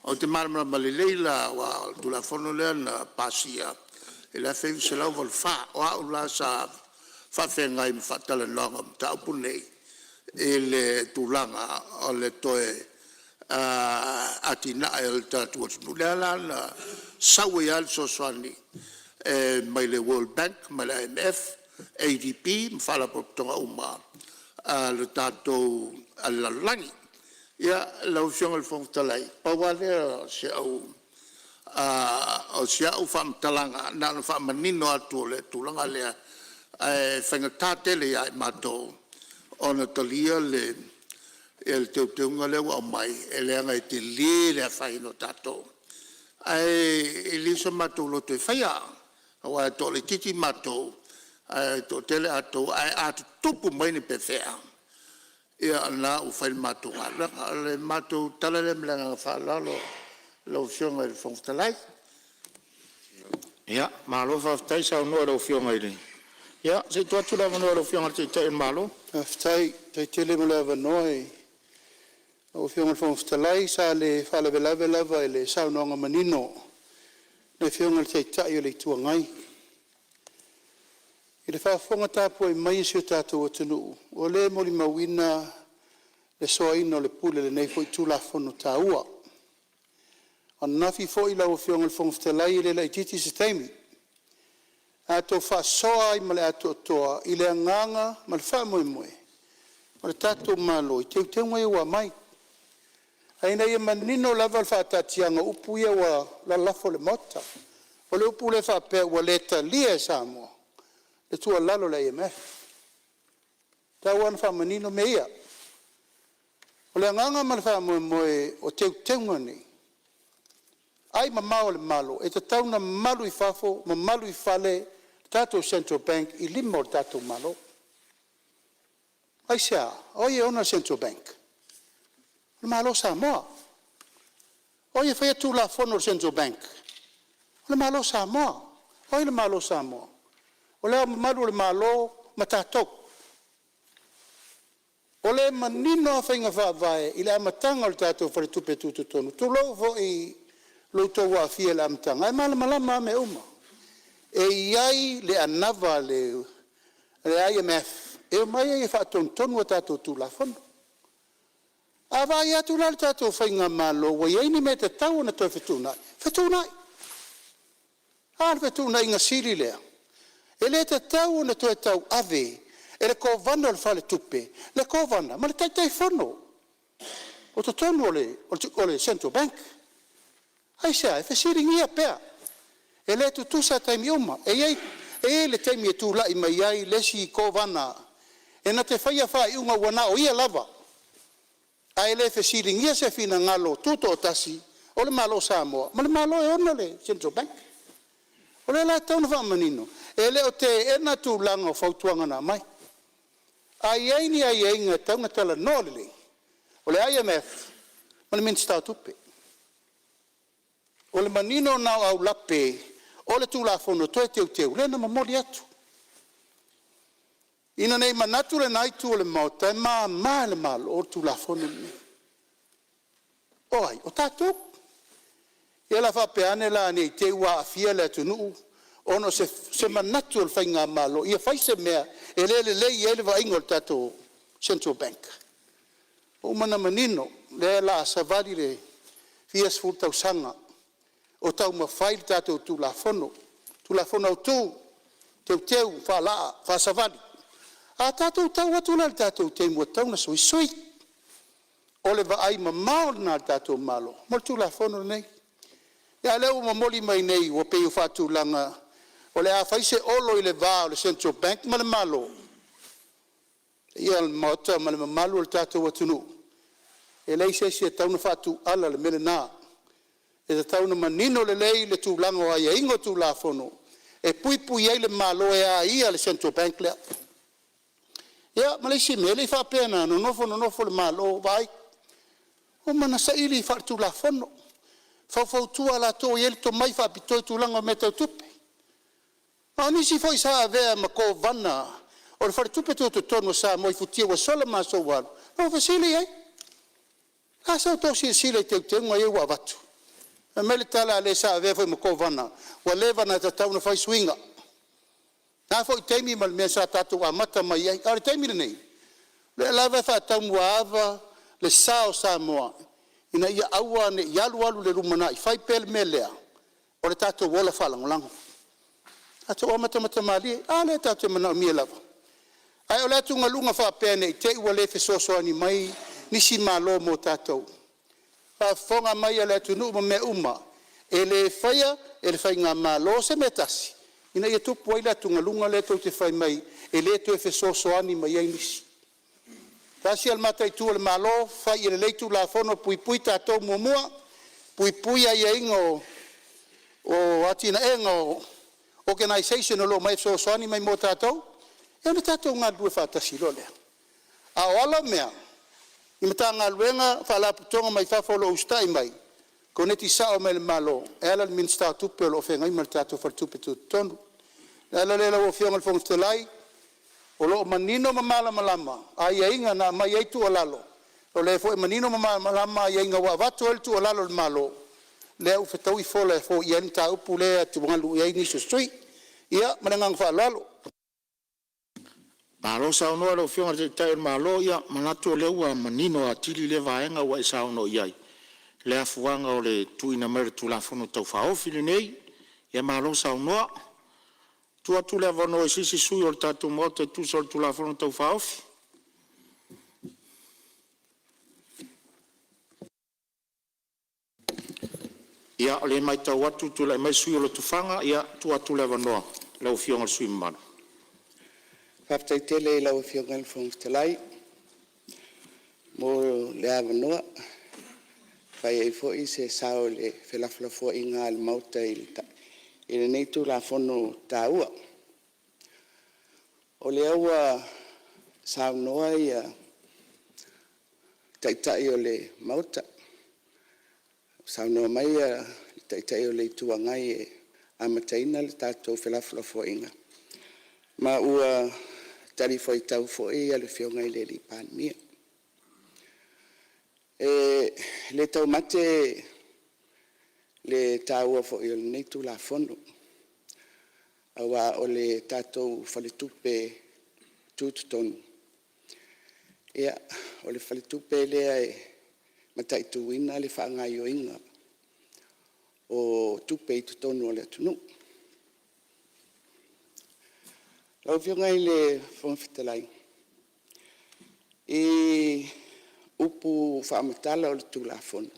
Speaker 11: Ou te malamalama lelei la aua o le Tulafono lea na pasia i le 1984. O au la sa faafeagai ma faatalanoaga o mataupu nei i le tulaga o le toe atinae o le tatou atunuu, lea la na sau ai lava le fesoasoani mai le World Bank ma le IMF, ADB ma Faalapotopotoga uma a le tatou lalolagi. Ia, lau Afioga i le Fofoga Fetalai, pau lava lea o si au faamatalaga na ona faamanino atu o le tulaga lea, ae faigata tele ia i matou ona talia le teuteuga lea ua aumai e leaga e tele le afaina o tatou, ae leai so matou loto e faia aua e toalaitiiti matou ae toatele outou. Ae a tutupu mai ni pefea, ia o lena ua fai le matou galuega. O le matou tala lea ma le agaga faaaloalo lau Afioga i le Fofoga Fetalai.
Speaker 2: Ia, malo faafetai saunoa i lau Afioga i le… Ia, se i tuu atu le avanoa i lau Afioga i le Taitai o le Malo.
Speaker 4: Faafetai. Faafetai tele mo le avanoa i lau Afioga i le Fofoga Fetalai. Sa le faalavelave lava i le saunoaga manino a le Afioga i le Taitai o le Itu Agai. I le faafofoga tapuai mai a si o tatou atunuu, o lea e molimauina le soaina o le pule i lenei foi Tulafono taua. O ananafi foi lau Afioga i le Fofoga Fetalai, e le laitiiti se taimi, na tatou faasoa ai ma le atoatoa i le agaga ma le faamoemoe o le tatou Malo i teuteuga ia ua aumai. Ae ina ia manino lava le faataatiaga o upu ia ua lalafo i le Maota, o le upu lea faapea ua le talia e Samoa le tuualalo a le IMF. E tatau lava ona faamanino mea ia. O le agaga ma le faamoemoe o teuteuga nei, ai mamao a le Malo, e tatau ona malu i fafo ma malu i fale le tatou Central Bank i lima o le tatou Malo. Aisea? O ai e ona le Central Bank? O le Malo o Samoa. O ai e faia Tulafono a le Central Bank? O le Malo o Samoa. O ai le Malo o Samoa? O Le Ao Mamalu o le Malo ma tatou. O lea e manino lava faiga faavae i le amataga o le tatou faletupe tutotonu, tulou foi lo outou aafia i le amataga, ae malamalama lava mea uma. E i ai le anava a le IMF e omai ai e faatonutonu a tatou Tulafono. A vaai atu la le tatou faigamalo ua i ai ni mea e tatau ona toe fetuunai, fetuunai. A le fetuunaiga sili lea, e le tatau ona toe tauave e le Kovana o le Faletupe le Kovana ma le Taitaifono o totonu o le Central Bank. Aisea? E fesiligia pea, e le tutusa taimi uma. E i ai le taimi e tulai mai ai le isi Kovana e na te faia faaiuga ua na o ia lava, ae le fesiligia se finagalo tutoatasi o le Malo o Samoa ma le Malo e ona le Central Bank. O lea la e tatau ona faamanino, e le o teena tulaga o fautuaga na aumai. A i ai ni aiaiga e tatau ona talanoa lelei, O le IMF ma le Minisita o Tupe. O le manino lena o aulape o le Tulafono Toe Teuteu lea na momoli atu, ina ne i manatu lena itu o le Maota e mama i le Malo le Tulafono lenei. O ai? O tatou. Ia la faapea ane la ne i te i ua aafia le atunuu ona o se manatu o le faigamalo ia fai se mea e le lelei ai le vaaiga o le tatou Central Bank. Ua uma ona manino lea o le a savali le fia sefulu tausaga o taumafai le tatou Tulafono, Tulafono Autu, teuteu, faalaa, faasavali. A tatou tau atu la i le tatou taimi ua tatau ona sui, sui. O le vaaimamao lena a le tatou Malo mo le Tulafono lenei. A o lea ua momoli mai nei ua pei ua faatulaga o le a fai se olo i le va o le Central Bank ma le Malo. Le paia i le Maota ma le mamalu o le tatou atunuu, e leai se isi e tatau ona faatuala le mea lena. E tatau ona manino lelei le tulaga o aiaiga o Tulafono e puipui ai le Malo e a ia le Central Bank lea. Ia ma le isi mea, e le i faapea na nonofo nonofo le Malo vaai, ua uma ona saili faale-Tulafono, faufautua latou e i ai le tomai faapitoa i tulaga o mea tau tupe. A o nisi foi sa avea ma Kovana o le Faletupe Tutotonu o Samoa i futia ua sola ma aso ua alu, na ou fesili i ai, o le a sa outou silasila i teuteuga ia ua avatu? Fai mai le tala a le sa avea foi ma Kovana, ua leva ona tatau ona fai suiga. O na foi taimi ma le mea sa tatou amata mai ai. A o le taimi lenei, o lea lava e faataumuaava le sa o Samoa ina ia aua ne i alu alu i le lumanai, fai pea le mea lea o le tatou ola faalagolago. Tatou amatamata malie, a lea tatou te manaomia lava. Ae o le atugaluga faapea ne i te i ua le fesoasoani mai nisi malo mo tatou, faafofoga mai a le atunuu ma mea uma, e le faia e le faigamalo se mea e tasi ina ia tupu ai le atugaluga lea tou te fai mai e le toe fesoasoani mai ai nisi. Tasi ia le mataitu o le Malo, fai ia lelei Tulafono, puipui tatou muamua, puipui aiaiga o atinaega o organization o lo o omai e fesoasoani mai mo tatou, ia ona tatou galulue faatasi loa lea. A o ala o mea i Matagaluega ma Faalapotopotoga mai fafo o lo o usitai mai, koneti sao mai i le Malo e ala i le Minisita o Tupe o lo o feagai ma le tatou Faletupe Tutotonu. O le ala lea lau Afioga i le Fofoga Fetalai, o lo o manino ma malamalama aiaiga na aumai ai tuualalo, o lea foi e manino ma malamalama aiaiga ua avatu ai le tuualalo a le Malo, lea ua fetaui fola e foia ai le mataupu lea e atugalu i ai nisi o sui usufono. Ia ma le agaga faaaloalo. Malo saunoa i lau Afioga i le Taitai o le Malo. Ia manatu o lea ua manino atili lea vaega ua e saunoa i ai i le afuaga o le tuuina mai o le Tulafono Tau Faaofi lenei. Ia malo saunoa. E tuu atu le avanoa i se isi sui usufono o le tatou Maota e tusa o le Tulafono Tau Faaofi. Ia, o lea e matau atu ua tulai mai le sui usufono mo Lotofaga. Ia, e tuu atu le avanoa i lau Afioga i le sui usufono mamalu. Faafetai tele i lau Afioga i le Fofoga Fetalai mo le avanoa e fai ai foi se sao i le felafolafoaiga a le Maota i lenei Tulafono taua. O lea ua saunoa Taitai o le Maota, saunoa mai le Taitai o le Itu Agai e amataina le tatou felafolafoaiga, ma ua talifuaitau foi le Afioga i le Palemia. E le taumate le taua foi o lenei Tulafono, aua o le tatou Faletupe Tutotonu, o le faletupe lea e mataituina le faagaoioiga o tupe i totonu o le atunuu. Lau Afioga i le Fofoga Fetalai, i upu faamatala o le Tulafono,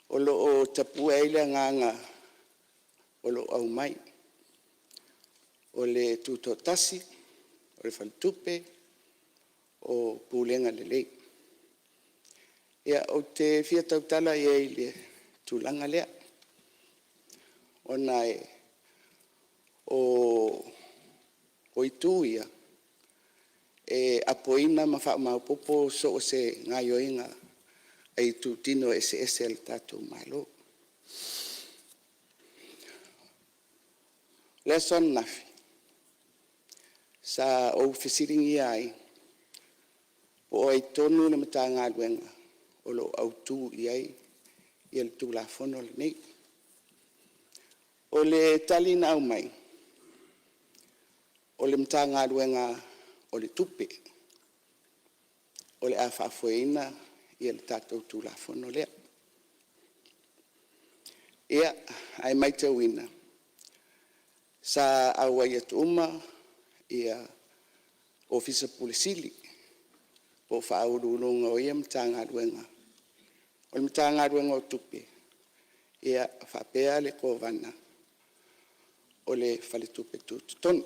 Speaker 4: o lo o tapue ai le agaga o lo o aumai, o le tutoatasi, o le faletupe, o pulega lelei. Ia, ou te fia tautala i ai i le tulaga lea, ona o itu ia,
Speaker 12: e apoina ma faamaopoopo so o se gaoioiga a itutino eseese a le tatou Malo. O le aso ananafi sa ou fesiligia ai po o ai tonu le Matagaluega o lo o autu i ai le Tulafono lenei. O le tali na aumai, o le Matagaluega o le Tupe o le a faafoeina le tatou Tulafono lea. Ia, ae matauina sa auai atu uma Ofisa Pule Sili po o Faauluuluga o ia Matagaluega, o le Matagaluega o Tupe faapea le Kovana o le Faletupe Tutotonu.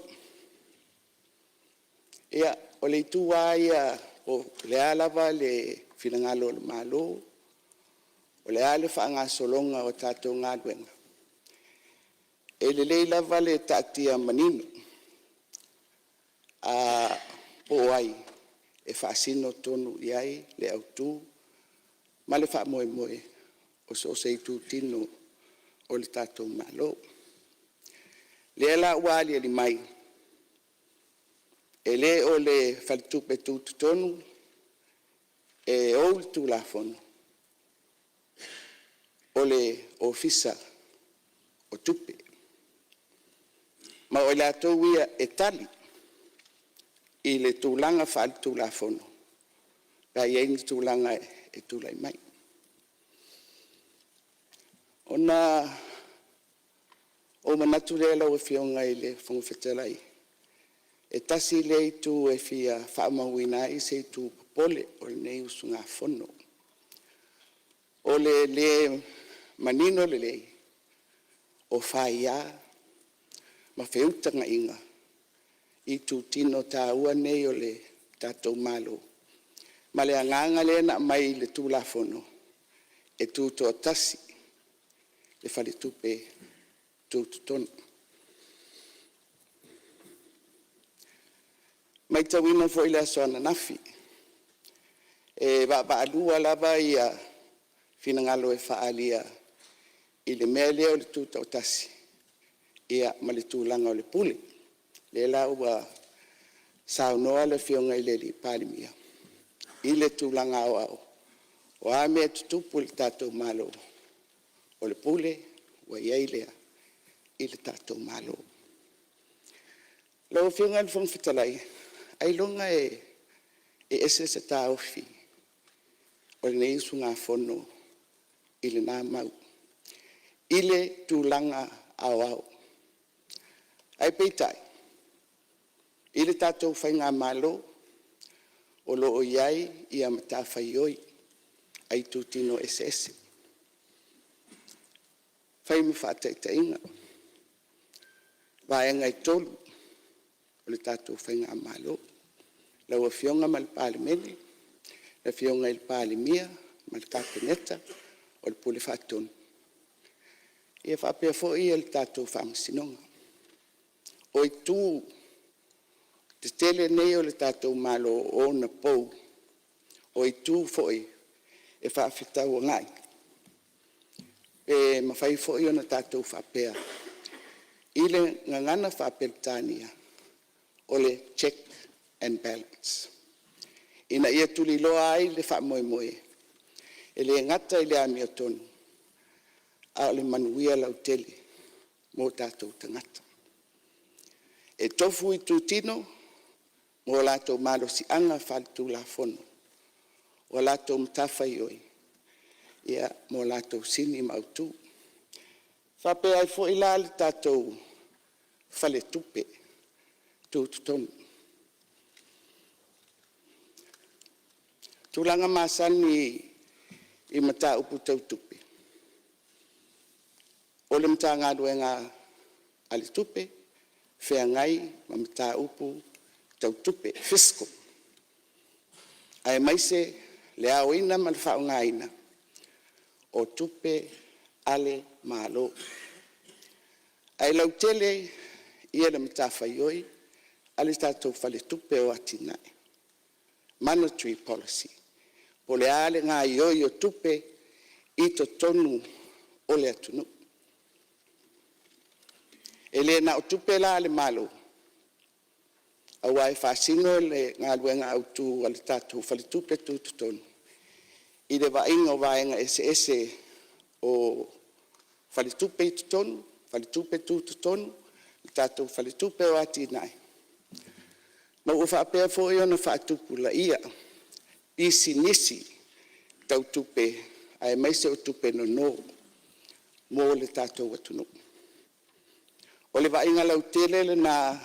Speaker 12: Ia, o le itu lava ia po o le a lava le finagalo o le Malo, o le a le faagasologa o a tatou galuega, e lelei lava le taatia manino po o ai e faasino tonu i ai le autu ma le faamoemoe o so o se itutino o le tatou Malo. Lea la ua aliali mai, e le o le Faletupe Tutotonu e ou le Tulafono, o le Ofisa o Tupe. Ma o i latou ia e tali i le tulaga faale-Tulafono pe a i ai ni tulaga e tulai mai. Ona ou manatu lea lau Afioga i le Fofoga Fetalai, e tasi lea itu e fia faamauina ai se itu popole o lenei usugafono, o le le manino lelei o faia ma feutagaiga i itutino taua nei o le tatou Malo, ma le agaga lea na aumai i le Tulafono, e tutoatasi le Faletupe Tutotonu. E matauina foi i le aso ananafi, e vaavaalua lava finagalo e faaalia i le mea lea o le tutoatasi ma le tulaga o le pule. Lea la ua saunoa le Afioga i le Palemia i le tulaga aoao, o a mea e tutupu i le tatou Malo, o le pule ua i ai lea i le tatou Malo. Lau Afioga i le Fofoga Fetalai, ailoga e ese se taofi o lenei usugafono i lena mau i le tulaga aoao. Ae peitai i le tatou faigamalo, o lo o i ai matafaioi a itutino eseese. Fai ma faataitaiga, vaega e 3 o le tatou faigamalo, lau Afioga ma le Palemene, le Afioga i le Palemia ma le Kapeneta, o le Pule Faatonu, e faapea foi le tatou Faamasinoga. O itu tetele nei o le tatou Malo o ona pou, o itu foi e faafetauagai pe mafai foi ona tatou faapea i le gagana faa-Peretania, o le check and balance, ina ia tuliloa ai le faamoemoe, e le gata i le amiotonu, a o le manuia lautele mo o tatou tagata. E tofu itutino ma o latou malosiaga faale-Tulafono, o a latou matafaioi ma o latou sini ma autu. E faapea ai foi la le tatou Faletupe Tutotonu. O tulaga masani i mataupu tau tupe, o le Matagaluega a le Tupe e feagai ma mataupu tau tupe, fiscal, aemaise le aoina ma le faaaogaina o tupe a le Malo. Ae lautele le matafaioi a le tatou Faletupe o Atinae. Monetary Policy, po o le a le gaoioi o tupe i totonu o le atunuu. E le na o tupe la a le Malo aua e faasino le galuega autu a le tatou Faletupe Tutotonu i le vaaiga o vaega eseese o Faletupe i totonu, Faletupe Tutotonu, le tatou Faletupe o Atinae, ma ua faapea foi ona faatupulaia pisinisi tau tupe aemaise o tupe nono mo le tatou atunuu. O le vaaiga lautele lena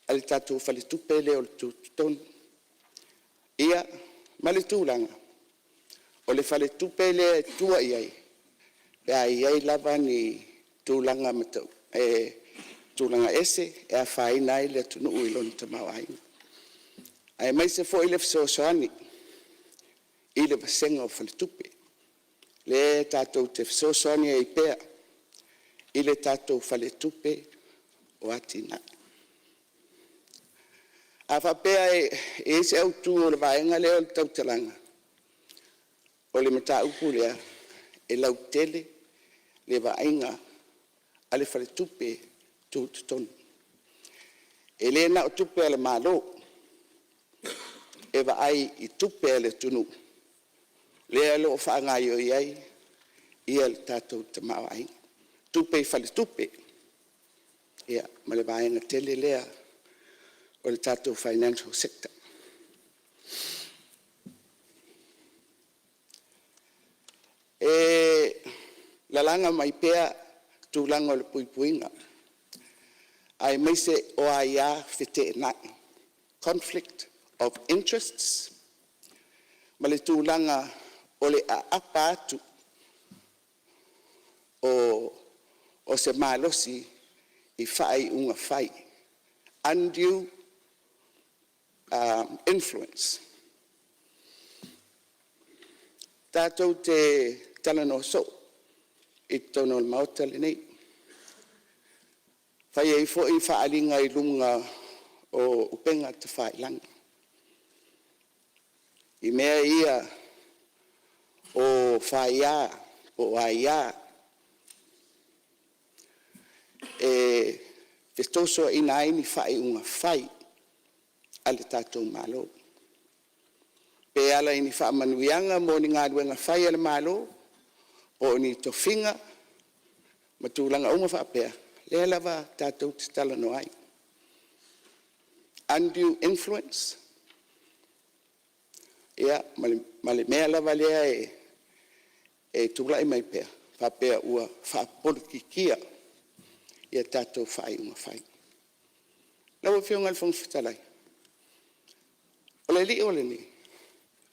Speaker 12: a le tatou Faletupe lea o le Tutotonu, ia ma le tulaga o le faletupe lea e tua i ai pe a i ai lava ni tulaga ese e afaina ai le atunuu i lona tamaoaiga, aemaise foi le fesoasoani i le vasega o faletupe, lea tatou te fesoasoani ai pea i le tatou Faletupe o Atinae. A faapea e i ai se autu o le vaega lea o le tautalaga, o le mataupu lea e lautele le vaaiga a le Faletupe Tutotonu. E le na o tupe a le Malo, e vaai i tupe a le atunuu lea o lo o faagaoioi ai le tatou tamaoaiga, tupe i faletupe ma le vaega tele lea o le tatou Financial Sector. E lalaga mai pea tulaga o le puipuiga aemaise o aia feteenai, conflict of interests ma le tulaga o le aapa atu o se malosi i faaiuga fai, undue influence. Tatou te talanoa soo i totonu o le Maota lenei, fai ai foi faaaliga i luga o upega tafailagi i mea ia o faia po o aia e fetosoaina ai ni faaiuga fai a le tatou Malo, pe ala i ni faamanuiaga mo ni galuega fai a le Malo, po o ni tofiga ma tulaga uma faapea, lea lava tatou te talanoa ai, undue influence ia ma le mea lava lea e tulai mai pea, faapea ua faapolokikia tatou faaiuga fai. Lau Afioga i le Fofoga Fetalai, o le lio lenei,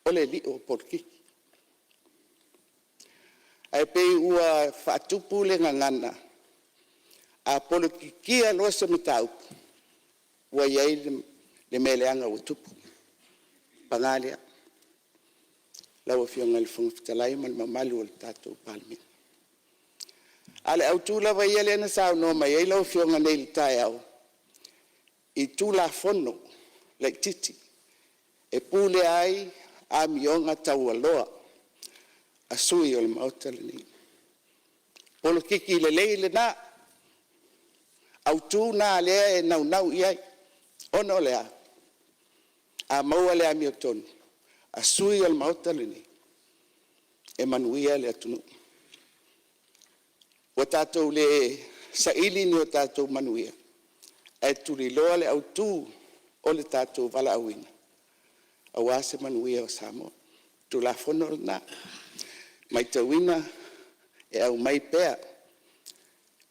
Speaker 12: o le lio o polokiki. Ae pei ua faatupu le gagana, a polokikia loa se mataupu, ua i ai le mea leaga ua tupu. Paga lea, lau Afioga i le Fofoga Fetalai ma le mamalu o le tatou Palemene. A o le autu lava ia lea na saunoa mai ai lau Afioga nei i le taeao, i Tulafono laitiiti e pulea ai amioga taualoa a sui usufono o le Maota lenei. Polokiki lelei lena, autu na lea e naunau i ai, ona o le a? A maua le amiotonu a sui usufono o le Maota lenei, e manuia le atunuu. Ua tatou le saili ni o tatou manuia, ae tuliloa le autu o le tatou valaauina aua se manuia o Samoa. O le Tulafono lena, e matauina e aumai pea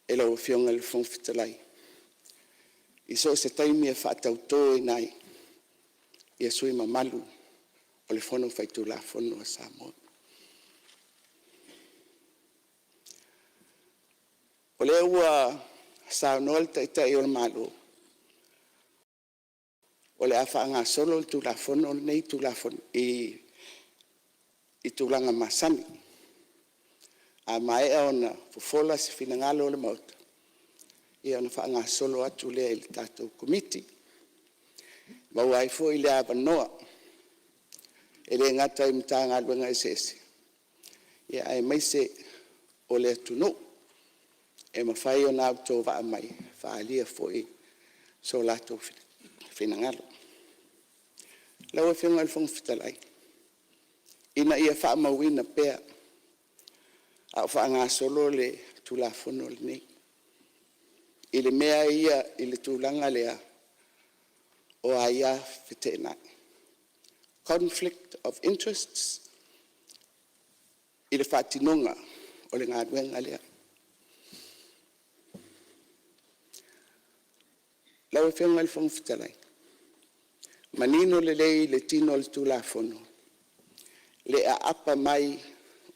Speaker 12: e lau Afioga i le Fofoga Fetalai i so o se taimi e faatautoina ai sui usufono mamalu o le Fono Faitulafono a Samoa. O lea ua saunoa le Taitai o le Malo o le a faagasolo le Tulafono lenei i tulaga masani. A maea ona fofola se finagalo o le Maota, ia ona faagasolo atu lea i le tatou Komiti. Maua ai foi le avanoa e le gata i Matagaluega eseese aemaise o le atunuu e mafai ona autovaa mai e faaalia foi so latou finagalo. Lau Afioga i le Fofoga Fetalai, ina ia faamauina pea a o faagasolo le Tulafono lenei i le mea ia i le tulaga lea o aia feteenai, conflict of interests i le faatinoga o le galuega lea. Lau Afioga i le Fofoga Fetalai, e manino lelei i le tino o le Tulafono le aapa mai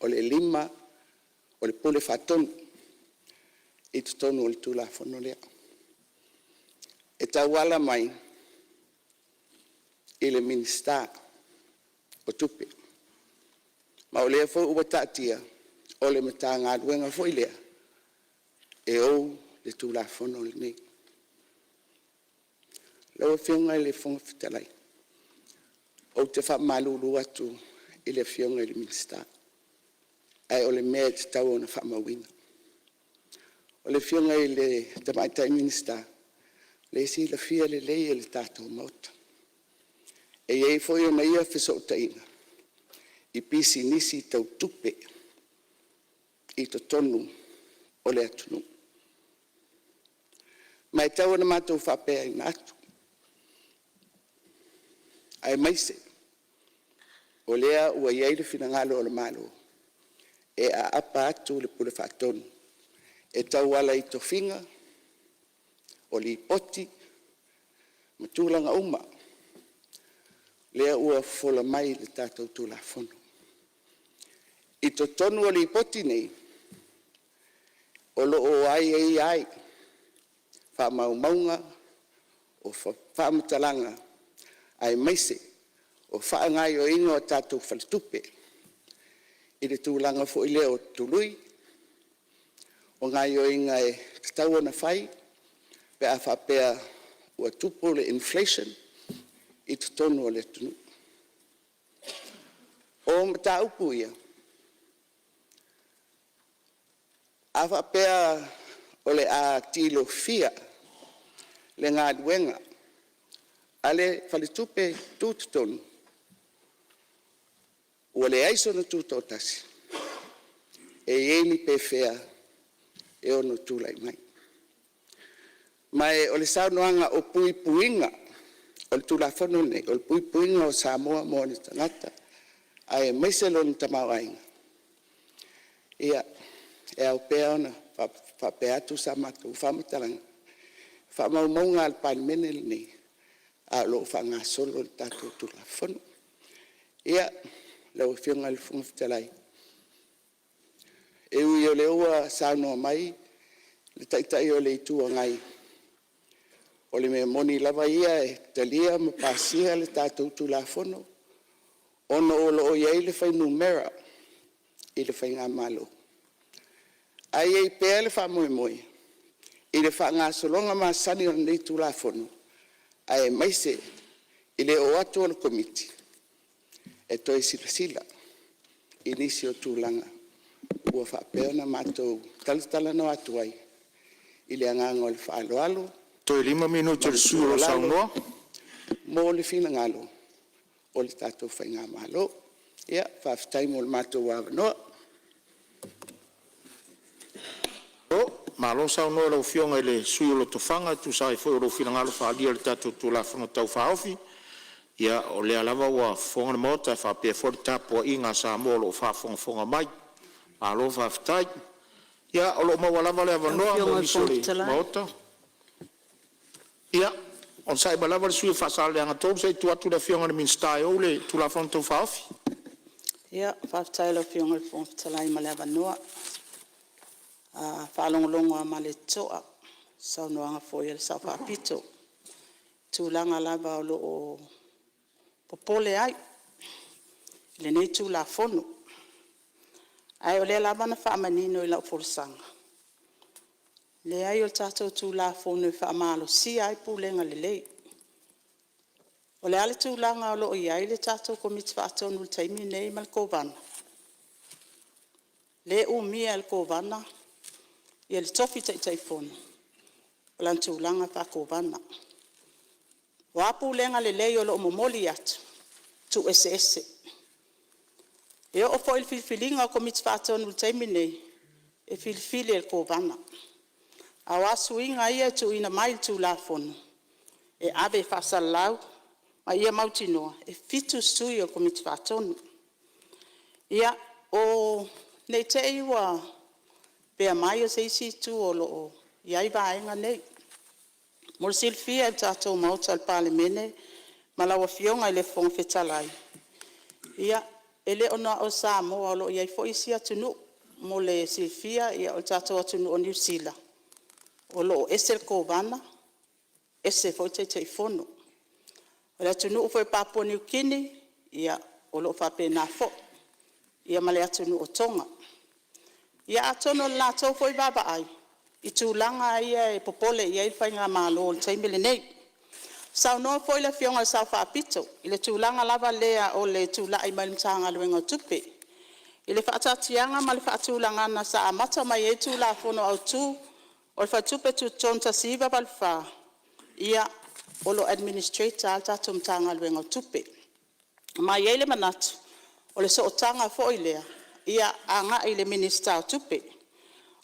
Speaker 12: o le lima o le Pule Faatonu i totonu o le Tulafono lea, e tauala mai i le Minisita o Tupe. Ma o lea foi ua taatia o le Matagaluega foi lea e ou le Tulafono lenei. Lau Afioga i le Fofoga Fetalai, ou te faamalulu atu i le Afioga i le Minisita, ae o le mea e tatau ona faamauina. O le Afioga i le Tamaitai Minisita, o lea e silafia lelei e le tatou Maota, e i ai foi ona ia fesootaiga i pisinisi tau tupe i totonu o le atunuu. Ma e tatau ona matou faapea atu, aemaise o lea ua i ai le finagalo o le Malo e aapa atu le Pule Faatonu e tauala i tofiga, o lipoti ma tulaga uma lea ua fofola mai i le tatou Tulafono. I totonu o Lipoti nei, o lo o aiaia ai faamaumauga o faamatalaga aemaise o faagaoioiga o tatou faletupe i le tulaga foi lea o tului, o gaoioiga e tatau ona fai pe a faapea ua tupu le inflation i totonu o le atunuu. O mataupu ia, a faapea o le a tilofia le galuega a le Faletupe Tutotonu, ua leai sona tutoatasi, e i ai ni pefea e ono tulai mai. Ma o le saunoaga o puipuiga o le Tulafono lenei, o le puipuiga o Samoa ma ona tagata aemaise lona tamaoaiga, ia, e ao pea ona faapea atu sa matou faamatalaga, o faamaumauga lava a le Palemene lenei, a o lo o faagasolo le tatou Tulafono. Ia, lau Afioga i le Fofoga Fetalai, e ui o lea ua saunoa mai le Taitai o le Itu Agai, o le mea moni lava ia e talia ma pasia le tatou Tulafono ona o lo o i ai le fuainumera i le faigamalo. Ae i ai pea le faamoemoe i le faagasologa masani o lenei Tulafono aemaise i le oo atu o le Komiti e toe silasila i nisi o tulaga ua faapea ona matou talatalanoa atu ai i le agaga o le faaaloalo
Speaker 5: Toe 5 minute
Speaker 12: ma
Speaker 5: o le
Speaker 12: le
Speaker 5: sui usufono o lo o
Speaker 12: tuualalo
Speaker 5: saunoa.
Speaker 12: mo le finagalo o le tatou faigamalo. Ia, faafetai mo le matou avanoa.
Speaker 5: Malo saunoa i lau Afioga i le sui usufono mo Lotofaga e tusa ai foi o lou finagalo faaalia i le tatou Tulafono Tau Faaofi. Ia o lea lava ua fofoga le Maota faapea foi le tapuaiga a Samoa o lo o faafogafoga mai. Malo faafetai. Ia o lo o maua lava le
Speaker 6: Lau
Speaker 5: avanoa
Speaker 6: Afioga
Speaker 5: mo
Speaker 6: i le
Speaker 5: nisi
Speaker 6: Fofoga
Speaker 5: o le
Speaker 6: Fetalai…
Speaker 5: Maota. Ia, onosai mai lava le sui usufono mo Faasaleleaga 3 se i tuu atu i le Afioga i le Minisita e ou le Tulafono Tau Faaofi.
Speaker 9: Ia, faafetai i lau Afioga i le Fofoga Fetalai mo le avanoa. A faalogologo lava ma le totoa i le saunoaga foi a le Sao Faapito i tulaga lava o lo o popole ai i lenei Tulafono. Ae o lea lava na faamanino i lau folasaga, leai o le tatou Tulafono e faamalosia ai pulega lelei. O le a le tulaga o lo o i ai le tatou Komiti Faatonu i le taimi lenei ma le Kovana? Lea e umia e le Kovana le tofi Taitaifono o lona tulaga faa-Kovana. O a pulega lelei o lo o momoli atu, tuueseese. E oo foi i le filifiliga o Komiti Faatonu i le taimi lenei, e filifili e le Kovana. A o a suiga ia e tuuina mai i le Tulafono, e ave e faasalalau ma ia mautinoa e 7 sui o le Komiti Faatonu. Ia, ne i te i ua pea mai o se isi itu o lo o i ai vaega nei. Mo le silafia e le tatou Maota o le Palemene ma lau Afioga i le Fofoga Fetalai, ia, e le o na o Samoa o lo o i ai foi isi atunuu. Mo le silafia o le tatou atunuu o Niu Sila, o lo o ese le Kovana ese foi le Taitaifono. O le atunuu foi o Papua Niu Kini, ia o lo o faapena foi, ia ma le atunuu o Toga. Ia atonu o le latou foi vaavaai i tulaga ia e popole i ai le faigamalo i le taimi lenei. Saunoa foi le Afioga i le Sao Faapito i le tulaga lava lea o le tulai mai o le Matagaluega o Tupe. I le faataatiaga ma le faatulagaga sa amata mai ai le Tulafono Autu o le Faletupe Tutotonu 1984, ia, o lo o administrator lava le tatou Matagaluega o Tupe. Ma e i ai le manatu, o le sootaga foi lea ia agai i le Minisita o Tupe.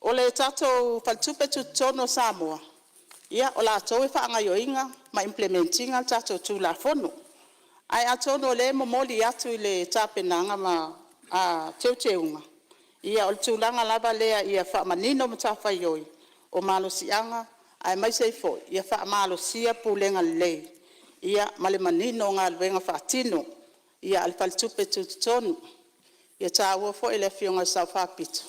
Speaker 9: O le tatou Faletupe Tutotonu o Samoa, ia o latou e faagaoioiga ma implement ina le tatou Tulafono. Ae atonu o lea e momoli atu i le tapenaga ma teuteuga, ia o le tulaga lava lea ia faamanino matafaioi o malosiaga aemaise ai foi ia faamalosia pulega lelei ma le manino o galuega faatino a le Faletupe Tutotonu. Ia taua foi e le Afioga i le Sao Faapito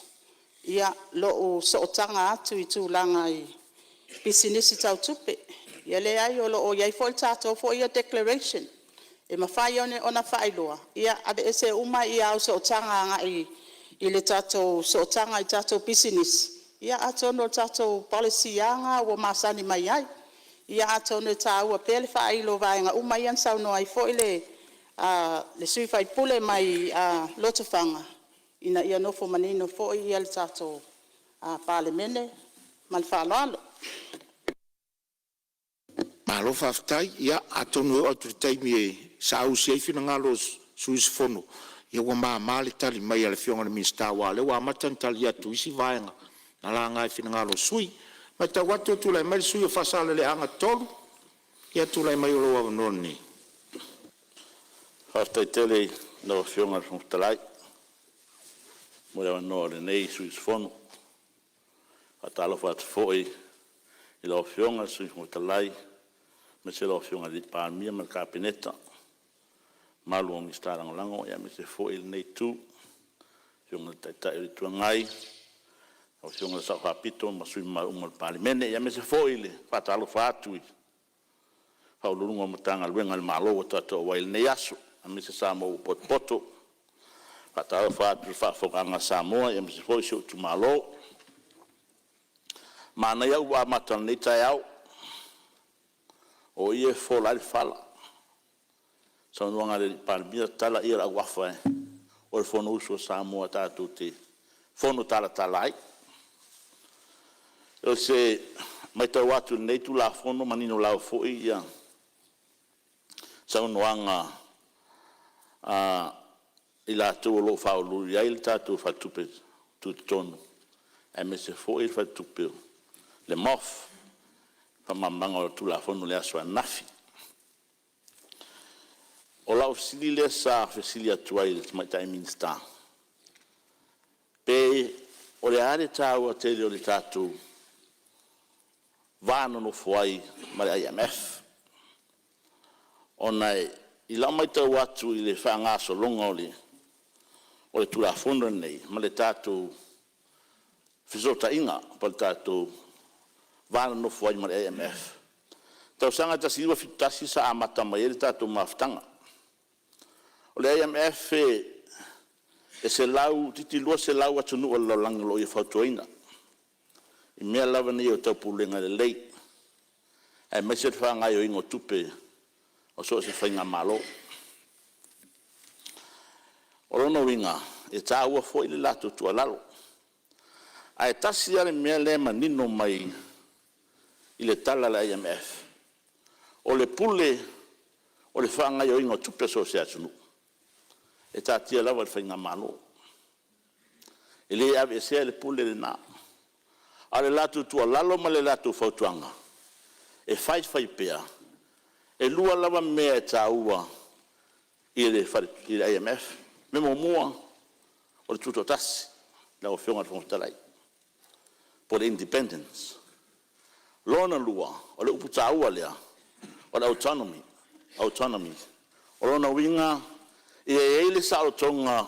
Speaker 9: lou sootaga atu i tulaga i pisinisi tau tupe. Ia leai o lo o i ai foi le tatou foi ia declaration e mafai ona faailoa, ia aveese uma au sootaga agai i le tatou sootaga i tatou pisinisi, ia atonu o le tatou policy lava lena ua masani mai ai. Ia atonu e taua pea le faailo o vaega uma ia na saunoa ai foi le sui usufono mai Lotofaga, ina ia nofo manino foi le tatou Palemene. Ma le faaaloalo.
Speaker 2: Malo faafetai. Ia atonu e oo atu i le taimi e saausi ai finagalo o sui usufono, ia ua mama le tali mai a le Afioga i le Minisita aua o lea ua amata ona tali atu i isi vaega na laga i finagalo o sui usufono. E matau atu ua tulai mai le sui usufono mo Faasaleleaga 3. Ia tulai mai o lou avanoa lenei.
Speaker 10: Faafetai tele i lau Afioga i le Fofoga Fetalai mo le avanoa o lenei sui usufono. E faatalofa atu foi i lau Afioga i le Sui Fofoga Fetalai, aemaise lau Afioga i le Palemia ma le Kapeneta, le mamalu o Minisita Lagolago, aemaise foi lenei Itu i le Afioga i le Taitai o le Itu Agai, lau Afioga i le Sao Faapito ma sui usufono mamalu uma o le Palemene. Aemaise foi le faatalofa atu i Ofisa Sili o Pulega o Matagaluega a le Malo ua tatou auai ai i lenei aso, aemaise Samoa ua potopoto. E faatalofa atu i le faafofogaaga a Samoa aemaise foi si ou itumalo. Manaia upu amata o lenei taeao, o i e fofola ai le fala, le saunoaga a le Palemia, tatala ia o le auafa o le Fonousu a Samoa tatou te fono talatala ai. O le matau atu i lenei Tulafono, e manino lava foi saunoaga a i latou o lo o faauluulu i ai le tatou Faletupe Tutotonu, aemaise foi le Faletupe o le MOF i faamalamalamaga o le Tulafono i le aso ananafi. O lau fesili lea sa fesili atu ai i le Tamaitai Minisita, pe o le a le taua tele o le tatou va nonofo ai ma le IMF? Ona i lau matau atu i le faagasologa o le Tulafono lenei ma le tatou fesootaiga po o le tatou va nonofo ai ma le IMF, i le tausaga e 1971 sa amata mai ai le tatou mafutaga. O le IMF e 100 toeitiiti 200 atunuu o le lalolagi o lo o ia fautuaina i mea lava nei o taupulega lelei, aemaise le faagaoioiga o tupe
Speaker 13: o so o se faigamalo. O lona uiga, e taua foi le latou tuualalo. Ae tasi lava le mea lea e manino mai i le tala a le IMF, o le pule o le faagaoioiga o tupe a so o se atunuu, e taatia lava i le Faigamalo. E le aveesea le pule lena. A o le latou tuualalo ma le latou fautuaga, e fai fai pea. E lua lava mea e taua i le IMF. Mea muamua, o le tutoatasi lau Afioga i le Fofoga Fetalai, po o le independence. Lona lua, o le upu taua lea, o le autonomy, autonomy. O lona uiga, ia i ai le saolotoga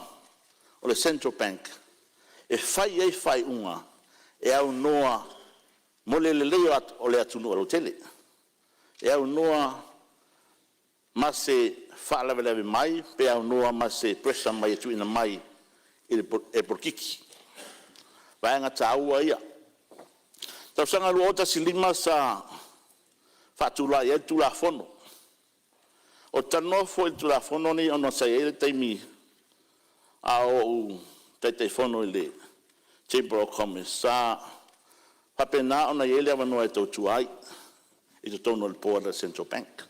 Speaker 13: o le Central Bank e fai ai faaiuga e aunoa mo le lelei o le atunuu lautele, e aunoa ma se faalavelave mai pe aunoa ma se pressure mai e tuuina mai e polokiki. O vaega taua ia. O le tausaga 2015 sa faatulai ai le Tulafono. Ou te talanoa foi i le Tulafono lenei ona sa i ai le taimi a o ou Taitaifono i le Chamber of Commerce sa faapena ona i ai le avanoa e tautua ai i totonu o le Board a le Central Bank.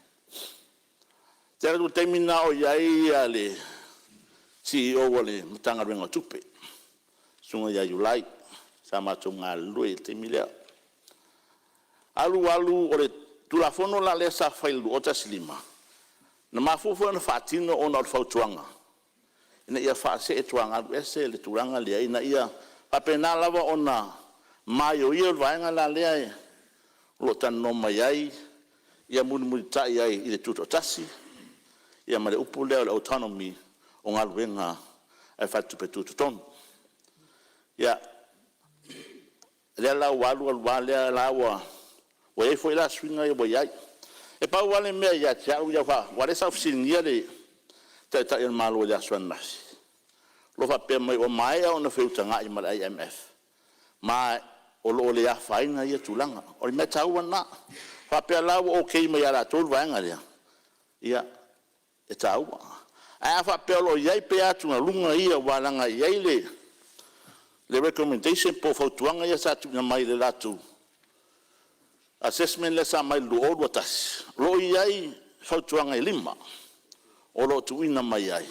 Speaker 13: Ou te alu atu i le taimi lena o i ai le CEO a le Matagaluega o Tupe, le Susuga ia Iulai, sa matou galulue ai i le taimi lea. Alu alu, o le Tulafono la lea sa fai i le 2015, na mafua foi ona faatino ona o le fautuaga ina ia faasee ese le tulaga lea ina ia faapena lava ona maioio le vaega la lea o lo o talanoa mai ai, ia mulimulitai ai i le Tutoatasi ia ma le upu lea o le autonomy o galuega a le Faletupe Tutotonu. Ia, lea la ua alu alu lava lea la ua i ai foi la suiga ia ua i ai. E pau lava le mea ia te au ia, aua o lea sa ou fesiligia le Taitai o le Malo i le aso ananafi, o lo o faapea mai ua maea ona feutagai ma le IMF, ma o lo o le afaina ia tulaga. O le mea taua lena. A faapea la ua okay mai ia i latou le vaega lea, ia, e taua. Ae a faapea o lo o i ai pea atugaluga ia aua leaga e i ai le recommendation po o fautuaga ia sa tuuina mai i le latou assessment lea sa aumai i le 2021, o lo o i ai fautuaga e 5 o lo o tuuina mai ai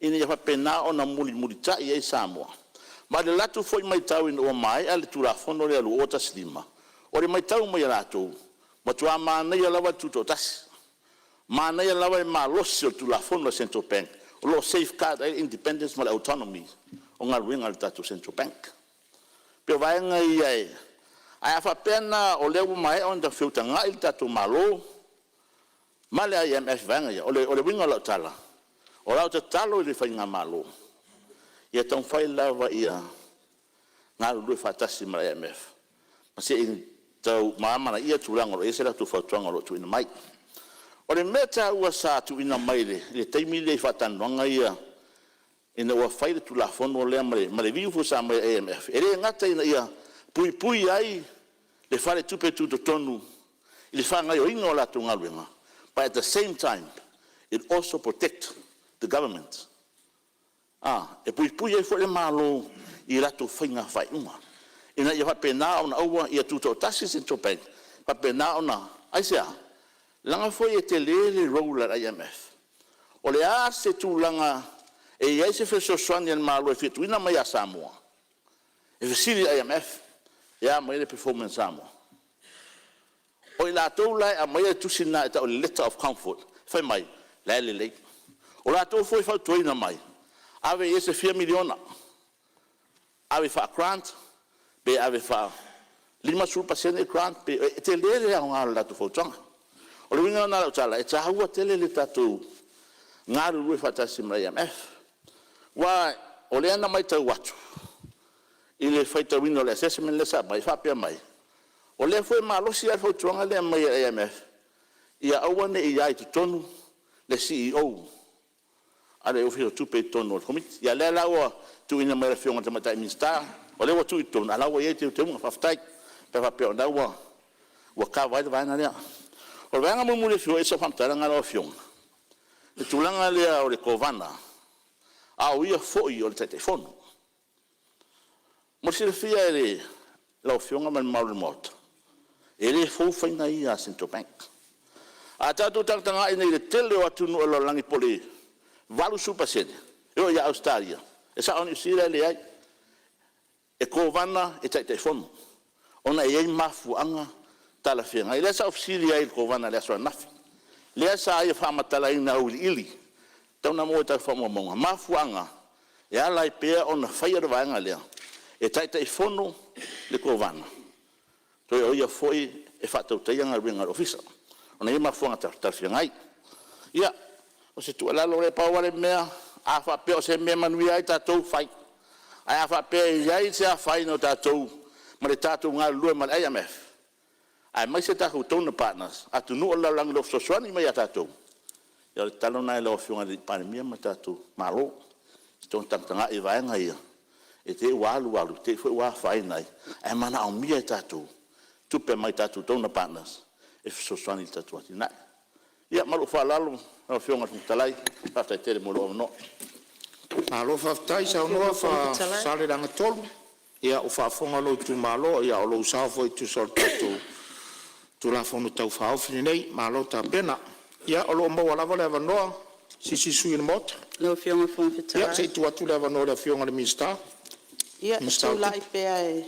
Speaker 13: ina ia faapena ona mulimulitai i ai Samoa. Ma i le latou foi matau ina ua maea le Tulafono lea 2015, o le matau mai a latou, matua manaia lava le tutoatasi, manaia lava le malosi o le Tulafono a le Central Bank o lo o safeguard ai le independence ma le autonomy o galuega a le tatou Central Bank. E pei o vaega ia, ae a faapea la o lea ua maea ona feutagai le tatou Malo ma le IMF i vaega ia. O le uiga o lau tala, o lau tatalo i le faigamalo, ia taumafai lava ia galulue faatasi ma le IMF ma se i tau amanaia tulaga o lo o i ai se latou fautuaga o lo o tuuina mai. O le mea taua sa tuuina mai i le taimi lea i faatalanoaga ia ina ua fai le Tulafono lea ma le view foi sa aumai e le IMF, e le gata ina ia puipui ai le Faletupe Tutotonu i le faagaoioiga o latou galuega, but at the same time, it also protect the government. E puipui ai foi le Malo i latou faiga faaiuga, ina ia faapena ona aua ia tutoatasi le Central Bank, faapena ona… Aisea? Leaga foi e tele le role a le IMF. O le a se tulaga e i ai se fesoasoani a le Malo e fia tuuina mai ia Samoa, e fesili i le IMF, e a mai le performance a Samoa? O i latou la e aumaia le tusi lena e tau o le Letter of Comfort, fai mai o la e lelei. O latou foi e fautuaina mai, ave i ai se fia miliona, ave faa-grant pe ave faa… 50% grant pe… e tele le aoga o le latou fautuaga. O le uiga lena o lau tala, e taua tele le tatou galulue faatasi ma le IMF. Aua o lea na matau atu i le faitauina o le assessment lea sa aumai o faapea mai, o lea foi e malosi lava le fautuaga lea e aumai e le IMF, ia aua ne i i ai i totonu le CEO a le Ofisa o Tupe i totonu o le Komiti. Ia o lea la ua tuuina mai e le Afioga i le Tamaitai Minisita, o lea ua tuu i totonu, a o la e ua i ai teuteuga. Faafetai. Pe a faapea o lena ua kava ai le vaega lea. O le vaega mulimuli e fia oo i ai sau faamatalaga lau Afioga, i le tulaga lea o le Kovana, a o ia foi o le Taitaifono. Mo le silafia e lau Afioga ma le mamalu o le Maota, e le fou faiga ia a le Central Bank. A tatou tagatagai i le tele o atunuu o le lalolagi po o le 80%, e oo ia Ausetalia, e sao Niu Sila e leai, e Kovana e Taitaifono, ona e i ai mafuaaga talafeagai. Lea sa ou fesili ai i le Kovana i le aso ananafi, lea sa ia faamatalaina auiliili, e tatau ona maua i tatou faamaumauga mafuaaga e ala ai pea ona faia le vaega lea, e Taitaifono le Kovana, toe o ia foi e faatautaia galuega a le Ofisa, ona e i ai mafuaaga talafeagai. Ia, o se tuualalo lea. Pau lava le mea, a faapea o se mea e manuia ai tatou, fai. Ae a faapea e i ai se afaina o tatou ma le tatou galulue ma le IMF, aemaise tatou donor partners, atunuu o le lalolagi o lo o fesoasoani mai ia tatou, ia o le tatalo lena i lau Afioga i le Palemia ma le tatou Malo, se i toe tagatagai i vaega ia, i te i ua alu alu te i foi ua afaina ai, ae manaomia e tatou tupe mai tatou donor partners e fesoasoani i le tatou atinae. Ia ma lou faaaloalo lau Afioga i le Fofoga Fetalai, faafetai tele mo lou avanoa.
Speaker 5: Malo faafetai
Speaker 9: Lau Afioga i
Speaker 5: saunoa
Speaker 9: le Fofoga Fetalai… Faasaleleaga 3. Ia ua faafofoga lou itumalo, o lou sao foi e tusa o le tatou Tulafono Tau Faaofi lenei. Malo tapena. Ia o lo o maua lava le avanoa mo se isi sui usufono o le Maota. Lau Afioga i le Fofoga
Speaker 5: Ia, se
Speaker 9: Fetalai…
Speaker 5: i tuu atu le avanoa i le Afioga i le Minisita
Speaker 9: Ia, e
Speaker 5: o
Speaker 9: tulai
Speaker 5: Tupe.
Speaker 9: pea e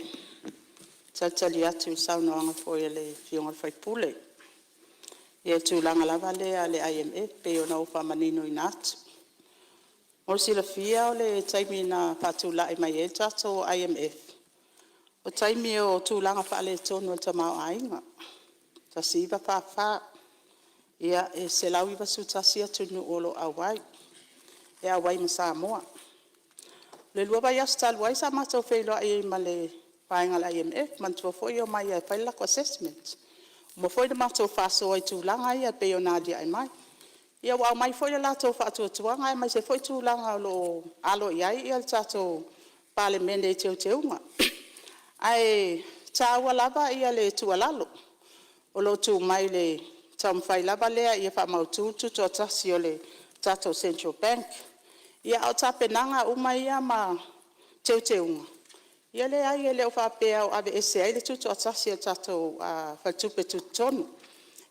Speaker 9: talitali atu i le saunoaga foi a le Afioga i le sui usufono i le tulaga lava lea i le IMF pei ona ou faamaninoina atu. Mo le silafia o le taimi na faatulai mai ai le tatou IMF, o taimi o tulaga faaletonu o le tamaoaiga 1944. E 191 atunuu o lo o auai, e auai ma Samoa. O le 2 vaiaso talu ai sa matou feiloai ai ma le vaega a le IMF. Manatua foi e omai lava e fai le latou assessment. Ua uma foi ona matou faasoa i tulaga ia pei ona aliae mai. Ia ua aumai foi le latou faatuatuaga aemaise foi tulaga o lo o alo i ai le tatou Palemene i teuteuga. Ae taua lava le tuualalo o lo o tuu mai i le taumafai lava lea ia faamautu le tutoatasi o le tatou Central Bank. Ia, a o tapenaga uma ia ma teuteuga, ia leai e le o faapea o aveese ai le tutoatasi o le tatou Faletupe Tutotonu.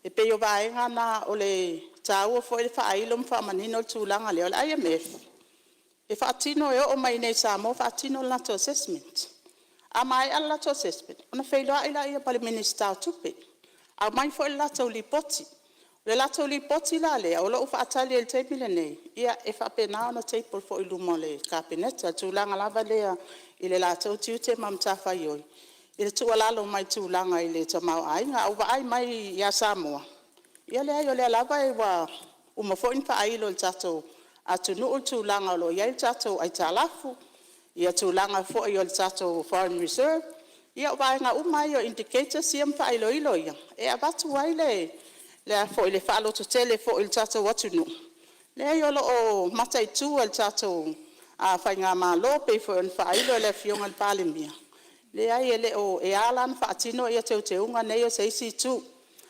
Speaker 9: E pei o vaega na o le taua foi le faailo ma faamanino le tulaga lea. O le IMF, e faatino e oo mai i inei i Samoa faatino le latou assessment. A maea le latou assessment, ona feiloai lea ma le Minisita o Tupe, aumai foi le latou lipoti. O le latou lipoti la lea o lo o faatali ai i le taimi lenei, e faapena ona table foi i luma o le Kapeneta i le tulaga lava lea i le latou tiute ma matafaioi i le tuualalo mai i le tulaga i le tamaoaiga. A ua vaai mai ia Samoa, ia leai o lea lava ua uma foi ona faailo e le tatou atunuu le tulaga o lo o i ai le tatou aitalafu, tulaga foi o le tatou foreign reserve. Ia o vaega uma ia o indicators ia ma faailoilo ia e avatu ai le faalototele foi i le tatou atunuu, leai o lo o mataitu e le tatou faigamalo e pei foi ona faailo e le Afioga i le Palemia. Leai e le o… e ala la ona faatino teuteuga nei o se isi itu.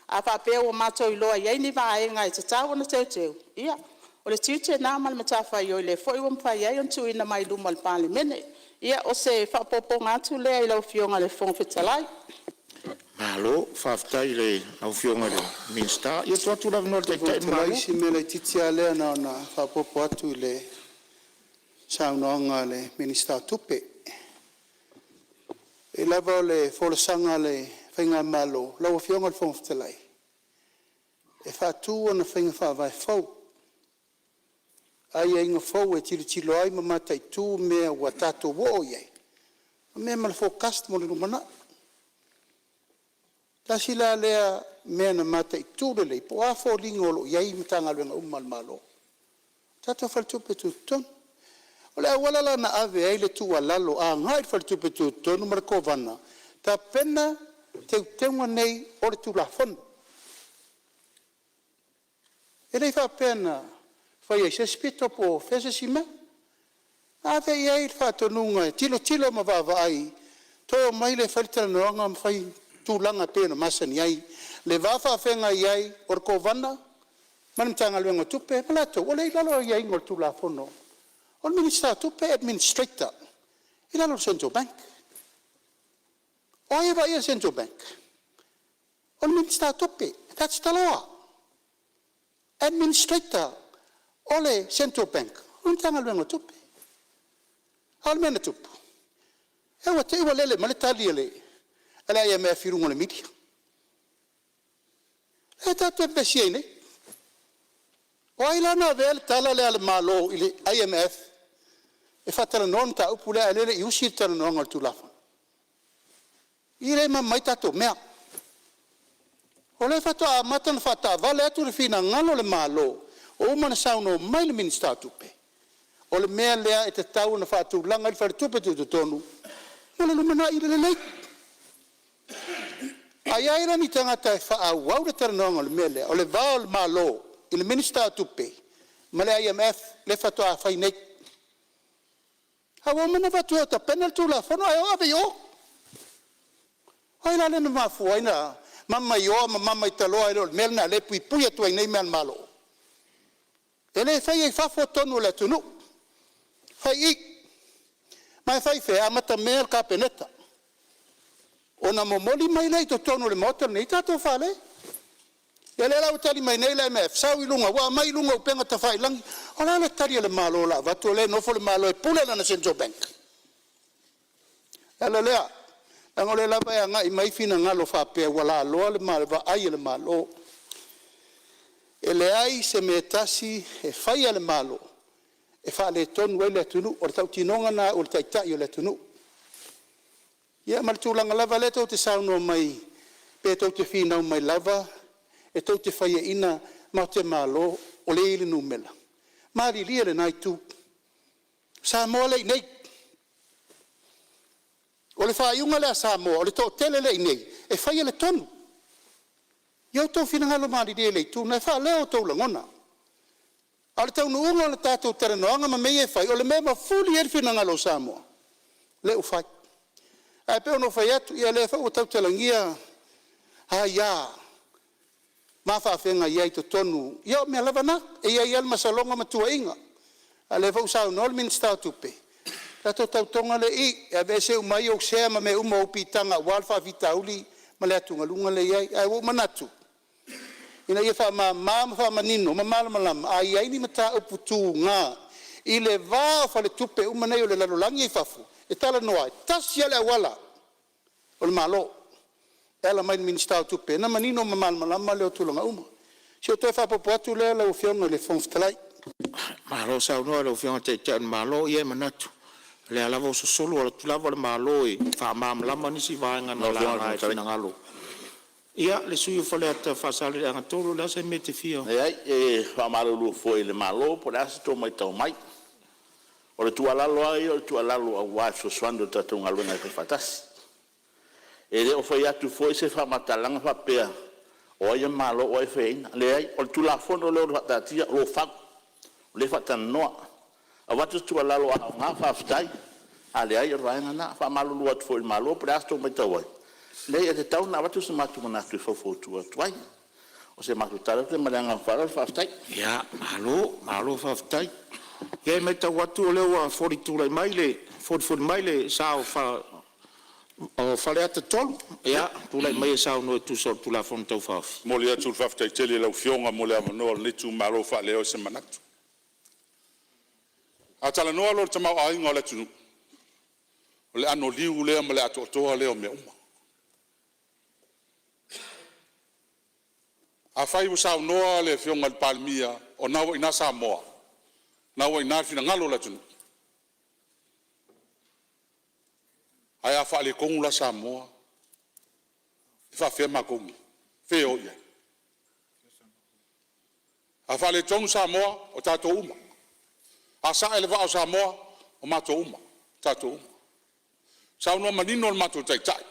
Speaker 9: A faapea ua matou iloa e i ai ni vaega e tatau ona teuteu, ia o le tiute lena ma le matafaioi lea foi ua mafai ai ona tuuina mai i luma o le Palemene. Ia o se faaopoopoga atu lea i lau Afioga i le Fofoga Fetalai.
Speaker 5: Malo faafetai i lau Afioga i le Minisita. Ia, tuu atu le avanoa i le Taitai o le Malo.
Speaker 4: Lau Afioga i le Fofoga Fetalai, si mea laitiiti lava lea na ona faaopoopo atu i le saunoaga a le Minisita o Tupe. E pei lava o le folasaga a le faigamalo lau Afioga i le Fofoga Fetalai, e faatu ana faiga faavae fou, aiaiga fou e tilotilo ai ma mataitu mea ua tatou oo i ai ma le forecast mo le lumanai. Tasi la lea mea na mataitu lelei po o a foliga o lo o i ai Matagaluega uma a le Malo, tatou Faletupe Tutotonu. O le auala la na ave ai le tuualalo agai i le Faletupe Tutotonu ma le Kovana, tapena teuteuga nei o le Tulafono. E le faapea na faia i se isi pito po o fea se isi mea. Na ave i ai le faatonuga e tilotilo ma vaavaai, toe omai lea e fai le talanoaga ma fai tulaga e pei ona masani ai Le va faafeagai ai o le Kovana ma le Matagaluega o Tupe ma latou o lea e i lalo o aiaiga o le Tulafono. O le Minisita o Tupe e administrator i lalo o le Central Bank. O ai e vaaia le Central Bank? O le Minisita o Tupe. That's the law. Administrator o le Central Bank o le Matagaluega o Tupe. A o le mea na tupu, ua te i ua lele mai le tali a le IMF i luga o le media, lea tatou te vevesi ai nei. O ai la na avea le tala lea a le Malo i le IMF e faatalanoa le mataupu lea a o lea e le i usi le talanoaga o le Tulafono? I lea e mama ai tatou mea. O lea faatoa amata ona faataavale atu le finagalo o le Malo ua uma ona saunoa mai le Minisita o Tupe, o le mea lea e tatau ona faatulaga ai le Faletupe Tutotonu mo le lumanai lelei. A i ai la ni tagata e faaauau le talanoaga o le mea lea, o le va o le Malo i le Minisita o Tupe ma le IMF lea faatoa fai nei. A ua uma ona avatu e tapena le Tulafono ae o ave i o. O ai la lea na mafua ai ona mama i o ma mama i taloa e le o le mea lena o lea e puipui atu ai nei mea a le Malo? E le faia i fafo tonu a le atunuu, e fai i i. Ma e fai i fea? E amatamea le Kapeneta ona momoli mai lea i totonu o le Maota lenei tatou fale. Ia lea la ua tali mai nei le IMF, sau i luga ua aumai i luga o upega tafailagi. O le a le tali a le Malo o le a avatu o lea e nofo le Malo e pule lana Central Bank? O le ala lea, leaga o lea lava e agai mai finagalo faapea ua laloa le vaai a le Malo. E leai se mea e tasi e faia e le Malo e faaletonu ai le atunuu. O le tautinoga lena a au o le Taitai o le atunuu. Ia ma le tulaga lava lea tou te saunoa mai pe tou te finau mai lava e tou te faiaina matou te malo o lea e i ai le numera, malilie lena itu, o Samoa lea e i inei. O le faaiuga lea a Samoa o le toatele lea e i inei e faia le tonu. Ia outou finagalo malilie i le itu lena e faaleo outou lagona. A o le taunuuga o le tatou talanoaga ma mea ia e fai, o le mea e mafuli i ai le finagalo o Samoa lea ua fai. Ae pei ona ou fai atu, ia o lea foi ua tautalagia aia ma faafeagai ai i totonu, ia o mea lava na. E i ai lava le masaloga ma tuuaiga, a o lea foi ua saunoa le Minisita o Tupe, tatou tautoga lea e i i e aveese uma ai ou sea ma mea uma o ou piitaga aua le faafitauli ma le atugaluga lea e i ai. Ae ua ou manatu, ina ia faamama ma faamanino ma malamalama, a i ai ni mataupu tuga i le va o faletupe uma nei o le lalolagi e i fafo e talanoa ai, e tasi lava le auala, o le Malo e ala mai i le Minisita o Tupe ona manino ma malamalama lea o tulaga uma. O si au toe faaopoopo atu lea lau Afioga i le Fofoga Fetalai.
Speaker 5: Malo saunoa i lau Afioga i le Taitai o le Malo. Ia e manatu o lea lava ua sosolo atu lava le Malo e faamalamalama nisi vaega na laga i finagalo. Ia, le sui usufono mo Faleata Faasaleleaga 3, o le a se mea e te fia… Leai, e faamalulu foi i le Malo po o le a se tou matau mai. O le tuualalo lava ia o le tuualalo aua e fesoasoani i le tatou galuega e fai faatasi. E le o fai atu foi se faamatalaga faapea o ai e malo a o ai e faiaina. Leai, o le Tulafono lea ua faataatia o lo o fau, o lea e faatalanoa. Avatu se tuualalo a aoga faafetai, a leai o le vaega lena. E faamalulu atu foi i le Malo po o le a se tou matau ai, leai e tatau ona avatu so matou manatu e faufautua atu ai. O se matou tala lea ma le agaga faaaloalo faafetai. Ia, malo, malo faafetai. Ia e matau atu o lea ua folifoli mai le sa o Faleata 3. Ia, tulai maia e saunoa e tusa o le Tulafono Tau Faaofi. E momoli atu le faafetai tele i lau Afioga mo le avanoa o lenei itumalo e faaleo ai se manatu. A talanoa loa i le tamaoaiga o le atunuu, o le anoliu lea ma le atoatoa lea o mea uma. Afai ua saunoa le Afioga i le Palemia o lena ua i ina Samoa, o lena ua i ina le finagalo o le atunuu. Ae a faaletonu la Samoa, e faapefea matou nei? O fea e o i ai? A faaletonu Samoa, o tatou uma. A sae le vaa o Samoa, o matou uma, o tatou uma. Saunoa manino lo matou Taitai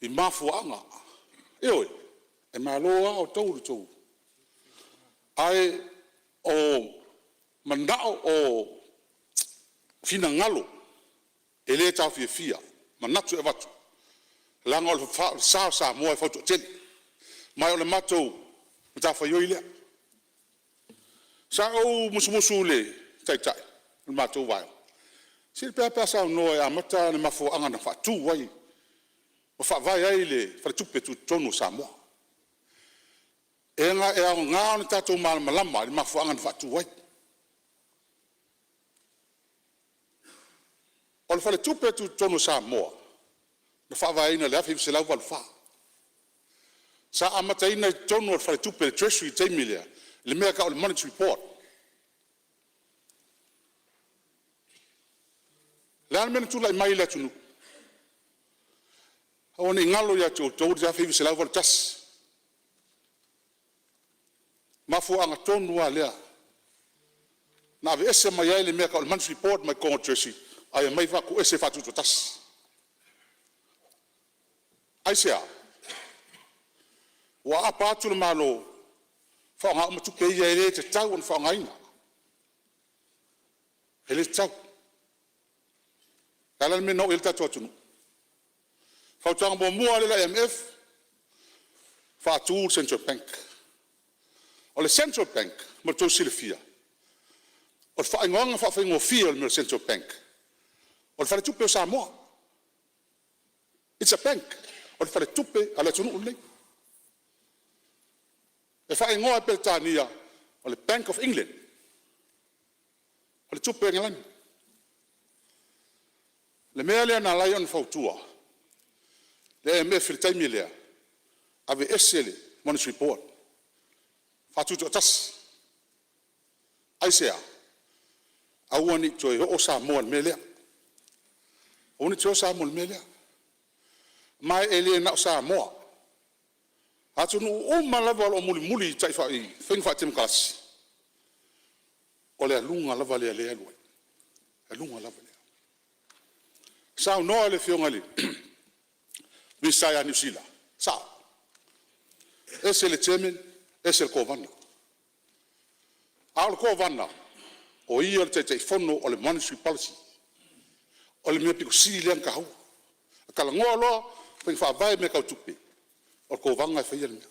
Speaker 5: i mafuaaga. Ioe, e malo lava outou i le tou… Ae o manao o finagalo e le taofiofia, manatu e avatu,
Speaker 3: Leaga o le sa o Samoa e fautoatele, ma o le matou matafaioi lea. Sa ou musumusu i le Taitai o le matou Vaega, sili pe a pe a saunoa e amata le mafuaaga na faatu ai ma faavae ai le Faletupe Tutotonu o Samoa. E aoga ona tatou malamalama i le mafuaaga na faatu ai. O le Faletupe Tutotonu o Samoa na faavaeina i le 1984. Sa amataina i totonu o le Faletupe o le Treasury i le taimi lea i le mea e tau o le Monetary Board. O le a le mea na tulai mai i le atunuu? Aua ne i galo ia te outou le 1981, mafuaaga tonu lava lea na aveese mai ai le mea e tau o le Monetary Board mai totonu o le Treasury ae aumai faatuese e faatutoatasi. Aisea? Ua aapa atu le Malo faaaoga uma tupe ia e le tatau ona faaaogaina, e le tatau. O le a la le mea na oo i ai lo tatou atunuu? Fautuaga muamua lava lea a le IMF, faatu le Central Bank. O le Central Bank mo le tou silafia, o le faaigoaga faafaigofie o le mea o le Central Bank, o le Faletupe o Samoa. It's a bank. O le faletupe a le atunuu lenei. E faaigoa e Peretania o le Bank of England, Faletupe o Agelani. O le mea lea na ala ai ona fautua le IMF i le taimi lea, aveese le Monetary Board, faatutoatasi. Aisea? Aua ne i toe oo Samoa i le mea lea. Aua ne i toe oo Samoa i le mea lea. Ma e le na o Samoa, o atunuu uma lava o lo o mulimuli i faiga faatemokarasi, o le aluga lava lea o lea e alu ai, aluga lava lea. Saunoa le Afioga i le Minisita ia Niu Sila, e sao, e ese le Chairman ese le Kovana. A o le Kovana, o ia o le Taitaifono o le Monetary Policy. O le mea aupito sili lea ona taua. A talanoa loa o faiga faavae i mea tau tupe, o le Kovana e faia le mea.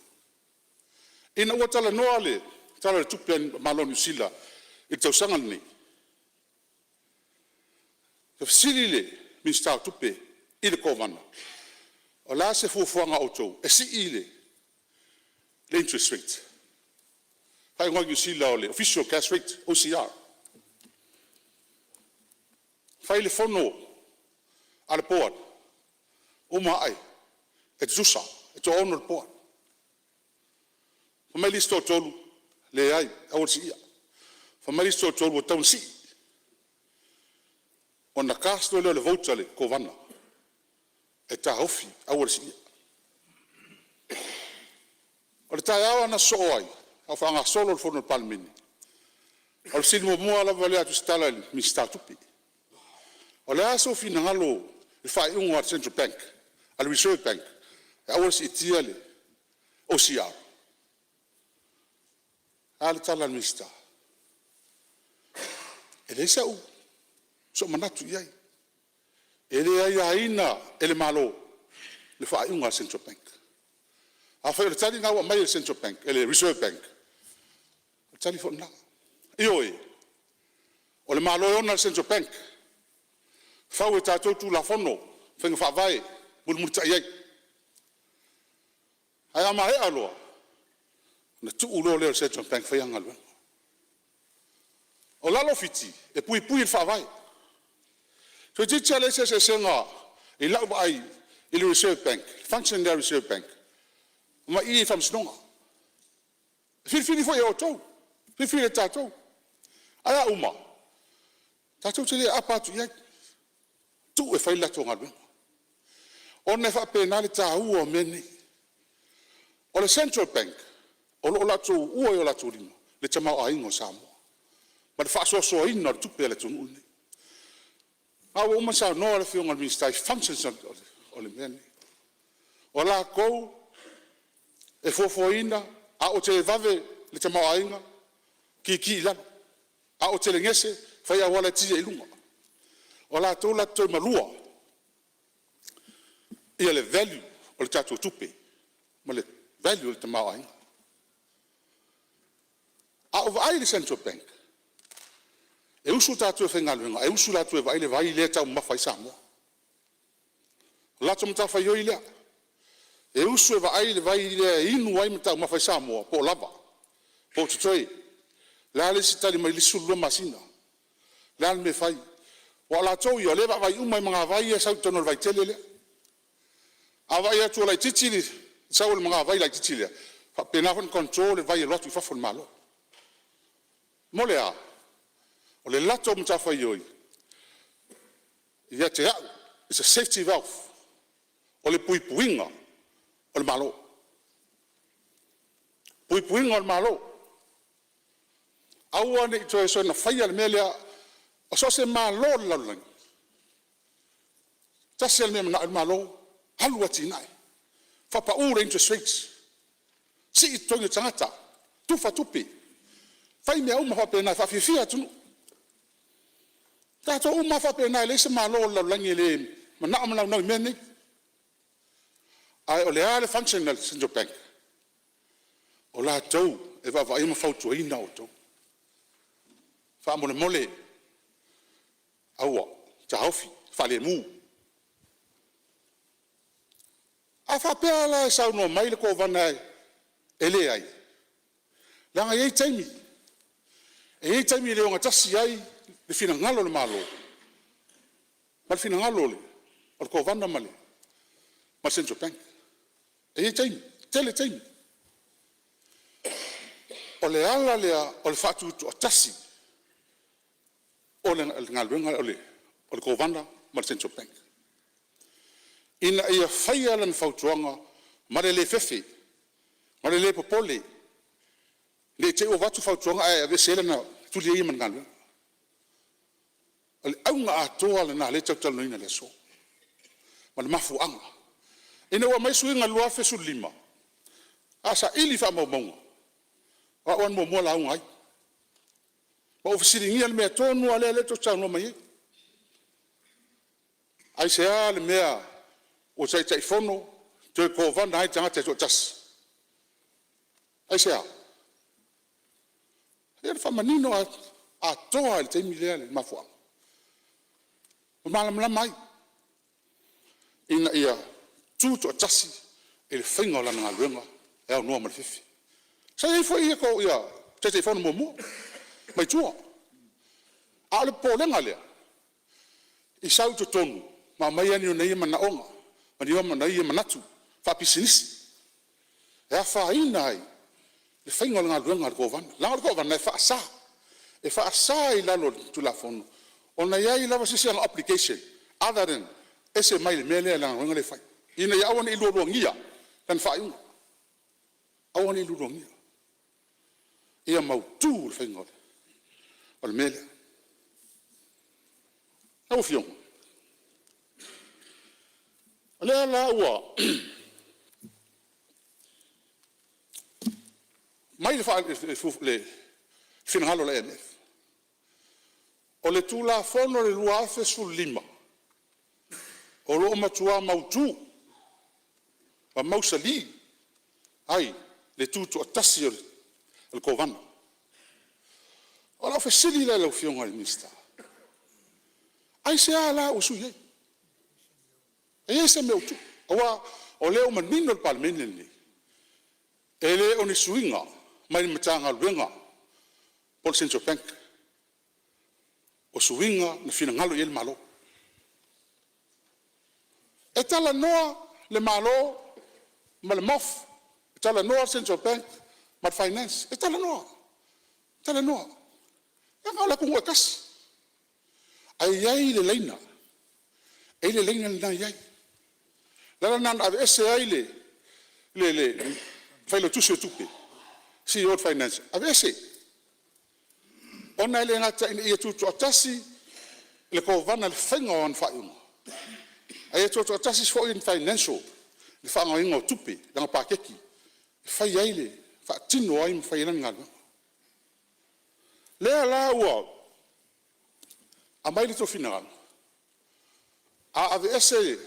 Speaker 3: Ina ua talanoa le Tala o le Tupe a le Malo o Niu Sila i le tausaga lenei, na fesili le Minisita o Tupe i le Kovana, o le a se fuafuaga a outou e sii le interest rate, faaigoa i Niu Sila o le Official Cash Rate OCR. Fai le fono a le Board, uma a'e e tutusa, e toa-6 le Board. Fai mai le isi toatolu, “Leai, aua le siia.” Fai mai le isi toatolu, “Ua tatau ona sii.” Ona cast loa lea o le vote a le Kovana e taofi aua le siia. O le taeao na sosoo ai a o faagasolo le fono a le Palemene, o le fesili muamua lava lea a Tusitala i le Minisita o Tupe, “O le a sou finagalo i le faaiuga a le Central Bank a le Reserve Bank e aua le siitia le OCR?” O le a le tala a le Minisita? “E leai sou manatu i ai, e le aiaina e le Malo le faaiuga a le Central Bank. Afai o le tali lena ua aumai e le Central Bank, e le Reserve Bank, o le tali foi lena. Ioe, o le Malo e ona le Central Bank, fau e tatou Tulafono, faiga faavae e mulimulitai ai, ae a maea loa, ona tuu loa lea i le Central Bank e fai ana galuega. O lalo o Fiti, e puipui i le faavae, toeitiiti lava leai se eseesega i lau vaai i le Reserve Bank, le function lea a le Reserve Bank ma i i le Faamasinoga. E filifili foi e outou, filifili e tatou. Ae a uma, tatou te le aapa atu i ai, tuu e fai le latou galuega, ona e faapena le taua o mea nei. O le Central Bank, o lo o latou uua i o latou lima le tamaoaiga o Samoa ma le faasoasoaina o le tupe a le atunuu lenei. A ua uma ona saunoa le Afioga i le Minisita i functions o le mea lenei. O latou e fuafuaina, a ua televave le tamaoaiga, kiki i lalo, a ua telegese fai auala e kii ai i luga. O latou latou te toimalua le value o le tatou tupe ma le value o le tamaoaiga. A ou vaai i le Central Bank, e usu tatou e faigaluega ae usu latou e vaai le vai lea e taumamafa ai Samoa. O le latou matafaioi lea, e usu e vaai le vai lea e inu ai ma taumafa ai Samoa po o lava po o totoe. O le a le isi tali mai i le isi 12 masina, o le a le mea e fai? Aua o latou ia o lea e vaavaai uma lava i magavai ia e sau i totonu o le vaitele lea. A vaai atu ua laitiiti le sau o le magavai laitiiti lea, e faapena foi ona control le vai e alu atu i fafo o le Malo. Mo le a? O le latou matafaioi ia te au, it's a safety valve, o le puipuiga o le Malo, puipuiga o le Malo. Aua ne i toe soona faia le mea lea. So o se malo lava o le lalolagi, e tasi lava le mea e manao ai le malo, alu atinae, faapau le interest rate, sii totogi o tagata, tufa tupe, fai mea uma faapena e faafiafia atunuu. O tatou uma lava faapena, e leai se malo o le lalolagi e le manao ma naunau i mea nei. Ae o le a le function a le Central Bank? O latou e vaavaaia ma fautuaina outou, faamolemole aua, taofi, faalemu. A faapea la e saunoa mai le Kovana e leai, leaga e i ai taimi, e i ai taimi e le ogatasi ai le finagalo o le Malo ma le finagalo o le Kovana ma le Central Bank. E i ai taimi, tele taimi. O le ala lea o le faatutoatasi o le galuega lea o le Kovana ma le Central Bank, ina ia faia lana fautuaga ma le le fefe ma le le popole ne i te i ua avatu fautuaga ae aveese ai lana, tuli ai ia ma le galuega. O le auga atoa lena o lea e tatou te talanoaina i le aso ma le mafuaaga. Ina ua aumai suiga i le 2015, a saili faamaumauga, o au lava na muamua lauga ai ma ou fesiligia le mea tonu lava lea tou te saunoa mai ai. Aisea le mea ua Taitaifono toe Kovana ai le tagata e toatasi? Aisea? Lea na faamanino atoa lava i le taimi lea le mafuaaga, ma malamalama ai, ina ia tutoatasi i le faiga o lana galuega e aunoa ma le fefe. Sa i ai foi Taitaifono muamua mai tua, a o le popolega lea, i sau i totonu ma aumai ona ia manaoga ma ona ia manatu faapisinisi e afaina ai le faiga o le galuega a le Kovana, leaga o le Kovana e faasa. E faasa i lalo o le Tulafono ona i ai lava se isi ana obligation other than ese mai le mea lea, le galuega lea e fai, ina ia aua ne i lualuagia lana faaiuga, aua ne i lualuagia, ia mautu le faiga o le mea lea. Lau Afioga, o lea la ua aumai le finagalo o le IMF, o le Tulafono o le 2015, o lo o matua mautu ma mausali ai le tutoatasi o le Kovana. O lau fesili la i lau Afioga i le Minisita, aisea la ua sui ai? E i ai se mea ua tupu? Aua o lea ua manino le Palemene lenei, e le o ni suiga mai le Matagaluega po o le Central Bank, o suiga na finagalo i ai le Malo. E talanoa le Malo ma le MOF, talanoa le Central Bank ma le Finance, e talanoa, talanoa, leaga o le atunuu e tasi. Ae i ai le laina, e i ai le laina lena e i ai. O le ala lena na aveese ai le Failautusi o Tupe, CEO o le Finance, aveese, ona e le gata ina ia tutoatasi le Kovana i le faiga o ana faaiuga, a ia tutoatasi foi le Financial i le faaaogaina o tupe, lana paketi e fai ai le faatino ai ma fai ai lana galuega. O lea la ua aumai lo outou finagalo, a aveese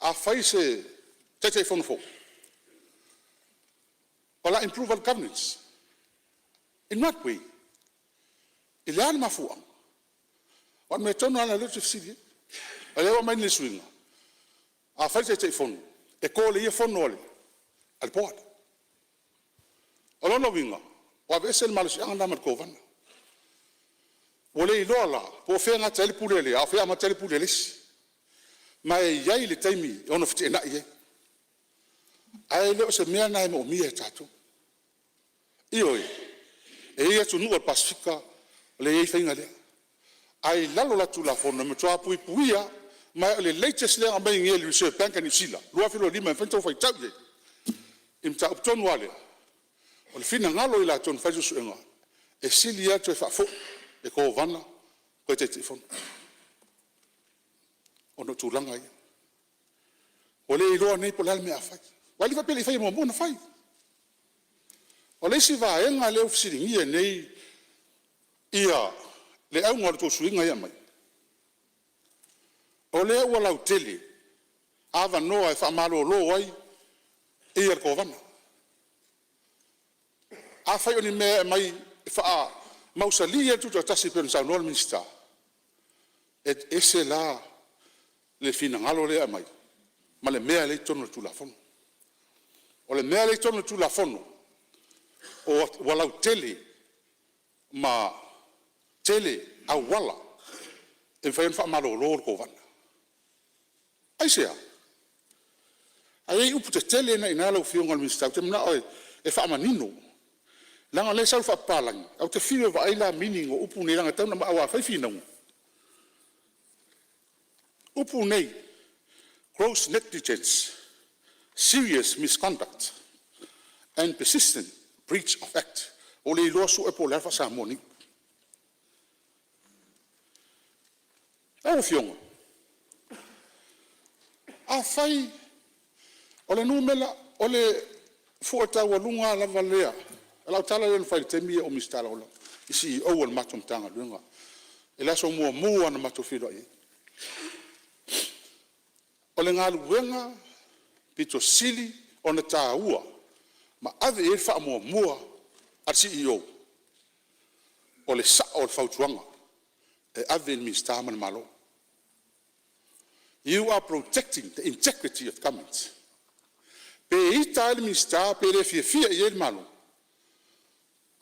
Speaker 3: A fai se Taitaifono fou, o le a improve ai le governance. In what way? I le a le mafuaaga? Aua o le mea tonu lava lena o lea ou te fesili ai. O lea ua aumai nei suiga, a fai le Taitaifono, e call e ia fono a le Board. O lona uiga ua aveese le malosiaga lena mai le Kovana. Ua le iloa la po o fea e gata ai le pule a le a o fea e amata ai le pule a le isi. Ma e i ai le taimi e ono feteenai ai, ae le o se mea lena e moomia e tatou. Ioe, e i ai atunuu o le Pasefika o lea e i ai faiga lea, ae i lalo la o Tulafono e matua puipuia lava. Ma o le latest lea na aumai nei e le Reserve Bank a Niu Sila 2025, e mafai ona outou faitau i ai i le mataupu tonu lava lea. O le finagalo o i latou na fai le suesuega, e sili lava le toe faafoi e Kovana toe Taitaifono ona o tulaga ia. Ua le iloa nei po o le a le mea a fai, aua e le faapea e le i faia muamua, na fai. O le isi vaega lea ua fesiligia nei le auga o le tou suiga lea e aumai, o lea ua lautele avanoa e faamalolo ai le Kovana. Afai o ni mea e aumai e faamausali ai le tutoatasi pei ona saunoa le Minisita, e ese la le finagalo lea e aumai ma le mea lea e i totonu o le Tulafono. O le mea lea e i totonu o le Tulafono, ua lautele ma tele auala e mafai ai ona faamalolo le Kovana. Aisea? Ae i ai upu tetele na i ina lau Afioga i le Minisita ou te manao e faamanino, leaga o lea e sau i le faapapalagi, ae ou te fiu e vaai la meaning o upu nei leaga e tatau ona… aua a fai finauga, o upu nei, gross negligence, serious misconduct and persistent breach of act. Ua ou le iloa sue po o le a le faa-Samoa o nei upu. Lau Afioga, afai o le numera, o le fua taualuga lava lea, o lau tala lea na fai i le taimi a o ou Minisita Lagolago i CEO a le matou Matagaluega i le aso muamua lava na matou feiloai ai. O le galuega pito sili ona taua ma ave i ai le faamuamua a le CEO, o le sao o le fautuaga e ave i le Minisita ma le Malo. You are protecting the integrity of government. Pe ita ai le Minisita pe le fiafia i ai le Malo,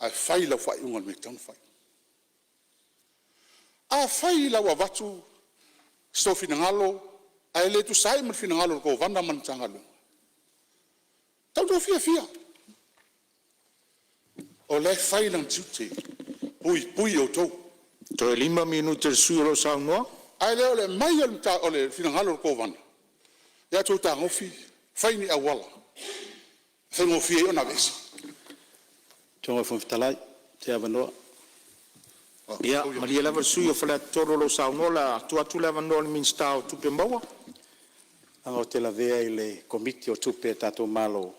Speaker 3: ae fai lau faaiuga i le mea e tatau ona fai. Afai la ua avatu sou finagalo ae le tusa ai ma le finagalo o le Kovana ma le Matagaluega, e tatau ona outou fiafia, o la e fai lana tiute e puipui outou. Toe 5 minute o le sui usufono o lo o saunoa. Ae le o le aumai o le finagalo o le Kovana, ia outou fetagofi fai ni auala e faigofie ai ona aveese. Lau Afioga i le Fofoga Fetalai mo se avanoa. Ia malie lava le sui usufono mo Faleata 3 o lo o saunoa, o le a tuu atu le avanoa i le Minisita o Tupe Maua. Leaga ou te lavea i le Komiti o Tupe a le tatou Malo,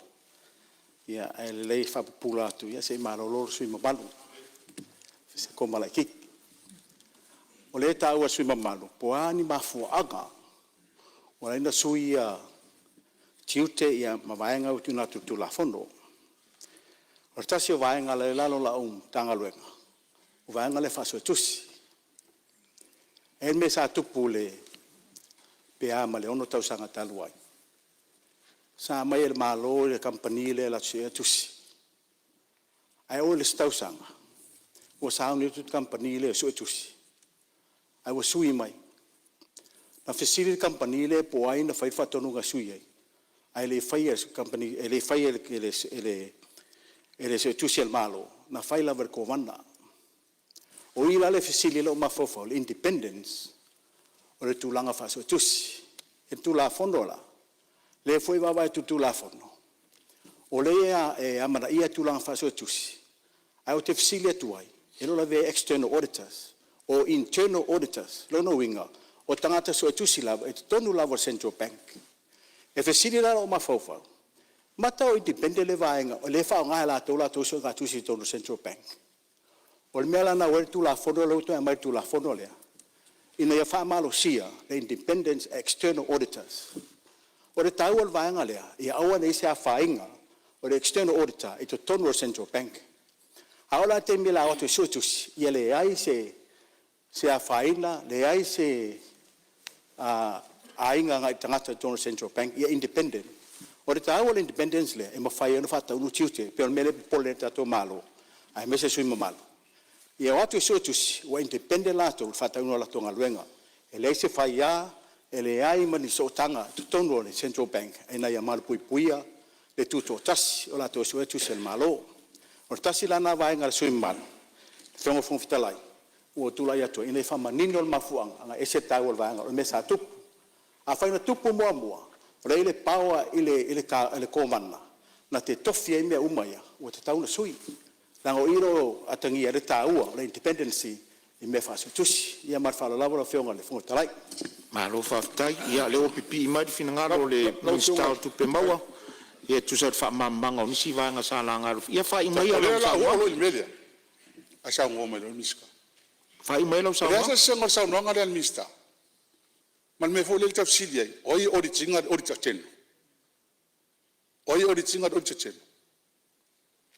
Speaker 3: ia ae lelei le faapupula atu se i malolo le sui usufono mamalu i se koma laitiiti. O lea e taua e le sui usufono mamalu, po o a ni mafuaaga ua ala ai ona sui ia tiute ma vaega ia ua tuuina atu i le Tulafono. O le tasi o vaega o la e i lalo o lau Matagaluega, o le vaega lea faa-Suetusi. E i ai le mea sa tupu pe a ma le 6 tausaga talu ai, sa aumai e le Malo le kamupani lea latou te sueina tusi, ae oo i le isi tausaga ua sauni atu le kamupani lea e sue tusi ae ua sui mai. Na fesili le kamupani lea po o ai na faia le faatonuga e sui ai, ae le i faia e le kamupani, e le i faia e le Suetusi a le Malo, na fai lava e le Kovana. O i la lea e fesili ai lou mafaufau i le independence o le tulaga faa-Suetusi. I le Tulafono la, lea foi e vaavaai atu i le Tulafono, o lea e amanaia tulaga faa-Suetusi, ae ou te fesili atu ai, e le o lavea ai external auditors o internal auditors. O lona uiga, o tagata suetusi lava i totonu lava o le Central Bank. E fesili la lou mafaufau, mata o independent lea vaega o lea e faaaoga e latou a latou suetusi i totonu o le Central Bank? O le mea la lena ua i ai le Tulafono lea ua toe aumai le Tulafono lea, ina ia faamalosia le independence external auditors.
Speaker 4: O le taua o le vaega lea, ia aua ne i i ai se afaina o le external auditor i totonu o le Central Bank. A oo la i le taimi o le a o atu e suetusi, ia leai se afaina, leai se aiga agai le tagata i totonu o le Central Bank, ia independent. O le taua o le independence lea, e mafai ai ona faataunuu tiute, e pei o le mea lea e popole ai le tatou Malo aemaise sui usufono mamalu, ia o atu e suetusi ua independent latou i le faataunuuina o latou galuega. E leai se faia, e leai ma ni sootaga i totonu o le Central Bank ina ia malupuipuia le tutoatasi o latou suetusi a le Malo. O le tasi la lena vaega a le sui usufono mamalu, lau Afioga i le Fofoga Fetalai, ua ou tulai atu ai ina ia faamanino le mafuaaga ona e ese le taua o le vaega o le mea sa tupu. Afai na tupu muamua, o lea e i ai le power i le Kovana na te tofi ai mea uma ia, ua tatau ona sui, leaga o i o lo o atagia ai le taua o le independency i mea faa-suetusi. Ia ma le faaaloalo lava lau Afioga i le Fofoga Fetalai.
Speaker 5: Malo faafetai. Ia o lea ua pipii mai le finagalo o le Minisita o Tupe Maua e tusa ai o le faamalamalamaga o nisi vaega sa laga. Ia faaiu maia lau saunoaga.
Speaker 3: Ae saunoa mai loa le Minisita.
Speaker 5: Faaiu maia lau
Speaker 3: E leai
Speaker 5: saunoaga.
Speaker 3: se eseesega o le saunoaga lea a le Minisita ma le mea foi lea e tau fesili ai, o ai e audit ina le Auditor General? O ai e audit ina le Auditor General?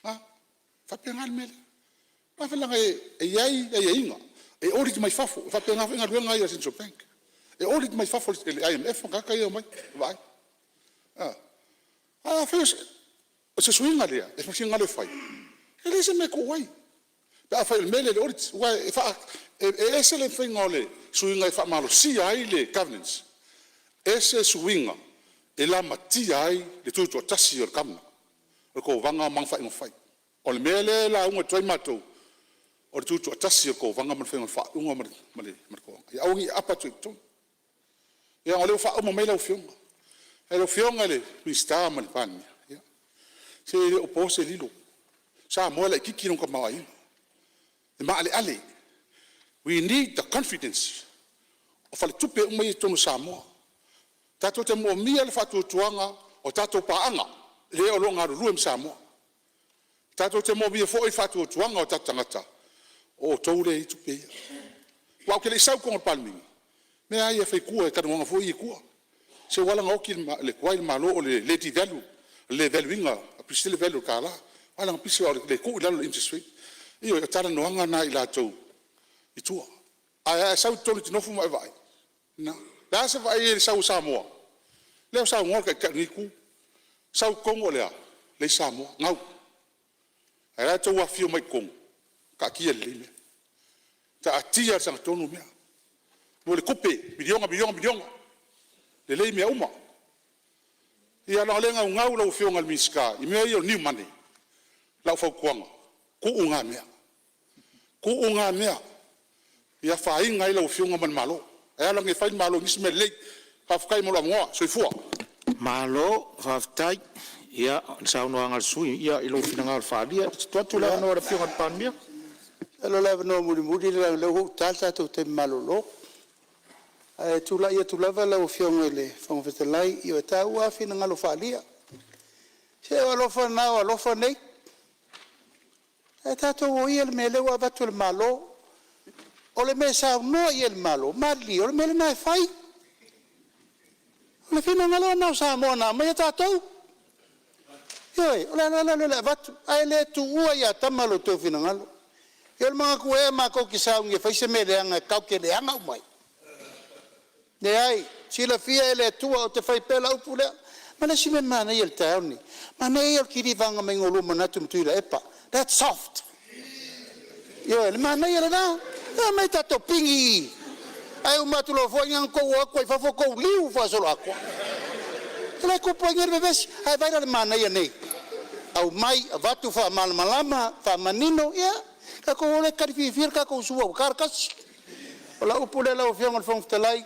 Speaker 3: A, e faapena le mea lea. Aua leaga e i ai aiaiga, e audit mai fafo, e faapena foi galuega ia a le Central Bank, e audit mai fafo e le IMF ma tagata ia e omai e vaai. A, ae afai o se suiga lea e finagalo e fai, e leai se mea e tuu ai pe afai o le mea lea o le audit. Aua e ese le faiga o le suiga e faamalosia ai le governance, ese suiga e lamatia ai le tutoatasi o le Governor, o le Kovana ma ana faaiuga fai. O le mea lea e lauga atu ai matou, o le tutoatasi o le Kovana ma le faiga faaiuga ma le Kovana, ia aua ne i aapa atu ai i totonu. Ia ona o lea ua faauma mai lau Afioga. Lau Afioga i le Minisita ma le Palemia, ia, se e le o po se lilo, o Samoa e laitiiti lona tamaoaiga, e maaleale. We need the confidence o faletupe uma ia i totonu o Samoa. Tatou te moomia le faatuatuaga o tatou paaga lea o lo o galulue ma Samoa. Tatou te moomia foi le faatuatuaga o tatou tagata, o outou lea e i ai tupe ia. Aua ou te le i sau i totonu o le Palemene, o mea lava ia e fai i tua i talanoaga foi ia i tua. Se ua ala ona oti le tuai le Malo o le le devalue, o le le value ina, apulisi tele le value o le tala, ua ala ona pisi o le tuu i lalo o le interest rate. Ioe, o talanoaga na a i latou i tua, ae a e sau i totonu e te nofo ma e vaai, o lena. O le a se vaai i ai i le sau a Samoa? Lea ua saunoa le Taitai o lenei Itu, sau i totonu o le a? Leai se Samoa, gau. Ae a le tou afifio mai i totonu? Taatia lelei mea, taatia i le sagatonu mea, mo le tupe, miliona, miliona, miliona, lelei mea uma. Ia leaga o lea e naunau lau Afioga i le Minisita i mea ia o le new money. O lau fautuaga, tuu na mea, tuu na mea ia afaina ai lau Afioga ma le Malo, ae alu ane e fai le Malo i nisi mea lelei. Faafetai mo lou avanoa. Soifua.
Speaker 5: Malo faafetai i le saunoaga a le sui usufono i lou finagalo faaalia. Ia, tuu atu le avanoa i le Afioga i le Palemia.
Speaker 4: Masalo o le avanoa mulimuli lea leaga o lea ua ta le tatou taimi malolo. Ae tulai atu lava lau Afioga i le Fofoga Fetalai, ioe, e taua lava finagalo faaalia. Se o alofa na o alofa nei. Ae tatou o ia i le mea o lea ua avatu e le Malo. O le mea e saunoa i ai le Malo, malilie o le mea lena e fai. O le finagalo lena o Samoa na aumaia tatou. Ioe, o le ala lea o le avatu, ae le tuua ia tama lo outou finagalo. Ia o le manatu ea matou te sauni e fai se mea leaga tatou te leaga uma ai? Leai, e silafia e le Atua ou te fai pea lau upu lea. Ma le isi mea manaia i le taeao lenei, manaia ia o le kilivaga mai o oulua manatu ma Tuilaepa. That's soft. Ioe, le manaia lena. Omai tatou pigi i i, ae uma atu loa foi na ona tou o atu lava i fafo tou liu faasoloatoa. O lea e tupu ai nei le vevesi. Ae vaai la i le manaia nei? Aumai, avatu faamalamalama, faamanino, ia tatou o lea e tali fiafia le tatou sua ua ta le tasi. O lau upu lea lau Afioga i le Fofoga Fetalai,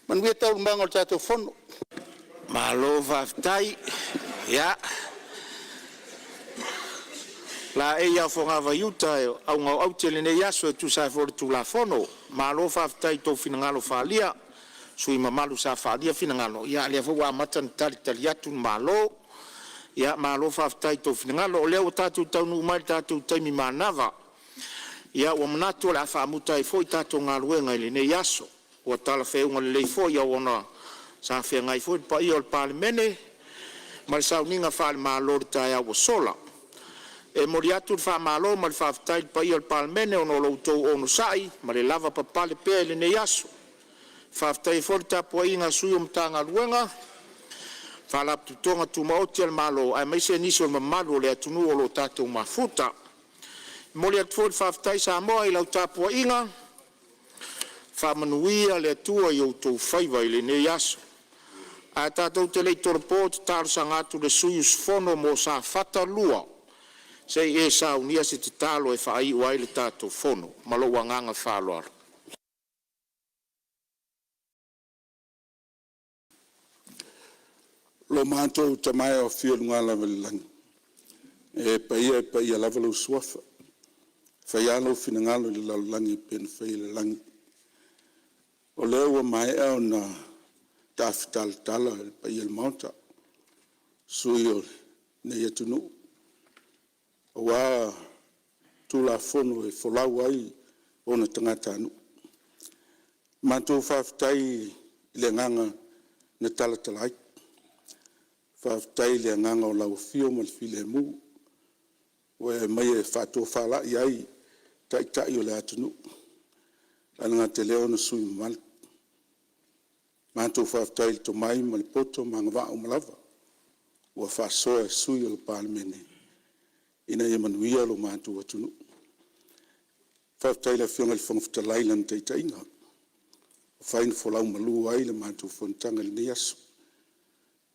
Speaker 4: manuia taualumaga o le tatou Fono.
Speaker 5: Malo faafetai. Ia, laei lava o fogavai a o auga o aute i lenei aso e tusa ai foi o le Tulafono. Malo faafetai i tou finagalo faaalia, sui usufono mamalu sa faaalia finagalo, a o lea foi ua amata ona talitali atu le Malo. Ia malo faafetai i tou finagalo. O lea ua tatou taunuu mai i le tatou taimi manava, ia ua manatu o le a faamuta ai foi tatou galuega i lenei aso. Ua talafeauga lelei foi ona
Speaker 2: Sa feagai foi le paia o le Palemene ma le sauniga faale-Malo i le taeao ua sola. E momoli atu le faamalo ma le faafetai i le paia o le Palemene ona o lo outou onosai ma le lavapapale pea i lenei aso. E faafetaia foi le tapuaiga a sui o Matagaluega ma Faalapotopotoga Tumaoti a le Malo aemaise nisi o le mamalu o le atunuu o lo o tatou mafuta. E momoli atu foi le faafetai Samoa i lau tapuaiga, faamanuia le Atua i o outou faiva i lenei aso. Ae tatou te le i tolopo, ou te talosaga atu i le sui usufono mo Safata 2 se i e saunia se tatalo e faaiu ai le tatou Fono. Ma lou agaga faaaloalo.
Speaker 3: Lo matou Tama e o afio i luga lava i le lagi, ee paia e paia lava lou Suafa, fai a lou finagalo i le lalolagi e pei ona faia i le lagi. O lea ua maea ona tafi talatala le paia o le Maota, sui usufono o lenei atunuu aua Tulafono e folau ai ona tagatanuu. Matou faafetai i le agaga na talatala ai, faafetai i le agaga o lau afio ma le filemu ua e aumaia e faatofalai ai Taitai o le atunuu, ae le gata i lea o ona sui usufono mamalu. Matou faafetai i le tomai ma le poto ma agavaa uma lava ua faasoa e sui usufono o le Palemene ina ia manuia lo matou atunuu. Faafetai i le Afioga i le Fofoga Fetalai i lana taitaiga ua mafai ona folau malu ai le matou fonotaga i lenei aso.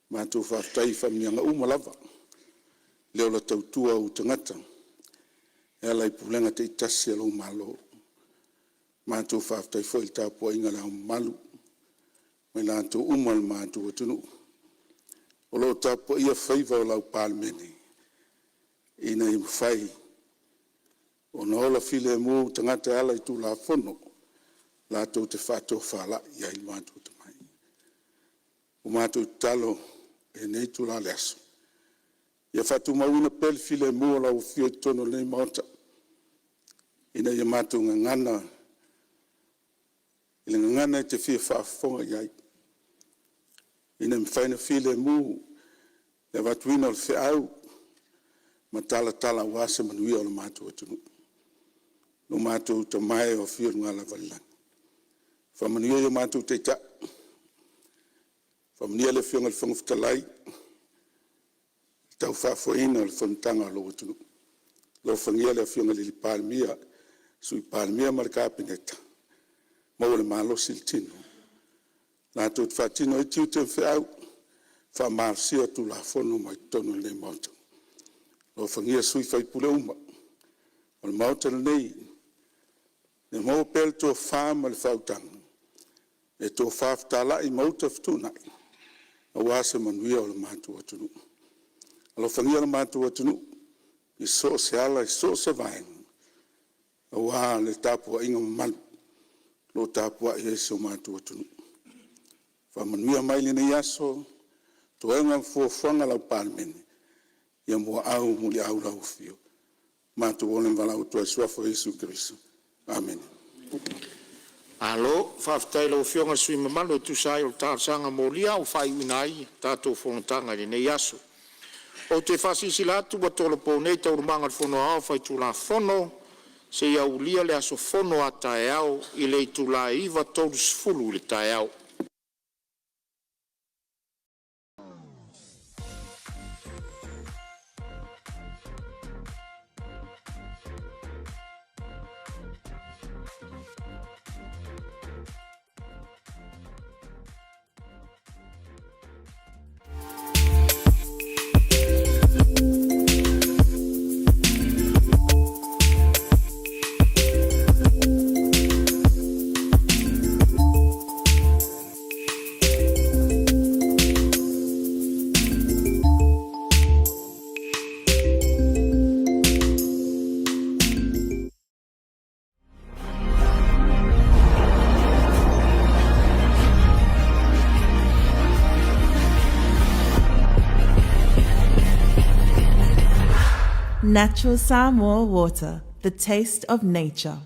Speaker 3: Matou faafetai i faamanuiaga uma lava, le ola tautua o ou tagata e ala i Pulega taitasi a lou Malo. Matou faafetai foi i le tapuaiga a Le Ao Mamalu ma i latou uma o le matou atunuu o lo o tapuaia faiva o lau Palemene ina ia mafai ona ola filemu tagata e ala i Tulafono latou te faatofalai ai lo matou atamai. Ua matou tatalo i lenei itula o le aso, ia faatumauina pea le filemu o lau Afio i totonu o lenei Maota, ina ia matou gagana i le gagana e te fia faafofoga i ai, ina ia mafai ona filemu le avatuina o le feau ma talatala aua se manuia o le matou atunuu. Lo matou Tama e o afio i luga lava i le lagi, faamanuia i o matou Taitai, faamanuia le Afioga i le Fofoga Fetalai i le tau faafoeina o le fonotaga a lou atunuu. Alofagia le Afioga i le Palemia, Sui Palemia ma le Kapeneta, maua le malosi i le tino latou te faatino ai tiute ma feau e faamalosia Tulafono uma i totonu o lenei Maota. Alofagia sui usufono uma o le Maota lenei, ia maua pea le tofa ma le faautaga e tofa fetalai ma uta fetuunai aua se manuia o le matou atunuu. Alofagia lo matou atunuu i so o se ala i so o se vaega aua le tapuaiga mamalu o lo o tapuai ai si o matou atunuu. Faamanuia mai lenei aso, toega ma fuafuaga a lau Palemene, ia muaau ma muliau lau Afio. Matou ola ma valaau atu ai i le Suafa o Iesu Keriso. Amene.
Speaker 2: Malo faafetai i lau Afioga i le sui usufono mamalu e tusa ai o le talosaga molia ua faaiuina ai le tatou fonotaga i lenei aso. Ou te faasilasila atu ua tolopo nei Taualumaga o le Fono Aoao Faitulafono seia aulia le aso fono a taeao i le itula e 9:30 i le taeao.
Speaker 1: Natural Samoa Water, the taste of nature.